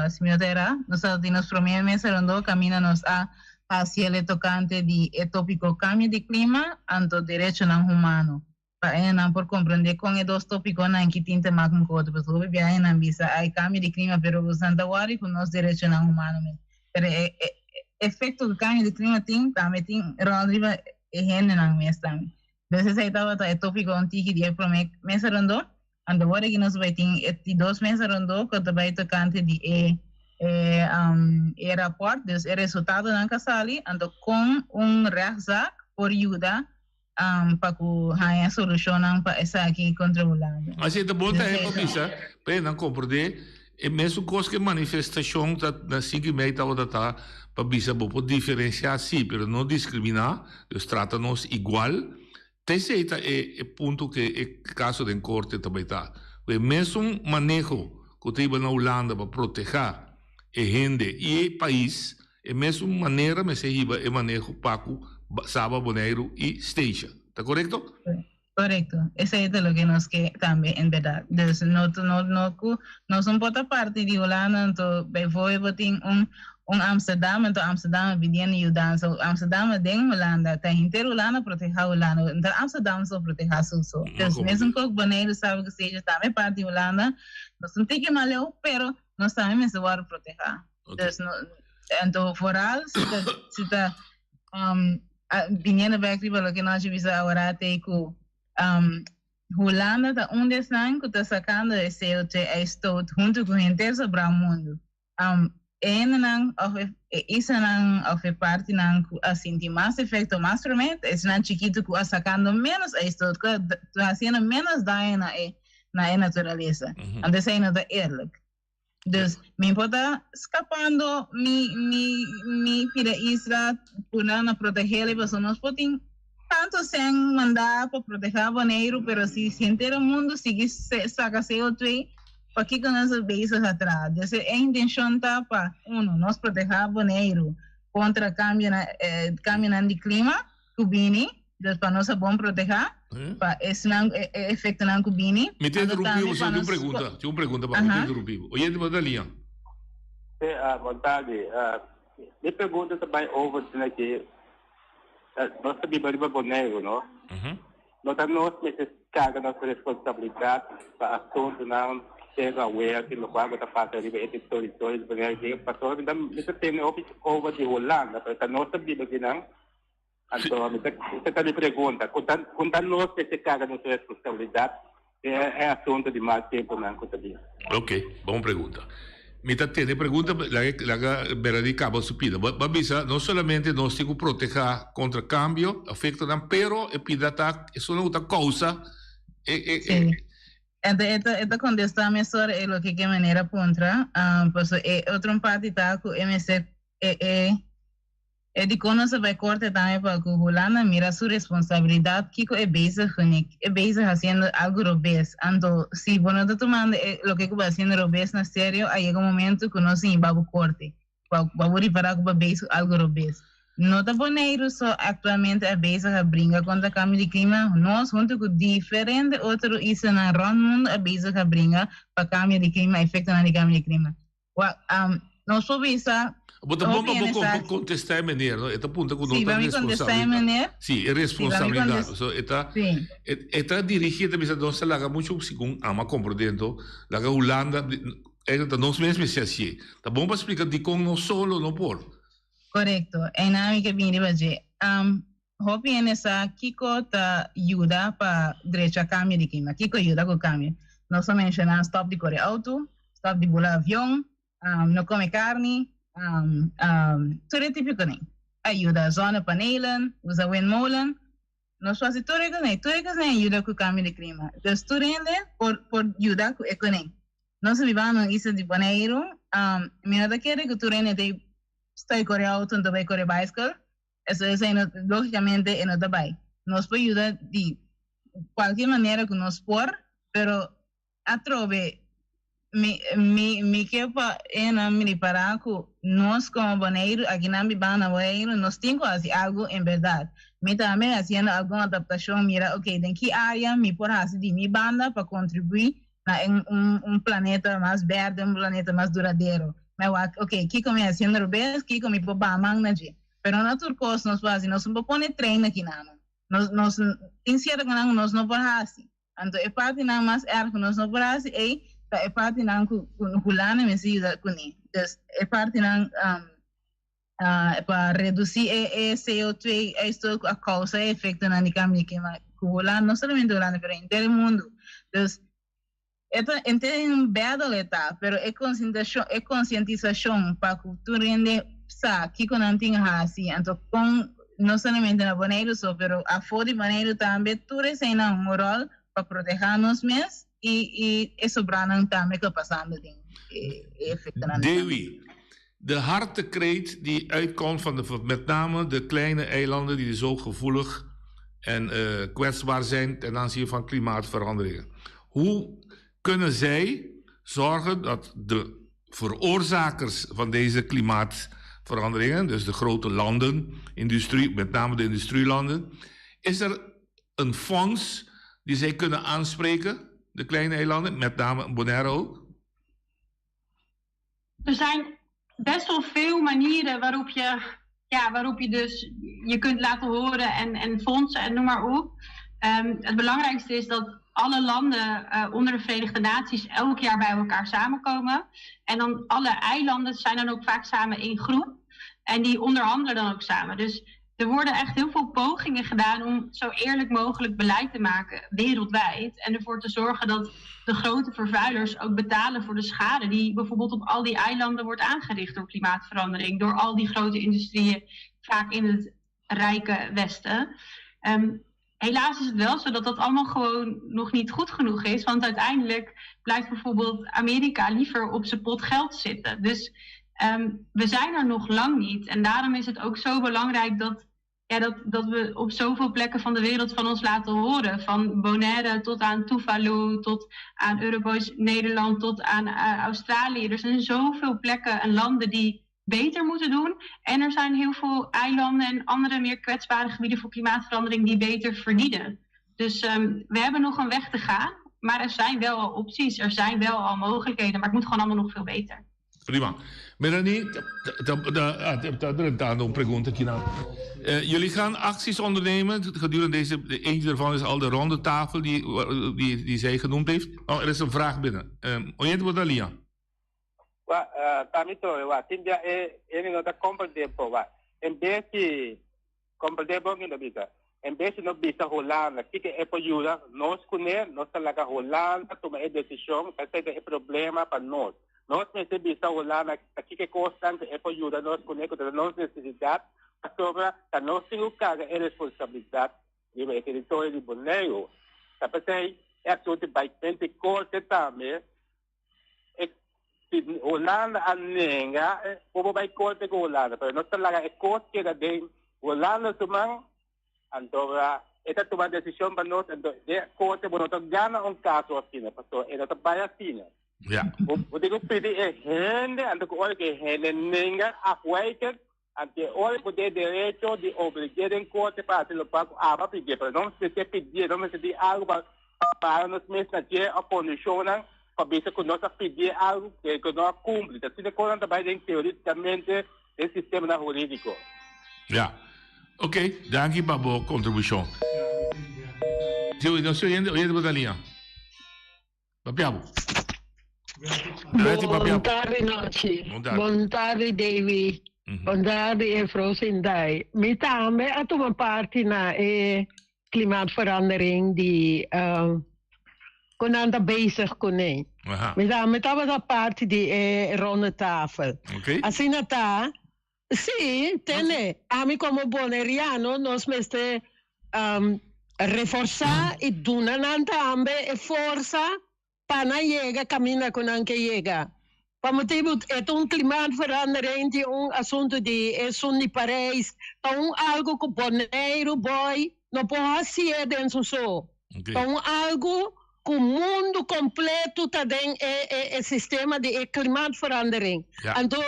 si mi no ta erá. Nos tabata tin nos promé mesa rondó kaminda nos a hasi el e tokante di e tópiko kambio di klima anto derechonan humano. Pa enan por comprende con e dos topiconan ki tin te maken cu otro. Pasobra hopi biaha enan bisa ay cambio di clima pero boso ta worry cu nos derechonan humano mes. Pero e e efecto cu cambio di clima tin tambe tin rol riba e hendenan mes tambe. Dus esey tabata e topico un tiki di e prome mesa rondó. Anto wor aki nos bai tin e di dos mesa rondó cu ta bai tocante di e e e rapport, dus e resultadonan cu a sali, anto con un rechtszaak por yuda pa ku haña solushonnan pa esaki kontra Hulanda. Así ta bon ta e pa bisa pa e nan komprendé e mesun kos ku e manifestashon ta na sinku i mei tabata ta pa bisa bo por diferensiá sí pero no diskriminá, dus trata nos igual. Ta esei ta e e punto ku e kaso den korte ta bai ta. Ku e mesun maneho ku ta hiba na Hulanda pa protehá e hende i e pais E mesun manera mester hiba e maneho pa ku Saba, Boneiru i Statia. Ta korekto? Korekto. Esei ta loke nos ke tambe en bèrdat. Dus no no no ku nos un por ta parti di Hulanda anto bijvoorbeeld bo tin un un Amsterdam anto Amsterdam a bini yudansa. Amsterdam a den Hulanda ta henter Hulanda protehá Hulanda. No ta Amsterdam so protehá su so. Dus mesun kos Boneiru, Saba ku Statia tambe parti di Hulanda. Nos un tiki mas leu pero nos tambe mester wòrdu protehá. Dus no, anto vooral si ta, si ta um, viniendo back riba loke nos a bisa awor te ku um, Hulanda ta un desnan ku ta sakando e CO2 uitstoot huntu ku henter sobrá mundu. Um, e hendenan of e, e islanan of e partinan ku a sinti mas efekto mas promé, esnan chikitu ku a sakando menos uitstoot, ku a ta hasiendo menos daño na e, na e naturalesa. Anto esei no ta eerlijk. Dus mi por ta skapando mi mi mi pida isla ku nan a protegé pasobra nos por tin tantu sèn mandá pa protegá Boneiru pero si henter e mundu sigui saka CO2 pakiko nos a bezig a traha. Dus e intenshon ta pa uno nos protegá Boneiru kontra kambionan kambionan di klima ku bini. Dus pa nos a bon protehá pa esnan e efektonan ku bini. Mi ta interrumpí bo, tin un pregunta, tin un pregunta pa bo, mi ta interrumpí bo. Oyente bo ta liña. Sí, bon tardi. Mi pregunta ta bai over asina ki nos ta biba riba Boneiru, no? No ta nos mester karga nos responsabilidat pa asuntunan sero awer ki lokual ku ta pasa riba e teritorio di Boneiru. Pasobra mi ta mi ta tende hopi over di Hulanda, pero ta nos ta biba akinan. Anto mi ta esei ta mi pregunta, ku ta ku ta nos mester karga nos responsabilidat den e asuntu di mal tempunan ku ta bin? Ok, bon pregunta. Mi ta tene pregunta, laga laga Beranie kaba su pida. Bo a bisa no solamente nos tin ku proteha kontra kambio, efektonan, pero e pida ta esunnan ku ta kousa e e e. Sí. Anto e ta e ta kontestá mesora e loke ke manera puntra, paso e otro un parti ta ku e mester e e E dikon nos a bai korte tambe pa ku Hulanda mira su responsabilidat kiko e bezig kuné, e bezig hasiendo algu robes. Anto si bo no ta tumando e loke ku bo hasiendo robes na serio a yega un momento ku nos tin hiba bo korte pa pa bo ripará ku bo a bezig ku algu robes. No ta Boneiru so aktualmente a bezig a bringa kontra kambio di klima, nos huntu ku diferente otro islanan rònt mundu a bezig a bringa pa kambio di klima, efektonan di kambio di klima. Wak, nos por bisa Bo ta bon hopi pa bo hende sa. kontestá e meneer, no? E ta punta ku no Sí, ta pa mi kontestá e responsabilidat. meneer. Sí, e Sí, pa mi responsabilidat. kontestá. So e ta Sí. e ta dirigí, e ta bisa nos ta laga muchu segun ama komprondé anto laga Hulanda e ta nos mes mester hasié. Ta bon pa splika dikon nos solo no por. Korekto, einan mi ke bini riba dje. Hopi hende sa kiko ta yuda pa drecha kambio di klima, kiko yuda ku kambio. Nos a menshoná stòp di kore outo, stòp di bula avion, no kome karni, tur e tipikonan a yuda. Zonnepanelen, usa windmolen, nos por hasi tur e kosnan, tur e kosnan a yuda ku kambio di klima. Dus tur hende por por yuda ku e konen. Nos a biba na un isla di Boneiru, mi no ta kere ku tur hende ta stoi kore outo, no ta bai kore baiskel, Eso esei no, lógicamente e no ta bai. Nos por yuda di cualkier manera cu nos por, pero atrobe mi, mi, mi ke pa enan mi ripara cu nos como Boneiru, akinan bibando na Boneiru, nos tin cu haci algo en berdad. Mi tambe haciendo algun adaptacion, mira, ok, den ki area mi por haci di mi banda pa contribui na un, un, un planeta mas berde, un planeta mas duradero. Mi a wak, ok, kiko mi haciendo robes, kiko mi por baha man na dje. Pero no tur kos nos por hasi. Nos no por pone trein aki nan. Nos, nos tin sierto konan ku nos no por hasi. Anto e partinan mas erg ku nos no por hasi ei ta e partinan ku ku Hulanda mester yuda kuné. Dus e partinan um, uh, pa redusí e, e CO2 uitstoot ku a kousa e efektonan di kambio di klima ku Hulanda, no solamente Hulanda, pero henter e mundu. Dus E ta henter un battle e ta, pero e konsientashon, e konsientisashon pa ku tur hende sa kiko nan tin hasi, anto kon no solamente na Boneiru so, pero afó di Boneiru tambe, tur eseinan un ròl pa protehá nos mes i i e sobranan tambe ku a pasando den e efektonan di kambio. Dewi, de hartekreet die uitkomt van de, met name de kleine eilanden die zo gevoelig en kwetsbaar zijn ten aanzien van klimaatveranderingen. Hoe kunnen zij zorgen dat de veroorzakers van deze klimaatveranderingen, dus de grote landen, industrie, met name de industrielanden, is er een fonds die zij kunnen aanspreken, de kleine eilanden, met name Bonaire ook? Er zijn best wel veel manieren waarop je, ja, waarop je dus je kunt laten horen en, en fondsen en noem maar op. Um, het belangrijkste is dat alle landen uh, onder de Verenigde Naties elk jaar bij elkaar samenkomen. En dan alle eilanden zijn dan ook vaak samen in groep. En die onderhandelen dan ook samen. Dus er worden echt heel veel pogingen gedaan om zo eerlijk mogelijk beleid te maken wereldwijd. En ervoor te zorgen dat de grote vervuilers ook betalen voor de schade die bijvoorbeeld op al die eilanden wordt aangericht door klimaatverandering. Door al die grote industrieën, vaak in het rijke Westen. Um, helaas is het wel zo dat dat allemaal gewoon nog niet goed genoeg is. Want uiteindelijk blijft bijvoorbeeld Amerika liever op zijn pot geld zitten. Dus um, we zijn er nog lang niet. En daarom is het ook zo belangrijk dat, ja, dat, dat we op zoveel plekken van de wereld van ons laten horen. Van Bonaire tot aan Tuvalu, tot aan Europees Nederland, tot aan uh, Australië. Er zijn zoveel plekken en landen die beter moeten doen. En er zijn heel veel eilanden en andere meer kwetsbare gebieden voor klimaatverandering die beter verdienen. Dus um, we hebben nog een weg te gaan. Maar er zijn wel al opties, er zijn wel al mogelijkheden, maar het moet gewoon allemaal nog veel beter. Prima. Melanie, ta drentando un pregunta aki nan. Jullie gaan acties ondernemen gedurende deze, eentje ervan is al de ronde tafel die, die, die zij genoemd heeft. Oh, er is een vraag binnen. Um, Oyente Bodalia. Wa, pa mi tore, wa, tin bia e e no ta comprende po, wa. En bes di comprende bon no bisa. En bes di no bisa Hulanda kiko e por yuda nos kuné, nos ta laga Hulanda tuma e desishon, ta esei ta e problema pa nos. Nos mester bisa Hulanda ta kiko e kosnan ku e por yuda nos kuné ku ta nos nesesidat, pasobra ta nos tin ku karga e responsabilidat riba e teritorio di Boneiru. Ta p'esei e asuntu bai frente korte tambe. E si Hulanda a nenga, bo por bai korte ku Hulanda, pero nos ta laga e kos keda den Hulanda su man, anto e ta tuma desishon pa nos, anto den korte bo no ta gana un kaso asina, pasobra e no ta bai asina. Ja. Bo, bo tin ku pidi e hende, anto ku ora ku e hende nenga, afwijken. Anto e ora bo tin e derecho di oblig'é den korte pa hasi lokual ku abo a pidié. Pero no mester pidié, no mester tin algu pa para nos mes na dje òf kondishonnan pa bisa ku nos a pidié algu ku no a kumpli. Ta asina kosnan ta bai den teoretikamente den sistemanan hurídiko. Ya. Ok, danki pa bo kontribushon. Si, nos oyente, oyente bo ta liña. Papia bo. Betty, papia Bon tardi nochi. Bon tardi. Bon tardi Davy. Bon tardi Efro Sintay. Mi tambe a tuma parti na e klimaatverandering di uh, ku nan ta bezig kuné. Aha. Mi tambe tabata parti di e ronde tafel. Ok. Asina ta, Sí, tende. Ami komo boneriano nos mester reforsá i duna nan tambe e forsa pa nan yega kaminda ku nan ke yega. Pa motibu e ta un klimaatverandering tin un asuntu di esun di Parijs, ta un algu ku Boneiru boy no por hasié den su so. Ta un algu ku mundu kompletu ta den e e sistema di e klimaatverandering. Anto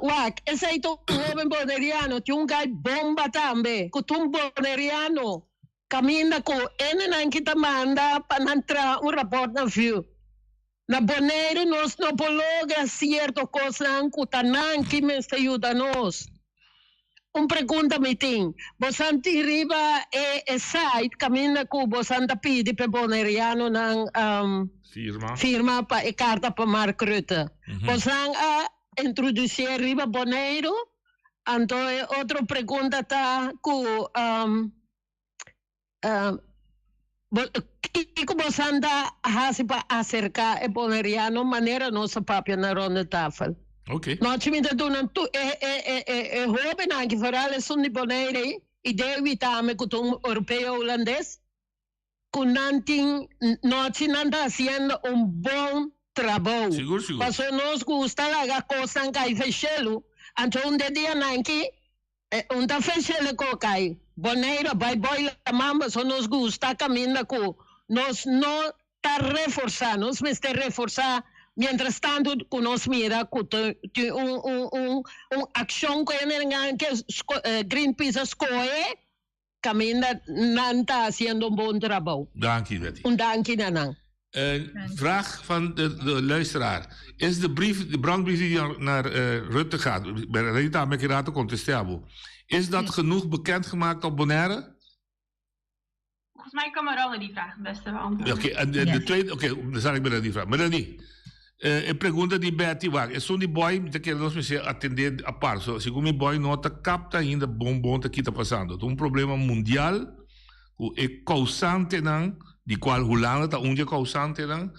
wak, esei ta un hoben boneriano, tin un gai bomba tambe ku ta un boneriano kaminda ku hendenan ki ta manda pa nan traha un rapòrt na VU. Na Boneiru nos no por logra sierto kosnan ku ta nan ki mester yuda nos. Un pregunta mi tin, bosan tin riba e e site kaminda ku bosan ta pidi p'e bonerianonan Firma. firma pa e karta pa Mark Rutte? Bosan a introdusié riba Boneiru? Anto e otro pregunta ta ku Kiko bosan ta hasi pa aserká e boneriano manera nos a papia na ronde tafel? Ok. Nochi mi ta duna tur e e e e e hóbennan aki, foral esun di Bonaire i Dewi tambe ku ta un europeo hulandes, ku nan tin nochi nan ta hasiendo un bon trabou. Sigur, sigur. Paso nos gusta laga kosnan kai feshelu, anto un de dianan aki Un ta feshele ko kai Bonaire bai boy la mamba so nos gusta kaminda ku nos no ta reforsa nos mester reforsa mientras tanto ku nos mira ku tin un un un un akshon ku hende nan ke Greenpeace a skohe kaminda nan ta hasiendo un bon trabou. Danki Betty. Un danki na nan. Vraag van de, de luisteraar. Is de brief, de brandbrief die naar, naar uh, Rutte gaat, Rita Mekirato contesteer Is dat genoeg bekendgemaakt op Bonaire? Volgens mij kan Maranne die vraag het beste beantwoorden. Oké, en de, de tweede, oké, dan zal ik Melanie die vraag. Melanie, eh, e pregunta di Betty waar, esun di boy, mi ta kere nos mester atende apart. So, segun mi boy no ta capta ainda bon bon ta kita pasando. Ta un problema mundial ku e kousantenan, di kual Hulanda ta un di e kousantenan,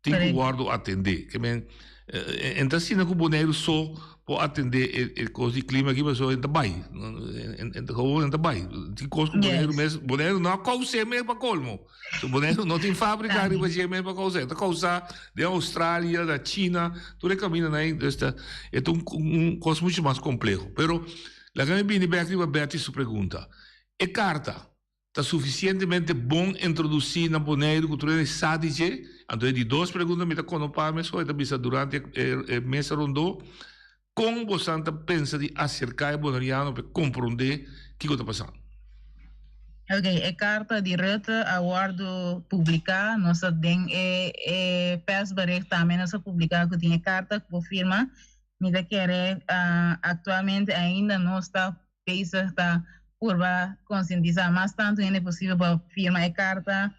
tin ku wòrdu atendé. Ke men, en ta asina ku Boneiru so por atendé e e kos di klima aki, pasobra en ta bai. En ta gewoon en ta bai. Tin kos ku Boneiru mes, Boneiru no a kous'é mes pa kolmo. So Boneiru no tin fábrika riba dje mes pa kous'é. E ta kousá den Australia, na China, tur e kamindanan ei. Dus ta, e ta un un kos muchu mas kompleho. Pero laga mi bini bèk riba Betty su pregunta. E karta ta sufisientemente bon introdusí na Boneiru ku tur hende sa di dje? Anto e di dos pregunta mi ta konopá mes hoy ta bisa durante e mesa rondó, kon bosan ta pensa di aserká e boneriano pa e komprondé kiko ta pasando? Ok, e karta di Rutte a wòrdu publiká, nos a den e e persbericht tambe nos a publiká ku tin e karta ku por firma. Mi ta kere aktualmente ainda nos ta Bezig ta purba konsientisá mas tantu hende posibel pa firma e karta.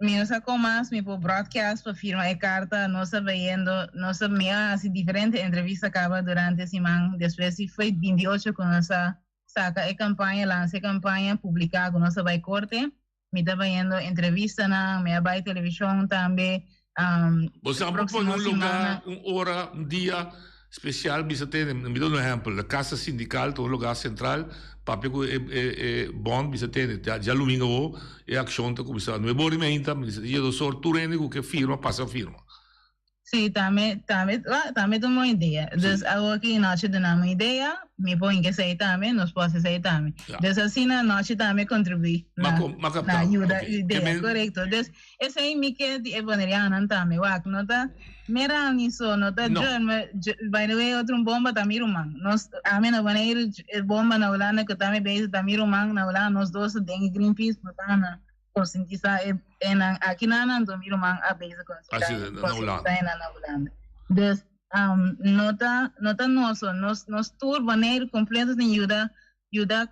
Mi no sa kon mas mi por broadcast pa firma e karta. Nos ta bayendo, nos ta, mi a hasi diferente entrevista kaba durante e siman despues di foi 28 ku nos a saka e kampaña, lansa e kampaña, publiká ku nos ta bai korte. Mi ta bayendo entrevistanan, mi a bai televishon tambe. Bo sa por pone un lugar, un ora, un dia special bisa tene, mi ta duna un ehempel, na casa sindical ta un lugar central, papia cu e e bond bisa tene, djalumingo awo e accion ta cuminsa, nuebe ora y meinta, mi bisa dje dos or tur hende cu ke firma pasa firma. Sí, tambe, tambe, wa, tambe ta un bon idea. Dus awor ki Nochi duna un idea, mi por hinka esei tambe, nos por hasi esei tambe. Ja. Dus asina Nochi tambe contribuí Ma na, kom, ma na kapta. yuda Oké. Ke idea, men, korekto. Dus esei mi ke di e bonerianonan tambe. Wak, no ta Merani so, no ta no. John, ma by the way otro un bomba ta mi ruman. Nos, ami na Boneiru, e bomba na Hulanda ku ta mi bezig ta mi ruman na Hulanda, nos dos ta den e Greenpeace, por ta na Concientisa e enan aki nan anto mi ruman a bezig Así na na Hulanda. concientisa enan na Hulanda. Dus um, no ta no ta nos so, nos nos tur Boneiru completo tin yuda yuda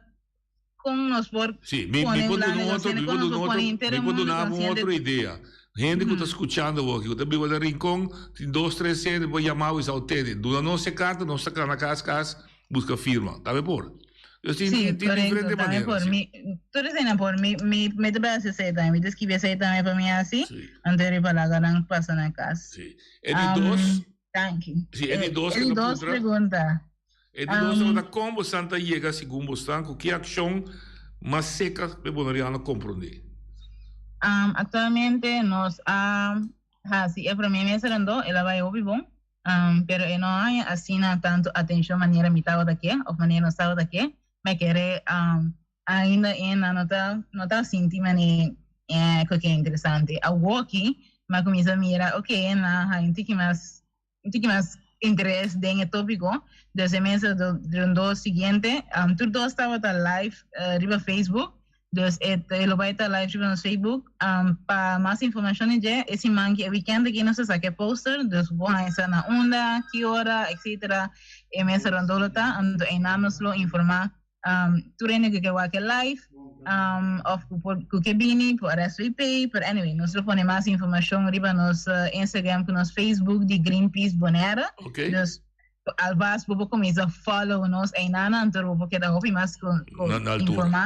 con nos por Sí, mi, mi pone por duna Hulanda un otro, consciente, mi con por nos duna por otro, pone henter mi e por mundo duna un consciente. otro idea. Hende ku ta skuchando awor aki, ku ta biba na Rincon, tin dos, tres hende por yama bo i sa bo tene. Duna nos e karta, nos ta kana kas kas buska firma. Tambe por. Dus tin, Sí, tin, tin correcto, diferente tambe manera, por. sí. Mi, tur esei por. Mi, mi, mi ta basa esei tambe. Mi ta skibi esei tambe pa mi hasi. Sí. Anto riba laga nan pasa na kas. Sí. E di dos, Um, danki. sí, e di E, dos e ke di ta dos puntra. pregunta. E di dos Um, tabata kon bosan ta yega segun bosan ku ki akshon mas seka pe boneriano komprondé? Um, actualmente nos a hasi e prome mes rondó, el a bai hopi bon. Um, pero e no haña asina tantu atenshon manera mi tabata ke of manera nos tabata ke. Mi kere um, ainda e nan no ta no ta sinti mane eh, ku ke interesante. Awoki mi a kuminsá mira, ok, e nan haña un tiki mas un tiki mas interes den e tópiko. Dus e mesa do rondó siguiente, um, tur dos tabata live uh, riba Facebook. Dus e e lo bai ta live riba nos Facebook. Um, pa mas informashon di dje, e siman ki e weekend aki nos ta saka e poster, dus bo haña sa na unda, ki ora, etcetera. E mesa rondó lo ta, anto einan nos lo informá um, tur hende ku ke wak e live, um, òf ku por ku ke bini por RSVP, pero anyway, nos lo pone mas informashon riba nos uh, Instagram ku nos Facebook di Greenpeace Bonaire. Okay. Dus Alvast bo por kuminsá follow nos einan anto bo por keda hopi mas ku ku Na, na altura. informá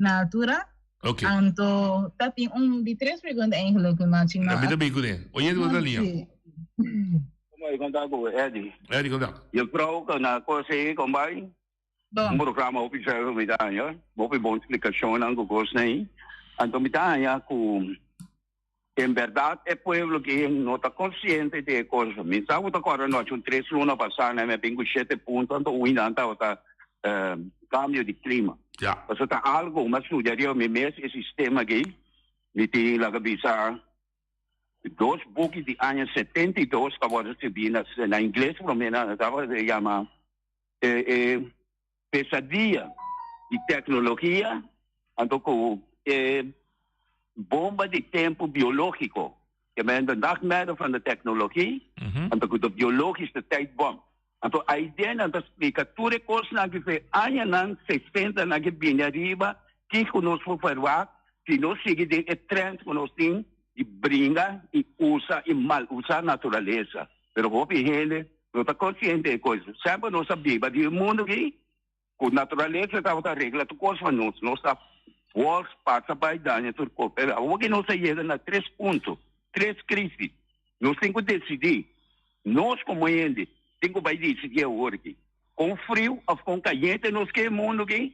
na altura. Ok. Anto ta tin un di tres pregunta eigenlijk ku Machi Na no mi a ta bin kuné. Oyente bo ta liña. Sí. Como e conta ku Eddie. Eddie conta. Juffrouw, na kose kon bai? Bon. Un programa hopi zuiver mi ta haña. Hopi bon splikashonnan ku kosnan. Anto mi ta haña ku En berdad e pueblo ki no ta consciente di e cosa. Mi sa cu ta corda nochi un tres luna pasa nan mi a bin cu shete punto anto un nan tabata cambio di clima. Ja. Pasobra ta algo mi a studia riba mi mes e sistema aki. Mi tin laga bisa dos buki di aña 72 cu a wordo scribi na na ingles prome nan tabata yama e pesadia di tecnologia anto cu e bomba di tempo biologico, ke men de nachtmerrie van de tecnologie, anto cu de biologische tijdbom. Anto aiden nan ta splica tur e cosnan aki fe añanan sesenta nan ke bini ariba kico nos por verwacht si nos sigui den e trend cu nos tin di bringa y usa y mal usa naturalesa. Pero hopi hende no ta konsiente e kos. Semper nos a biba di e mundu aki ku naturalesa tabata regla tur kos pa nos. Nos ta wòls pasa bai daña tur kos. Pero awor ku nos a yega na tres punto, tres krisis, nos tin ku desidí. Nos komo hende tin ku bai disidí awor aki. Kon friu òf kon kayente nos ke e mundu aki,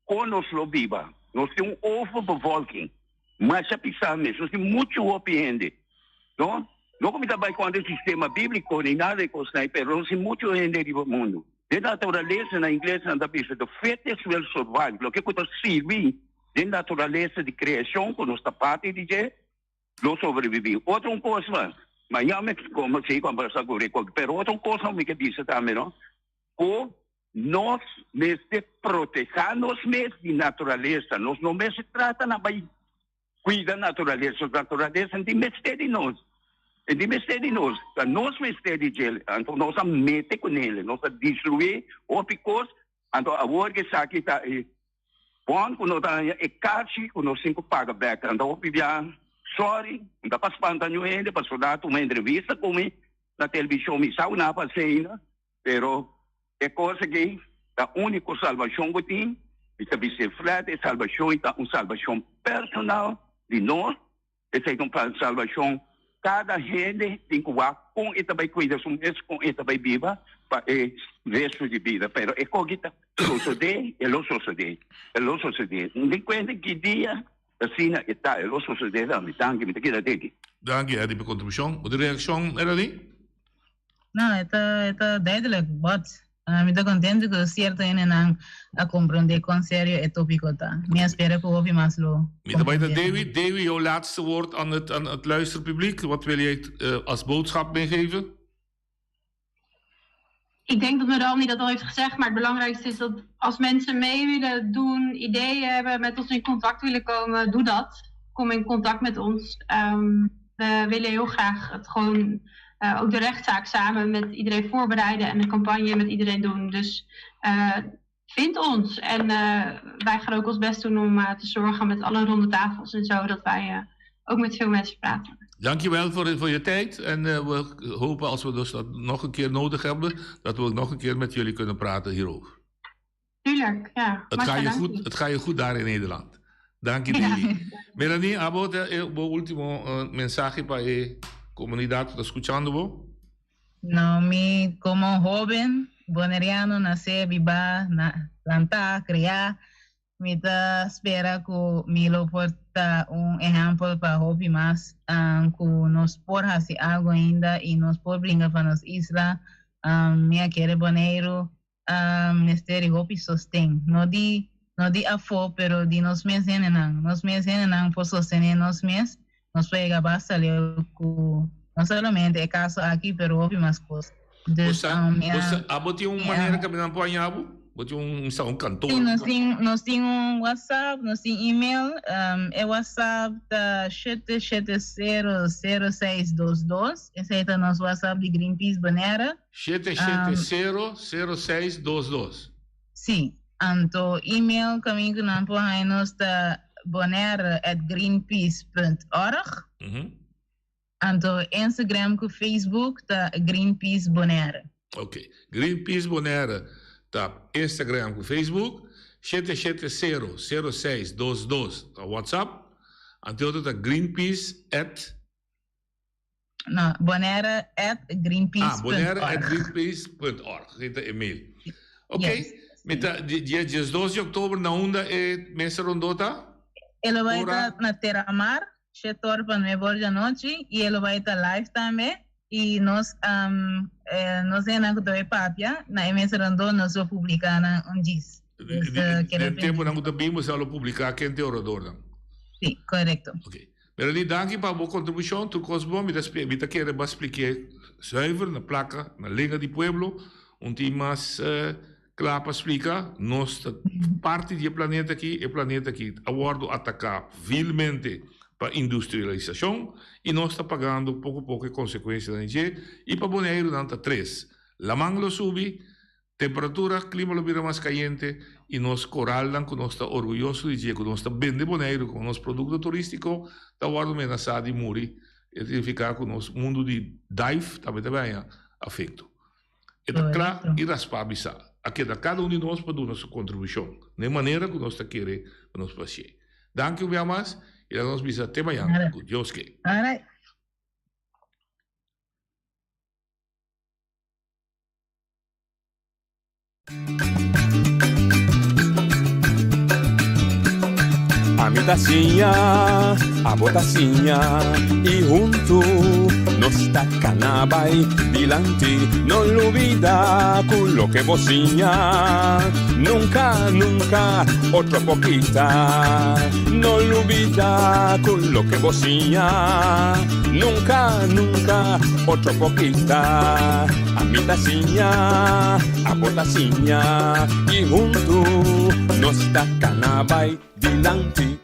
Kon nos lo biba? Nos tin un overbevolking. Masha pisá mes. Nos tin muchu hopi hende. No? No ku mi ta bai kontra e sistema bíbliko ni nada di kosnan ei, pero nos tin muchu hende riba mundu. Den naturalesa, na ingles nan ta bisa, the fittest will survive. Loke ku ta sirbi den naturalesa di kreashon ku nos ta parti di dje, lo sobreviví. Otro un kos mas, mañana mi komo si kombersá ku Rico, pero otro un kos mi ke bisa tambe, no? Ku Nos mester protehá nos mes di naturalesa. Nos no mester trata na bai kuida naturalesa. Naturalesa no tin mester di nos. E tin mester di nos. Ta nos mester di djel. Anto nos a mete ku nele. Nos a destruí hopi kos. Anto awor ku esaki ta e bond ku nos ta haña, e karchi ku nos tin ku paga bèk. Anto hopi bia, sòri, no ta pa spanta niun hende, pasobra a tuma entrevista ku mi na televishon. Mi sa ku nan a pas'é ainda. Pero e kos aki ta úniko salbashon ku tin, mi ta bis'é flat, e salbashon ei ta un salbashon personal di nos, esei ta un salbashon kada hende tin ku wak kon e ta bai kuida su mes, kon e ta bai biba pa e resto di bida. Pero e kos aki ta sosodé, e lo sosodé, e lo sosodé. No tin kuenta ki dia, asina e ta, e lo sosodé tambe. Danki, mi ta keda teki. Danki Eddie pa e kontribushon. Bo tin reakshon, Eraldine? No, e ta, e ta duidelijk, but uh, mi ta contento cu cierto hendenan a comprende con serio e topico ta. Mi a spera cu hopi mas lo Mi ta bai na comprende. Dewi. Dewi, jouw laatste woord aan het, aan het luisterpubliek. Wat wil jij eh, als boodschap meegeven? Ik denk dat Meraldi dat al heeft gezegd, maar het belangrijkste is dat als mensen mee willen doen, ideeën hebben, met ons in contact willen komen, doe dat. Kom in contact met ons. Um, we willen heel graag het gewoon uh, ook de rechtszaak samen met iedereen voorbereiden en de campagne met iedereen doen. Dus uh, vind ons. En uh, wij gaan ook ons best doen om te zorgen met alle ronde tafels en zo dat wij ook met veel mensen praten. Dankjewel voor, voor je tijd. En we hopen als we dus dat nog een keer nodig hebben, dat we nog een keer met jullie kunnen praten hierover. Tuurlijk, ja. Het gaat je goed, het gaat je goed daar in Nederland. Dank je, Dili. Ja. Melanie, abo e último uh, mensahe pa e comunidad que está escuchando bo? No, mi como joven boneriano nace, biba, na, planta, crea, mi ta spera cu mi lo por ta un ehempel pa hopi mas um, cu nos por haci algo ainda y nos por bringa pa nos isla. Um, mi a kere Boneiru um, mester di hopi sosten. No di, no di afó, pero di nos mes hendenan. Nos mes hendenan por sostene nos mes. Nos por yega basta leu cu no solamente e caso aki, pero hopi mas cos. Dus, Bosa, um, bosa, abo tin un manera que nan por haña bo? Bo tin un, un kantoor? Sí, nos tin, nos tin un WhatsApp, nos tin email. Um, e WhatsApp ta 7700622. Esei ta nos WhatsApp di Greenpeace Bonaire. 7700622. Sí. Anto email kaminda ku nan por haña nos ta bonaire@greenpeace.org. Mm -hmm. Anto Instagram ku Facebook ta Greenpeace Bonaire. Ok. Greenpeace Bonaire ta Instagram ku Facebook. 770 0622 ta WhatsApp. Anto otro ta Greenpeace at No, Bonaire at greenpeace. Ah, Bonaire at greenpeace.org. Esei ta email. Ok. Yes. Mi ta dia 12 di oktober na unda e mesa rondó ta? E lo bai ta na Terramar. Shete ora pa nuebe ora di anochi y e lo bay ta live tambe y nos nos hendenan cu ta bay papia na e mesa rondó nos lo publica nan un djis. Dus keda Den temponan cu ta bin boso lo publica ken ta e oradornan. Si, corecto. Ok. Melanie danki pa bo contribucion tur cos bon mi ta mi ta kere bo a splique zuiver na placa na lenga di pueblo un tin mas Kla pa splika, nos ta parti di e planeta aki, e planeta aki a wòrdu ataká vilmente pa industrialisashon i nos ta pagando poko poko e konsekuensianan di dje i pa Boneiru nan ta tres, laman lo subi, temperatura, klima lo bira mas kayente i nos koralnan ku nos ta orguyoso di dje, ku nos ta bende Boneiru komo nos produkto turístiko ta wòrdu menasá di muri, e ta signifiká ku nos mundu di dive tambe ta baña afekto. E ta kla i raspá bisá. A keda kada un di nos pa duna su kontribushon na e manera ku nos ta kere pa nos por hasié. Danki un bia mas i laga nos bisa te mañan ku Dios ke. Ami ta siña, abo ta siña y huntu nos ta cana bay dilanti. No lubida cu loke bo siña nunca, nunca otro por kita. No lubida cu loke bo siña nunca, nunca otro por kita. Ami ta siña, abo ta siña y huntu nos ta cana bay dilanti.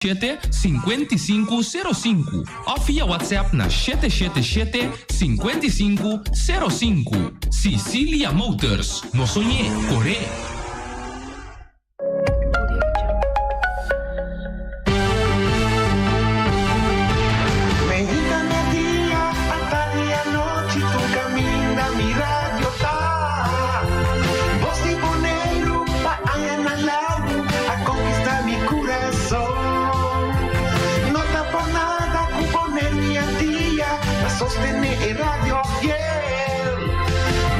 Shete, 55, 05 òf via WhatsApp na 777 55 05. Sicilia Motors, no soñ'é, kor'é! Meinta merdia, atardi anochi tur caminda mi radio ta. Bos di Boneiru pa añanan largu a conquista mi curason. No ta por nada cu Boneiru i Antia ta sostene e radio fiel.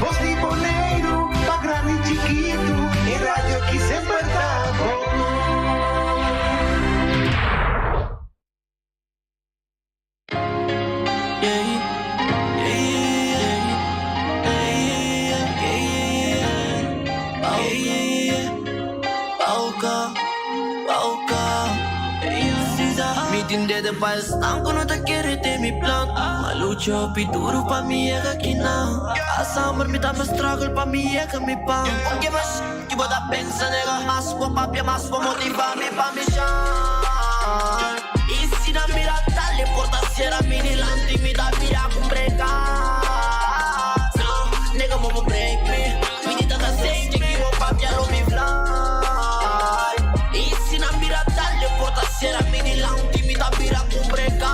Bos di Boneiru pa grandi i chikitu e radio ki semper ta bon. Mi tin dede pa esnan ku no ta kere den mi plan. M'a lucha hopi duru pa mi yega akinan. Asamber mi tambe struggle pa mi yega mi pan. Give a sh ki bo ta pensa nega. Mas bo papia mas bo motiva mi pa mi shine. Y si nan mira tal e porta cera mi dilanti mi ta bira cu breca. No, nigga mo por break me. Mi di tata say ki bo papia lo mi fly. Y si nan mira tal e porta cera mi dilanti mi ta bira cu breca.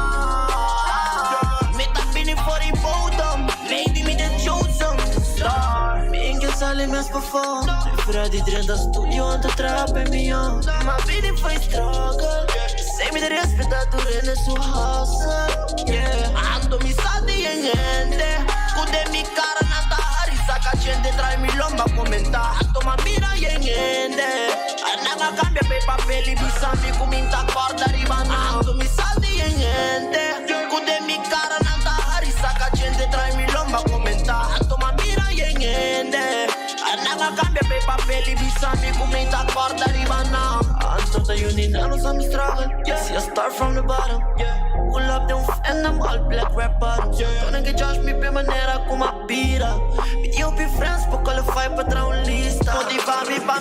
Mi ta bini for di bodem, maybe mi the chosen star. Mi ke sali mes pafó, prefera di drenta studio anto traha p'e mion. M'a bini for e struggle. Say mi ta respeta tur hende su hustle, yeah. Anto mi sa di e hende ku den mi kara nan ta hari saka chente trai mi lomba komenta. Anto m'a mira e hende nan a kambia p'e papel i bisa mi ku mi ta kòrda riba nan. Anto mi sa di e hende ku den mi kara nan ta hari saka chente trai mi lomba komenta. Anto m'a mira e hende nan a kambia p'e papel i bisa mi ku mi ta kòrda riba nan. Anto ta uni nan nos a mi struggle, yeah. See I start from the bottom, yeah. Pull up den fandom all black red bottoms.